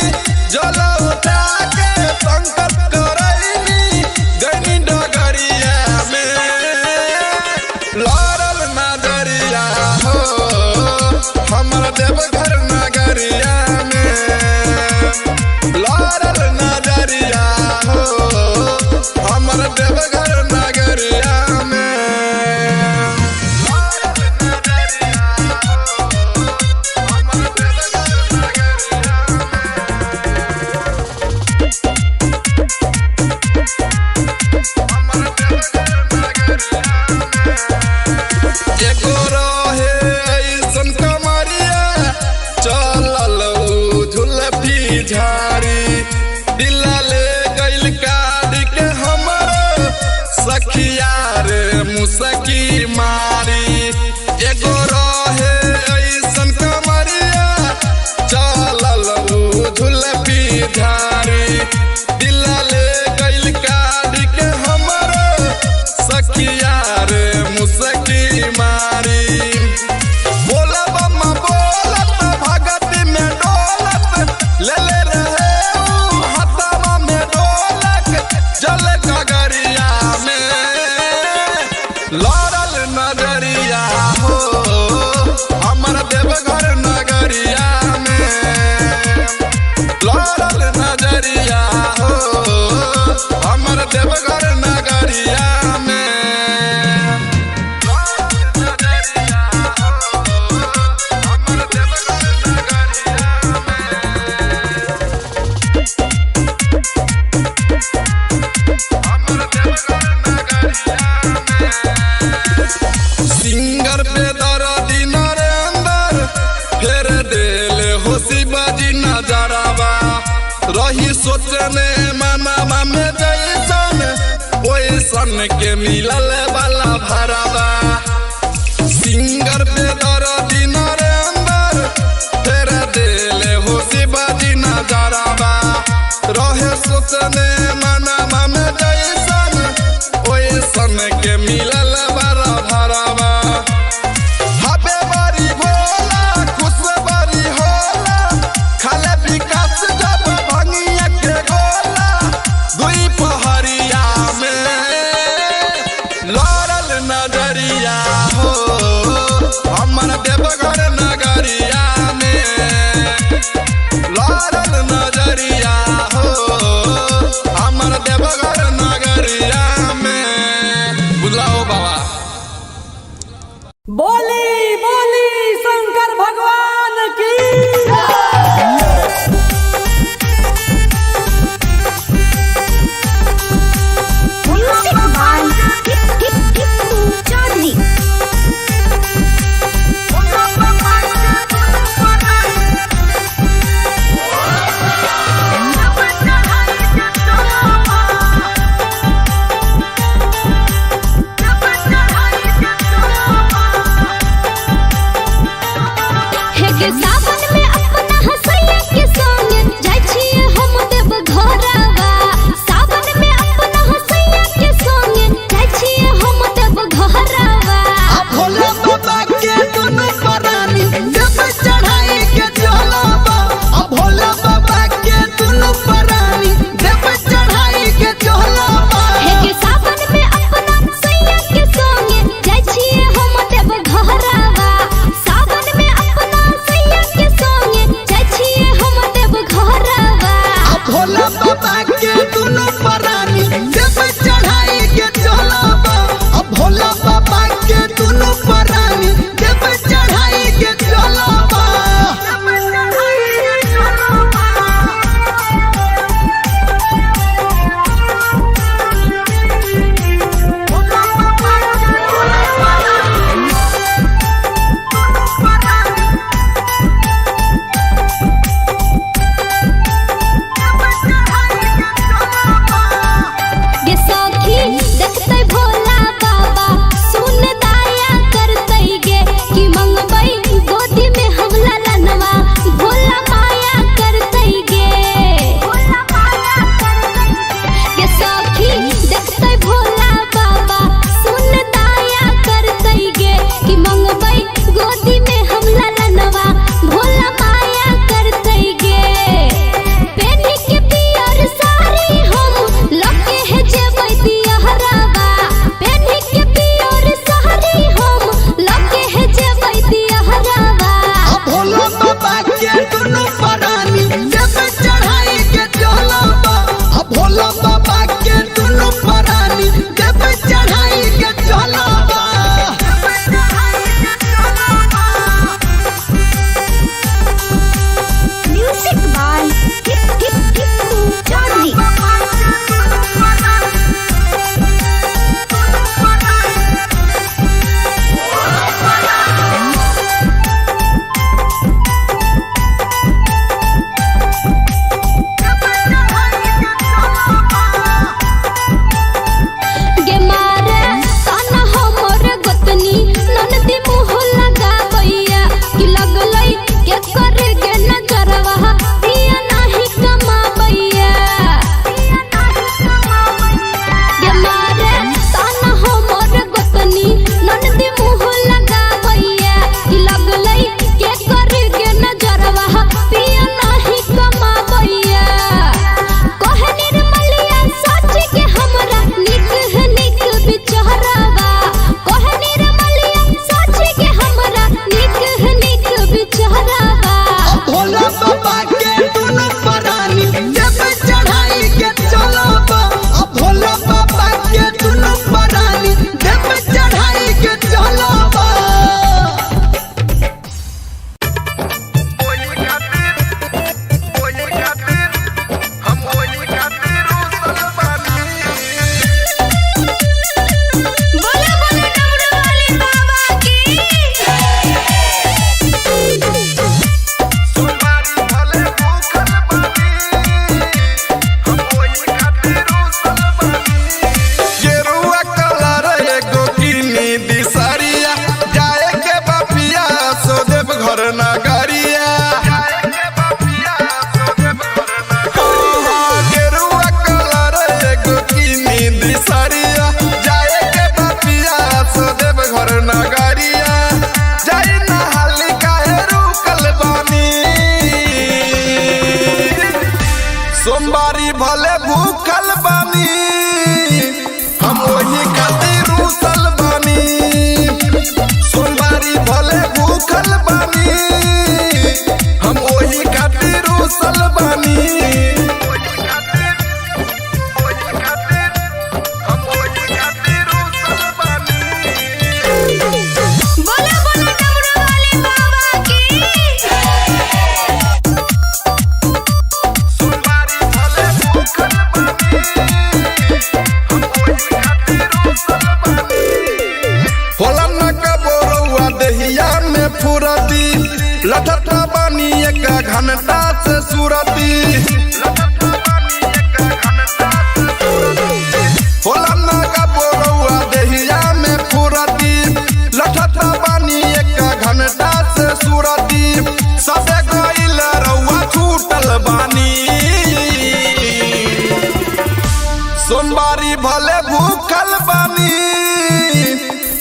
जल उठा के संकल्प करईनी, गईनी डगरिया में। लड़ल नजरिया हो हमर देवघर नगरिया में। लड़ल नजरिया हो हमर देवघर नगरिया में। लड़ल नजरिया हो हमर देवघर नगरिया में। हमर देवघर नगरिया में। एगो रहे ऐसन कमरिया, चलल उ झुलफी झाड़ी। दिल ले गइल काट के हमर सखिया रे मुसकी मारी। एगो रहे ऐसन कमरिया, चलल उ झुलफी झाड़ी। दिल ले गइल काट के हमर सखिया रे मुसकी मारी। बोला बम्मा बोलत भगत में डोलत, ले ले रहे ऊ हथवा में डोलक, जल गगरिया में। लड़ल नजरिया हो हमर देवघर नगरिया में। लड़ल नजरिया हो हमर देवघर नगरिया में। नजरिया हो हमर देवघर नगरिया में। हमर देवघर सिंगर पे दर्दी नरेंद्र फेर देल हो शिवाजी नजरवा। रही सोचने मनावा में जैसन ओइसन के मिलल वाला भरावा। सिंगर पे दर्दी नरेंद्र फेर देल हो शिवाजी नजरवा। रहे सोचने मनावा में जैसन ओइसन के मिलल वाला भरावा। हबे बारी भोला खुश बारी होला, खाले विकास जब भंगिया के गोला। दुई पहरिया में लड़ल नजरिया हो, हमर देवघर नगरिया में लड़ल नजरिया हो, हमर देवघर नगरिया में। बुलाओ बाबा। बोली बोली शंकर भगवान की। Music by Tippu Chaudhary. एक घंटा से सुरती। होला ना का बोरौआ देहिया में फुरती। लठत बानी एक घंटा से सुरती। सबे गइल रउआ छूटल बानी। सोमवारी भले भूखल बानी,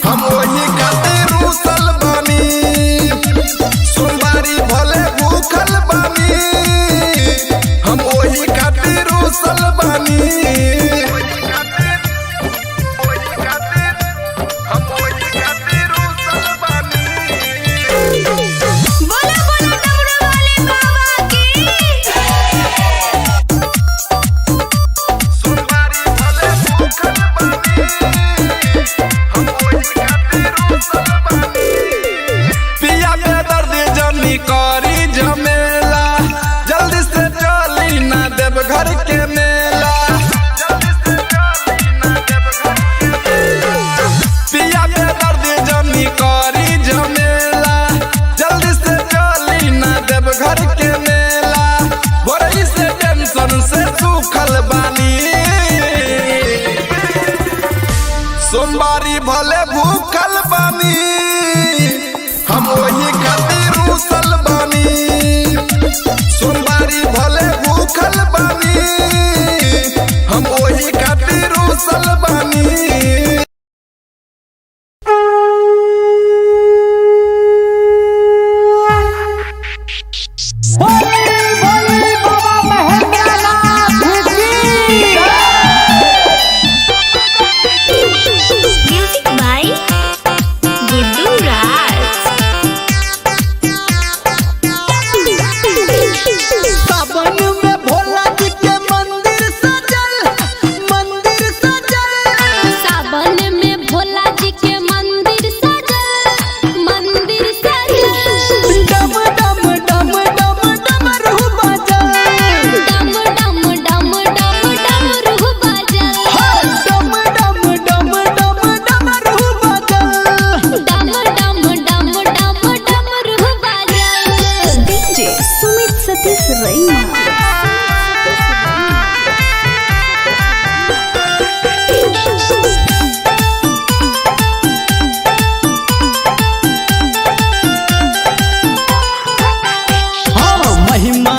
हम वही खातिर रूसल बानी। सोमवारी भले भूखल बानी, हम वही खातिर रूसल बानी। बोला बोला डमरू वाले बाबा की। सोमवारी भले भूखल बानी, हम वही खातिर रूसल बानी। पिया में दर्द जनी करी झमेला, जल्दी से चली ना देव घर के मेला। जल्दी से चली ना देव घर के मेला। पिया में दर्द जनी करी झमेला, जल्दी से चली ना देव घर के मेला। बोरई से टेंशन से सूखल बानी। सोमवारी भले भूखल बानी, हम वही खातिर रूसल बानी। सोमवारी भले भूखल बानी, हम वही खातिर रूसल बानी। बोली बोली बाबा महेंद्रनाथ की। म्यूजिक बाय गुड्डू राज। सावन में भोला जी के मंदिर सजल, मंदिर सजल। सावन में भोला जी के मंदिर सजल, मंदिर सजल। डम डम डम डम डमरू बाजल। डम डम डम डम डमरू बाजल। डम डम डम डम डमरू बाजल। डम डम डम डम डमरू बाजल। डीजे सुमित सतीश रैना। हाँ, महिमा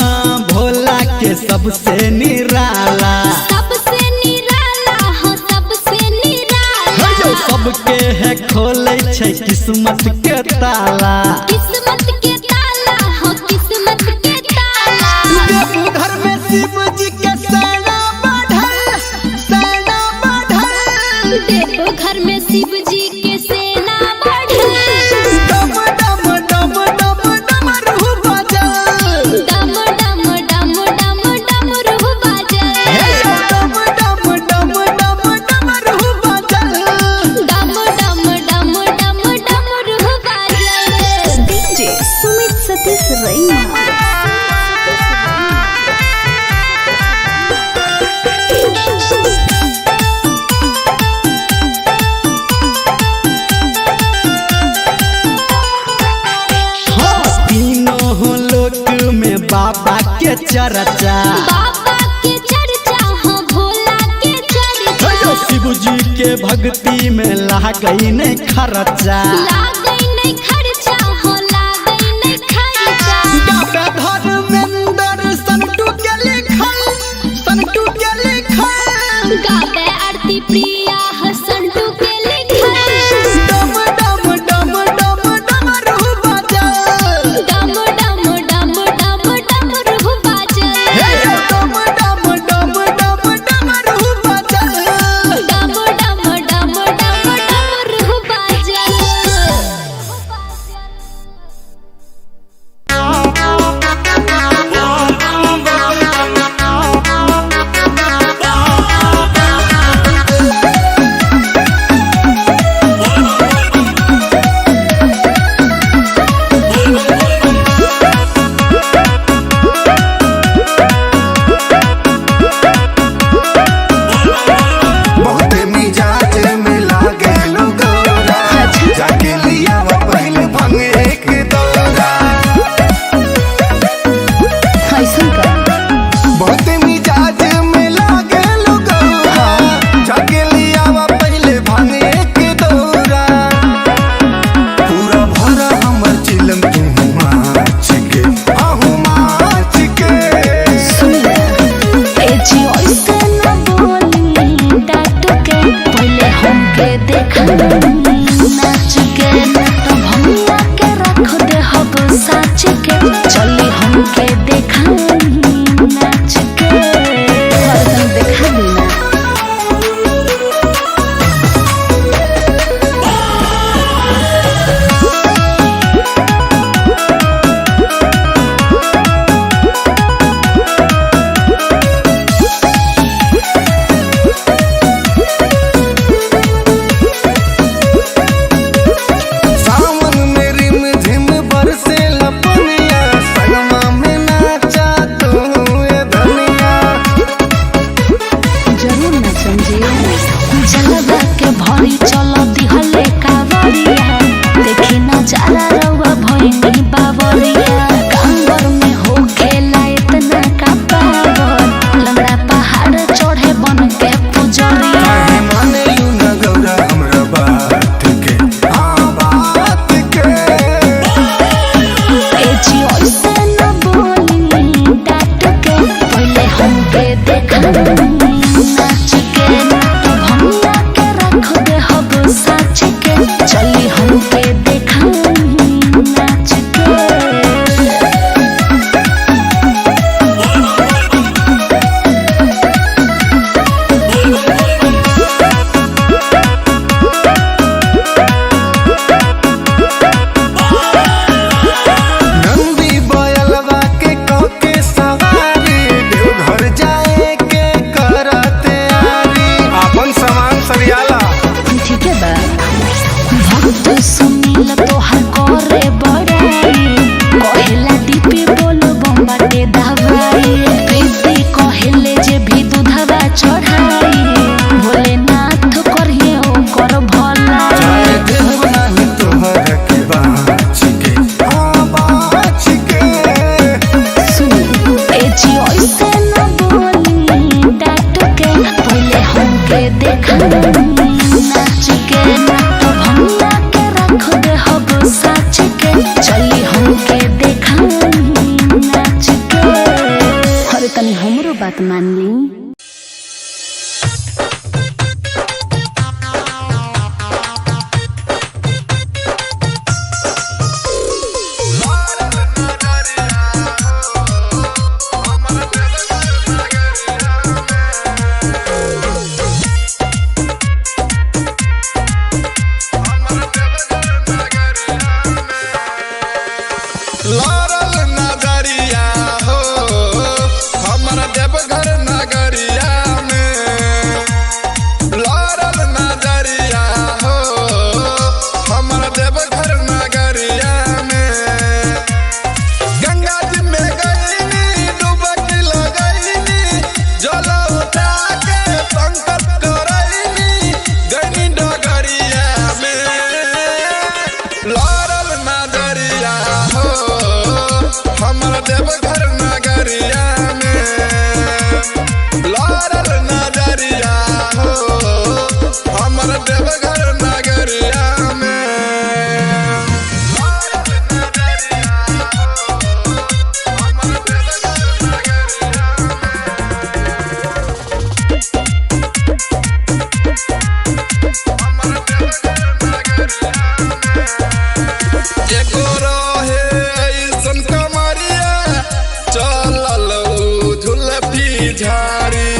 भोला के सबसे निराला। सबसे निराला हो, सबसे निराला। हे यौ, सबके है खोलै छै किस्मत के ताला। किस्मत के ताला हो, किस्मत के ताला। देवघर में शिव जी के सेना बढ़ल, सेना बढ़ल। देवघर में शिव जी के सेना बढ़ल। डम डम डम डम डमरू बाजल। डम डम डम डम डमरू बाजल। हे यौ, डम डम डम डम डमरू बाजल। डम डम डम डम डमरू बाजल। डीजे सुमित सतीश रैना। हाँ, तीनों लोक में बाबा के चर्चा। बाबा के चर्चा हो, भोला के चर्चा। हे यौ, शिव जी के भक्ति में लागई नहीं खर्चा। लागै नहीं खर्चा हो, लागै नहीं खर्चा। गावे धर्मेंद्र संटू के लिखल, संटू के लिखल। गावे आरती प्रिया हसंटू के लिखल। डम डम डम डम डमरू बाजल। डम डम डम डम डमरू बाजल। हे यौ, डम डम डम डम डमरू बाजल। डम डम डम डम डमरू बाजल। Bye. नाच के, ना तो भंगिया के रख दे हब साच के। चली हमके देखाई नाच के। और तनी देखा दी ना। सावन में रिम झिम बरसे लपनिया, संगमा में नाचा तू ए धनिया। जरूर ना समझिए। जलवा के भरी चल दिहले कावरिया, देखी नजारा रउआ भइनी बावरिया। कांवर में हो खेला इतना का पावर, लंगड़ा पहाड़ चढ़े बन के पुजरिया। काहे माने you न गौरा हमरा बात के, हाँ बात के। ए जी ऐसे न बोली डांट के, पहले हमके देखाई नाच के, ना तो भंगिया के रख दे हब साच के। चली हमके देखाई नाच के। नंदी बयलवा के कके सवारी, देवघर जाए के करते आरी। अपन सामान सरियाला। ठीक है बा। भक्त सुनील तोहर करे बड़ाई, कहेला डीपी बोल बम्बाटे दवाई। प्रीति कहेले जे भी दूधवा चढ़ाई, भोलेनाथ करिए ओकर भलाई। जाए देव नाही तोहर के बाँच के, हाँ बाँच के। सुनी। ए जी ऐसे न बोली डांट के, पहले हमके देखाई नाच के, ना तो भंगिया के रख दे हब साच के। चली हमके देखाई नाच के। अरे तनी हमरो बात मान ली। लड़ल नजरिया हो हमर देवघर नगरिया में। लड़ल नजरिया हो हमर देवघर नगरिया में। गंगा जी में गईनी डुबकी लगईनी, जल उठा के संकल्प करईनी, गईनी डगरिया में। लड़ल नजरिया हो हमर देवघर नगरिया में। लड़ल नजरिया हो हमर देवघर नगरिया में। लड़ल नजरिया हो हमर देवघर नगरिया में। हमर देवघर नगरिया में। एगो रहे ऐसन कमरिया, चलल उ झुलफी झाड़ी।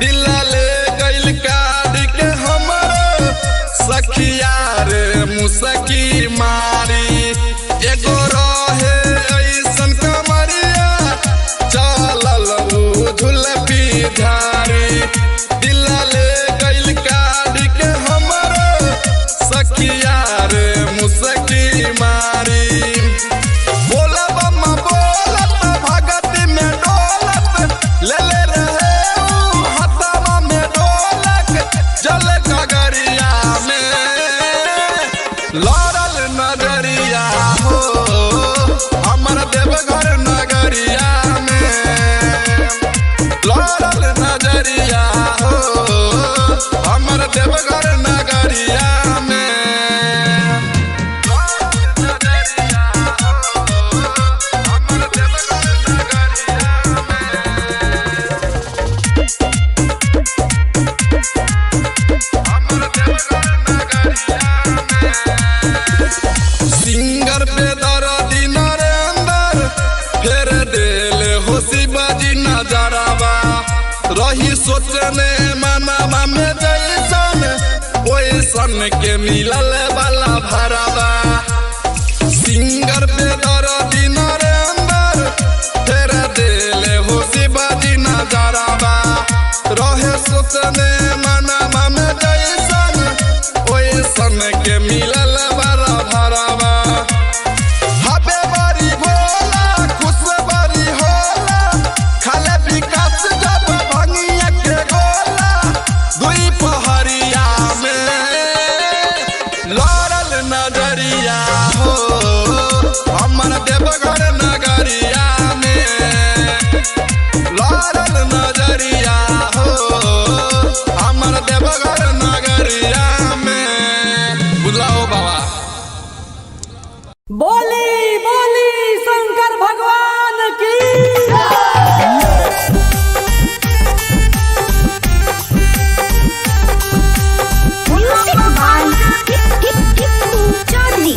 दिल ले गइल काट के हमर सखिया रे मुसकी मारी। एगो रहे ऐसन कमरिया, चलल उ झुलफी झाड़ी। दिल ले गइल काट के हमर सखिया रे मुसकी मारी। बोलब बोलत भगत में डोलत, ले ले रहे ऊ हथवा में डोलक, जल गगरिया में। लड़ल नजरिया हो हमर देवघर नगरिया में। लड़ल नजरिया सोचने मनवा में जैसन ओइसन के मिलल वाला भरावा। सिंगर पे दर्दी नरेंद्र फेर देले हो शिवाजी नजरवा। रहे सोचने मनवा में जैसन ओइसन के मिलल वाला भरावा। हबे बारी भोला खुश बारी होला, खाले विकास जब भंगिया के गोला। दुई पहरिया में लड़ल नजरिया हो, हमर देवघर नगरिया में लड़ल नजरिया हो, हमर देवघर नगरिया में। बुझलाओ बाबा। बोली बोली शंकर भगवान की। Music by Tipu Chaudhary.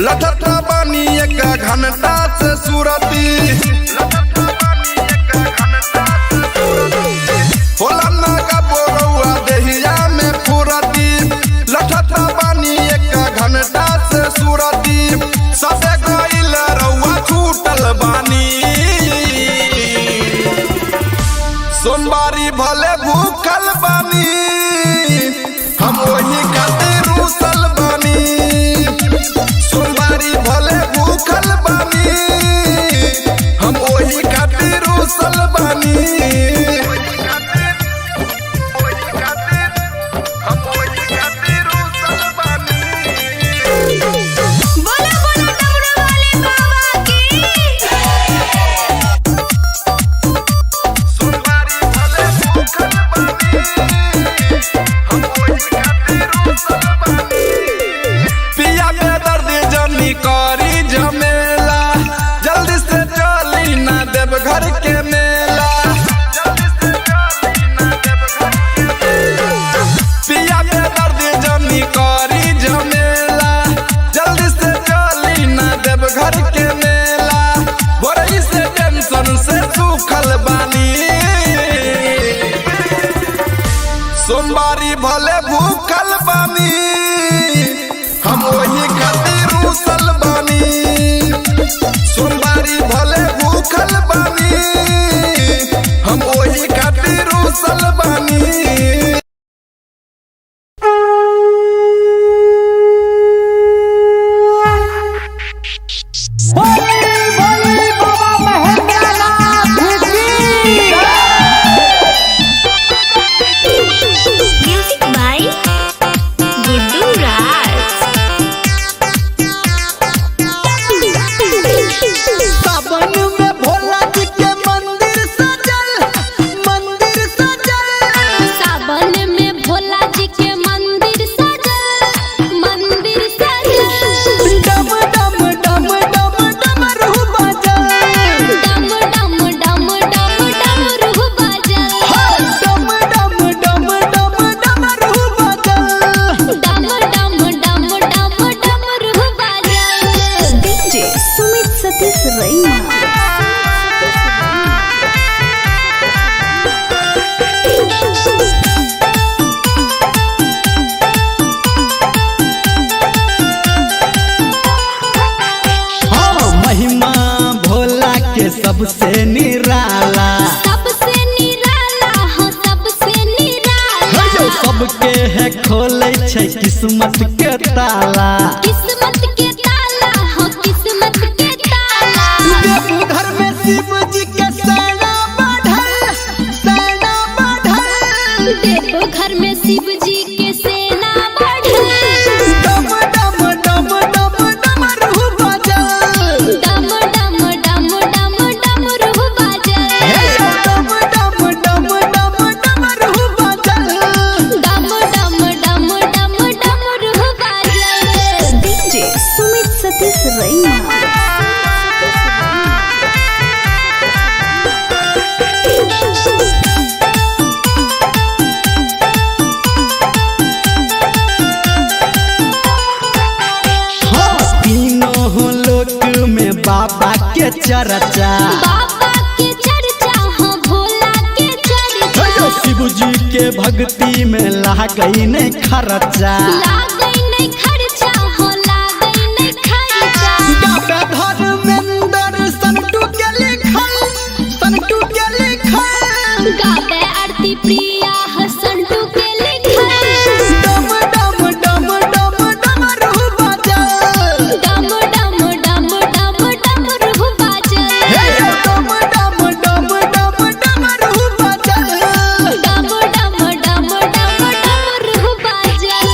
लठता बानी एक घंटा से सुरती। होला ना का बोरौआ देहिया में फुरती। लठता बानी एक घंटा से सुरती। सबे गइल रउआ छूटल बानी। सोमवारी भले भूखल बानी, हम वही खातिर रूसल बानी। सोमवारी भले भूखल बानी, हम वही खातिर रूसल बानी। बोला बोला डमरू वाले बाबा की। सोमवारी भले भूखल बानी, हम वही खातिर रूसल बानी। पिया के दर्द जनी करी झमेला, जल्दी से चली ना देव घर के मेला। जल्दी से चली ना देव घर के मेला। पिया के दर्द जनी करी झमेला, जल्दी से चली ना देव घर के मेला। बोरई से टेंशन से सूखल बानी। सोमवारी भले भूखल बानी, हम वही खातिर रूसल बानी। सोमवारी भले भूखल बानी, हम वही खातिर रूसल बानी। बोली बोली बाबा महेंद्रनाथ की। म्यूजिक बाय गुड्डू राज। सावन में भोला जी के मंदिर सजल, मंदिर सजल। सावन में भोला जी के मंदिर सजल, मंदिर सजल। डम डम डम डम डमरू बजल। डम डम डम डम डमरू बजल। डम डम डम डम डमरू बजल। डम डम डम डम डमरू बजल। डीजे सुमित सतीश रैना। हाँ, महिमा भोला के सबसे निराला। सबसे निराला हो, सबसे निराला। सबके है खोले छै किस्मत के ताला। किस्मत के ताला हो, किस्मत के ताला। देवघर में शिव जी के सेना बढ़ल, सेना बढ़ल। देवघर में शिव जी के सेना बढ़ल। डम डम डम डम डमरू बजल। डम डम डम डम डमरू बजल। डम डम डम डम डमरू बजल। डम डम डम डम डमरू बजल। डीजे सुमित सतीश रैना। हाँ, तीनों लोक में बाबा के चर्चा। बाबा के चर्चा हो, भोला के चर्चा। शिव जी के भक्ति में लागई नहीं खर्चा। लागै नहीं खर्चा हो, लागै नहीं खर्चा। गाता धर्मेंद्र संटू के लिखल, संटू के लिखल। गाबै आरती प्रिया हसंटू के लिखल। डम डम डम डम डमरू बजल। डम डम डम डम डमरू बाजल। डम डम डम डम डमरू बजल। डम डम डम डम डमरू बाजल।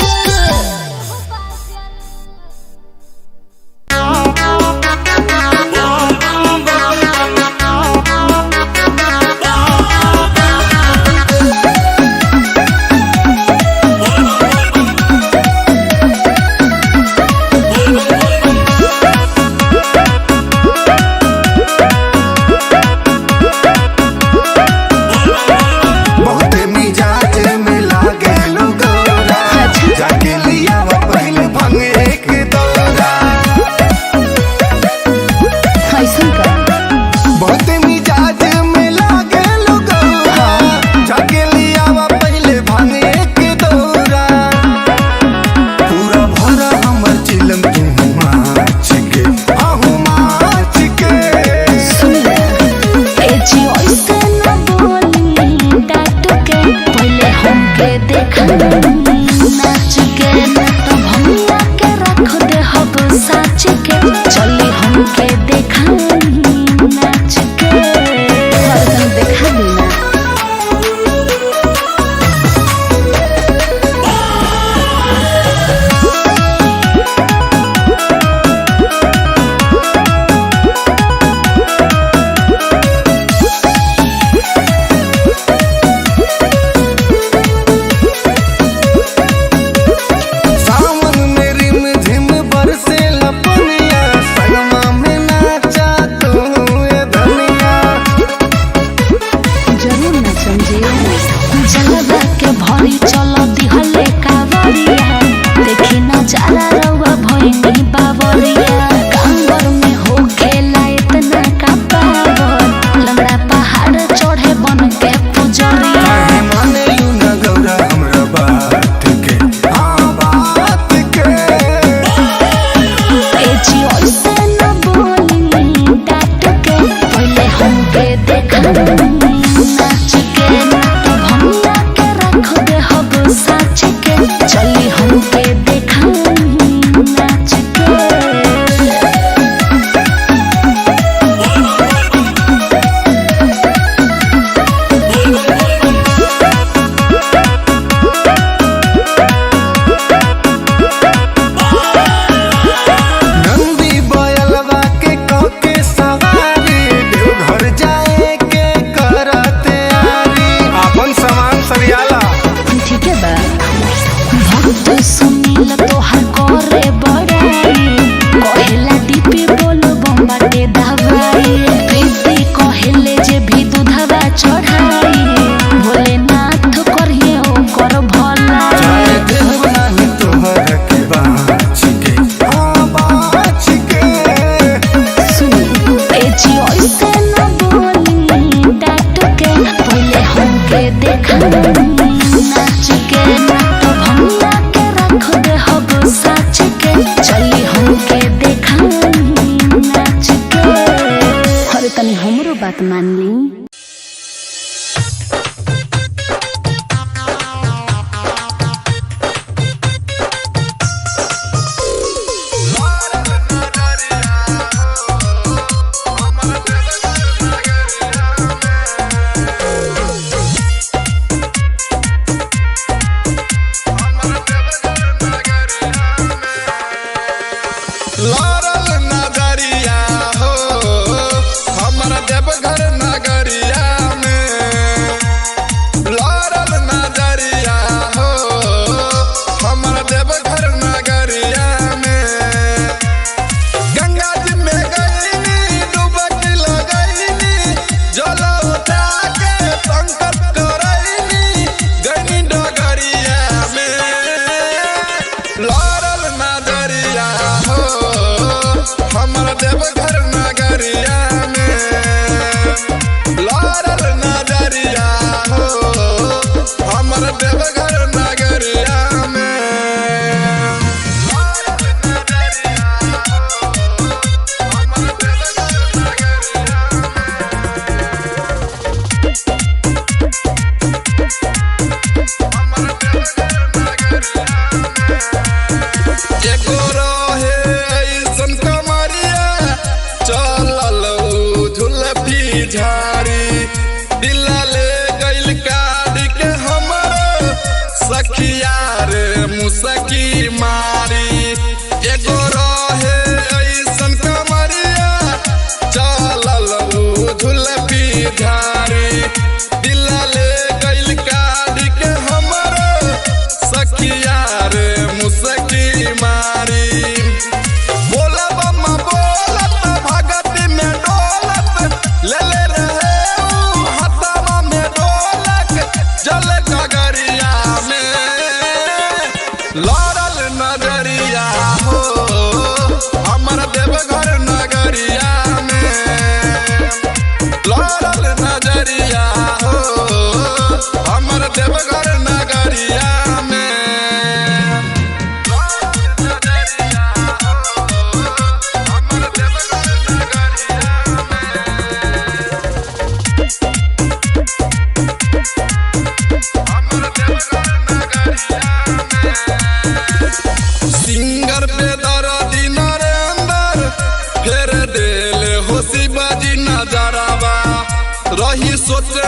देखाई नाच के, ना तो भंगिया के रख दे हब साच के। चली हमके देखाई नाच के। और तनी देखा दी ना। सावन में रिम झिम बरसे लपनिया, संगमा में नाचा तू ए धनिया। जरूर नचम जी। जलवा के भरी चल दिहले कावरिया, देखी नजारा रउआ भइनी बावरिया। कांवर में हो खेला इतना का पावर, लंगड़ा पहाड़ चढ़े बन के पुजरिया। काहे माने लू न गौरा हमरा बात के, हाँ बात के। ए जी ऐसे न बोली डांट के, पहले हमके देखाई नाच के, ना तो भंगिया के रख दे हब साच के। चली हमके देखाई नाच के। नंदी बयलवा के कके सवारी, देवघर जाए के करते आरी। अपन सामान सरियाला। ठीक है बा। भक्त सुनील तोहर करे बड़ाई, कहेला डीपी बोलो बम्बाटे दवाई। प्रीति कहेले जे भी दूधवा चढ़ाई, भोलेनाथ करिए ओकर भलाई। जाए देव नाही तोहर के बाँच के, हाँ बाँच के। सुनी। ए जी ऐसे न बोली डांट के, पहले हमके देखाई नाच के, ना तो भंगिया के रख दे हब साच के। चली हमके देखाई नाच के। अरे तनी हमरो बात मान ली। लड़ल नजरिया हो हमर देवघर नगरिया में। लड़ल नजरिया हो हमर देवघर नगरिया में। गंगा जी में गईनी डुबकी लगईनी, जल उठा के संकल्प करईनी, गईनी डगरिया में। लड़ल नजरिया हो हमर देवघर नगरिया में। लड़ल नजरिया हो हमर देवघर नगरिया में। लड़ल नजरिया हो हमर देवघर नगरिया में। हमर देवघर नगरिया में। एगो रहे ऐसन कमरिया, चलल उ झुलफी झाड़ी, दिला ले गइल काढ़ के हमर सखिया रे मुसकी मारी। एगो रहे ऐसन कमरिया, चलल उ झुलफी झाड़ी, दिला ले गइल काढ़ के हमर सखिया रे मुसकी मारी। बोला बम्मा बोलत भगत में डोलत, ले ले रहे ऊ हथवा में डोलक, जल गगरिया में लड़ल नजरिया हो हमर देवघर नगरिया में। लड़ल नजरिया हो हमर देवघर नगरिया में।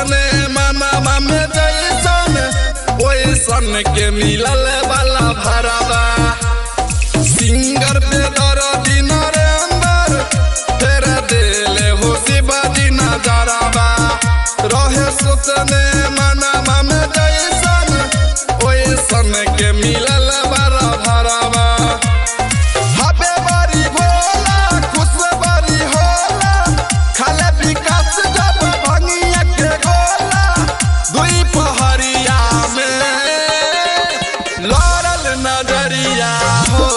सोचने मनावा में जैसन ओइसन के मिलल वाला भरावा। सिंगर पे दर्दी नरेंद्र फेर देले हो शिवाजी नजरावा। रहे सोचने मनावा में जैसन ओइसन के मिलल वाला भरावा। हबे बारी भोला खुश बारी होला, खाले विकास जब भंगिया के गोला। दुई पहरिया में लड़ल नजरिया हो,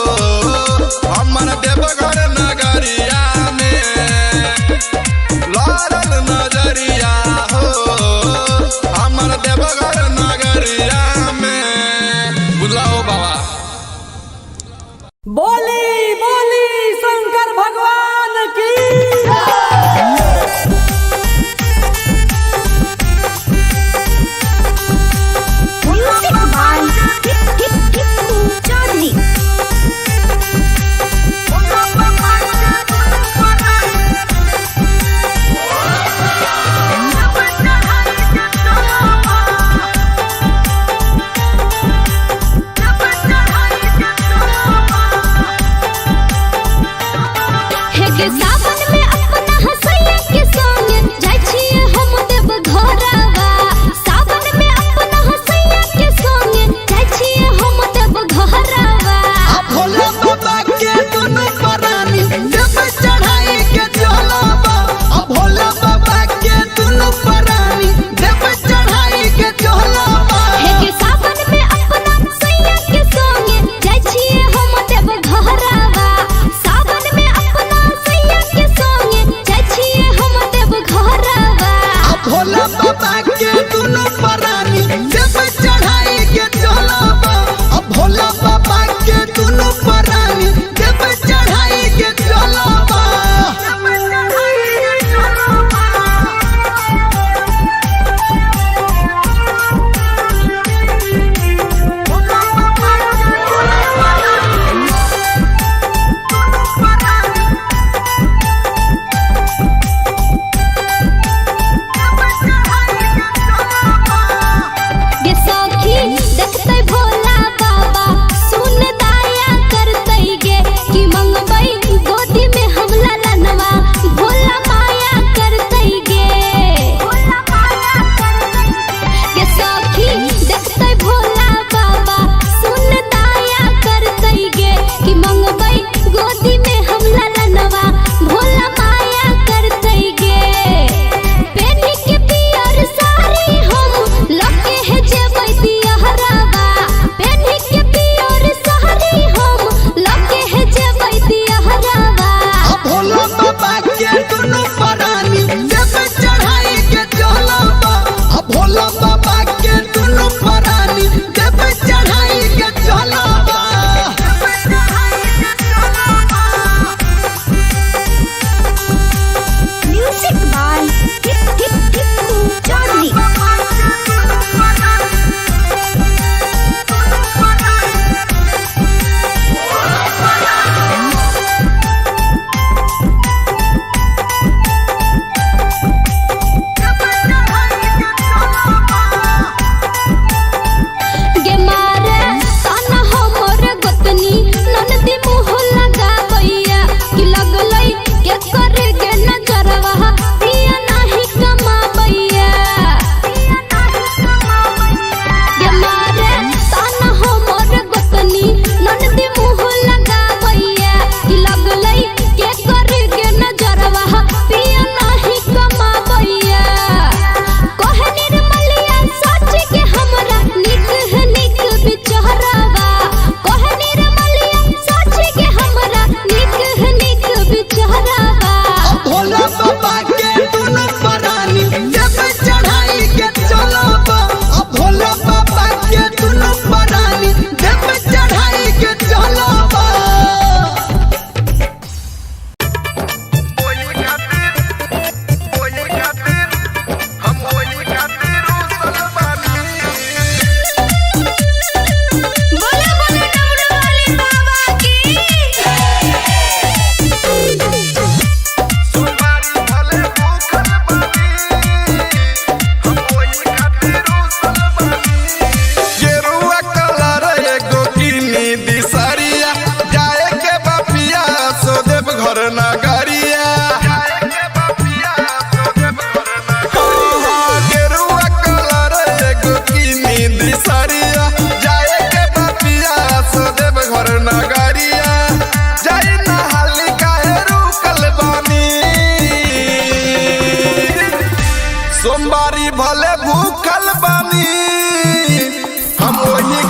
हमर देवघर नगरिया में लड़ल नजरिया हो, हमर देवघर नगरिया में। बुझलाओ बाबा। बोली बोली शंकर भगवान की। Music by Chaudhary.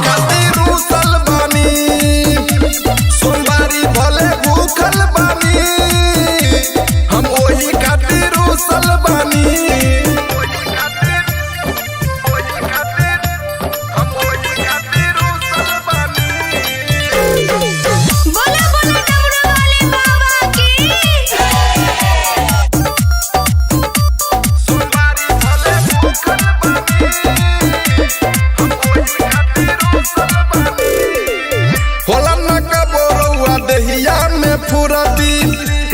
खातिर रूसल बानी। सोमवारी भले भूखल बानी, हम ओही खातिर रूसल बानी। बोला बोला डमरू वाले बाबा की। सोमवारी भले भूखल बानी, हम ओही खातिर रूसल बानी। होला न कबो रउआ देहिया में फुरती,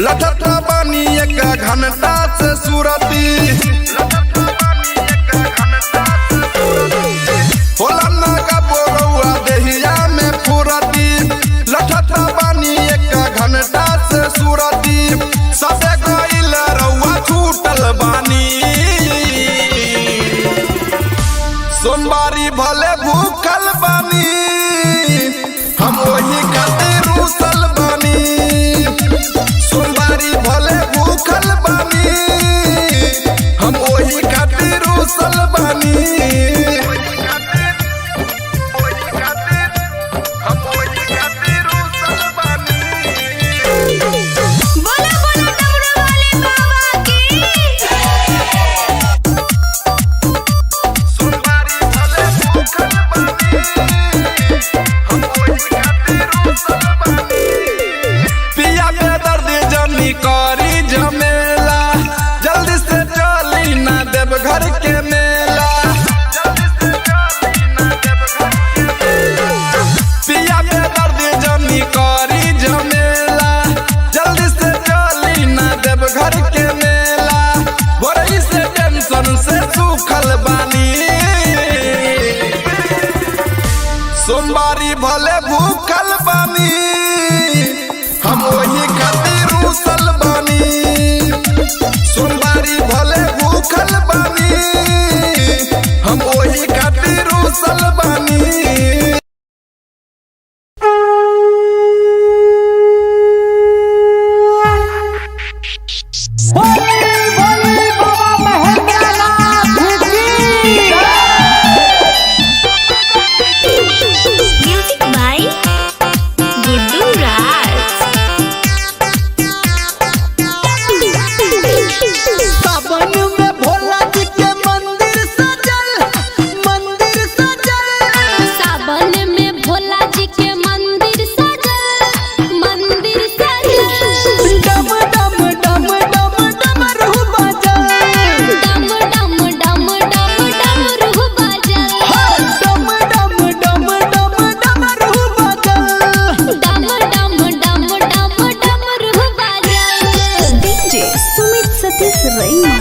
लठता बानी एक घंटा से सुरती। होला न कबो रउआ देहिया में फुरती, लठता बानी एक घंटा से सुरती। सबे गइल रउआ छूटल बानी। सोमवारी भले भूखल बानी, हम ओही खातिर रूसल बानी। सोमवारी भले भूखल बानी, हम ओही खातिर रूसल बानी। बोला बोला डमरू वाले बाबा की। सोमवारी भले भूखल बानी, हम ओही खातिर रूसल बानी। पिया के दर्द जनी करी झमेला, जल्दी से चली ना देव घर के मेला। पिया के दर्द जनी करी झमेला, जल्दी से चली ना देव घर के मेला। भोरही से टेंशन से सूखल बानी। सोमवारी भले भूखल बानी, हम ओही खातिर रूसल बानी। सोमवारी भले भूखल बानी, हम ओही खातिर रूसल बानी। बोली बोली बाबा महेंद्रनाथ की। म्यूजिक बाय गुड्डू राज। सावन में भोला जी के मंदिर सजल, मंदिर सजल। सावन में भोला जी के मंदिर सजल, मंदिर सजल। डम डम डम डम डमरू बाजल। डम डम डम डम डमरू बाजल। डम डम डम डम डमरू बाजल। डम डम डम डम डमरू बाजल। डीजे सुमित सतीश रैना।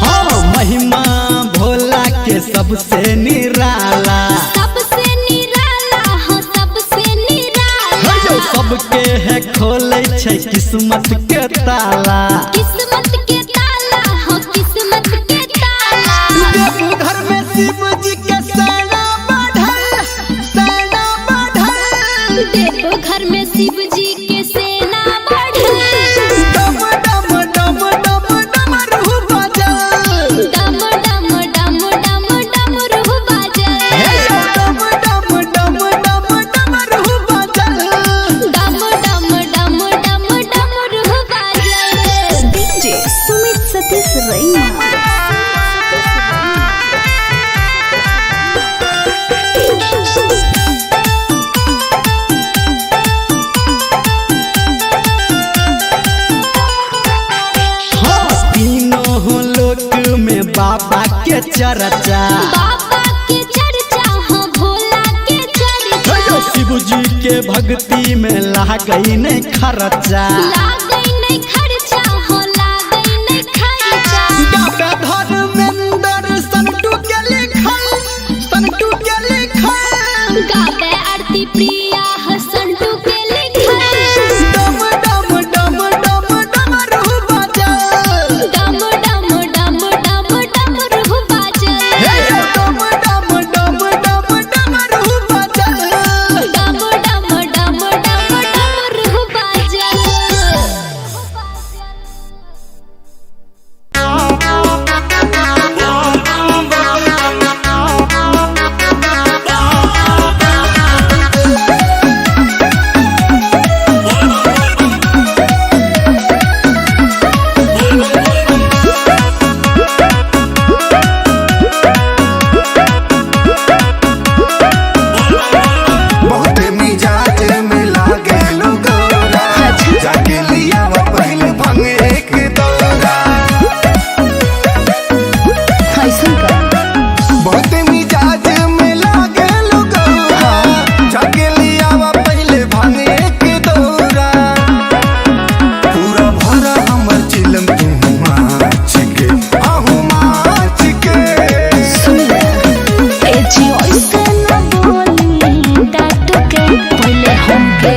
हाँ, महिमा भोला के सबसे निराला। सबसे निराला हो, सबसे निराला। सबके है खोले छै किस्मत के ताला। किस्मत के ताला हो, किस्मत के ताला। देवघर में शिव जी के सेना बढ़ल, सेना बढ़ल। देवघर में शिव जी के सेना बढ़ल। डम डम डम डम डमरू बाजल। डम डम डम डम डमरू बाजल। डम डम डम डम डमरू बाजल। डम डम डम डम डमरू बाजल। डीजे सुमित सतीश रैना। हाँ, तीनों लोक में बाबा के चर्चा। बाबा के चर्चा हो, भोला के चर्चा। शिव जी के भक्ति में लागई नहीं खर्चा। लागै नहीं खर्चा हो, लागै नहीं खर्चा। डॉक्टर धर्मेंद्र संटू के लिखल, संटू के लिखल। गावे आरती प्रिया हसंटू के लिखल। डम डम डम डम डमरू बाजल। डम डम डम डम डमरू बाजल। डम डम डम डम डमरू बाजल। डम डम डम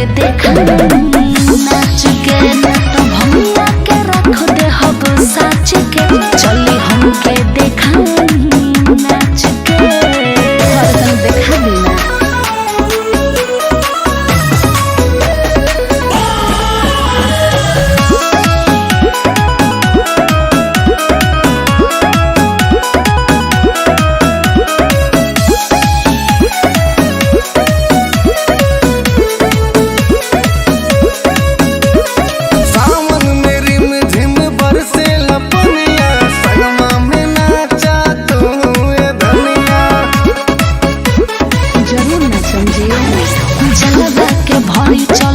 हमके देखा नाच के ना तो भंगिया के रख दे हब साच के चली हमके देखा नाच के हरदम देखा देना। सावन में रिम झिम बरसे लपनिया, संगमा में नाचा तू ए धनिया। जरूर नाचम जी। जलवा के भरी चल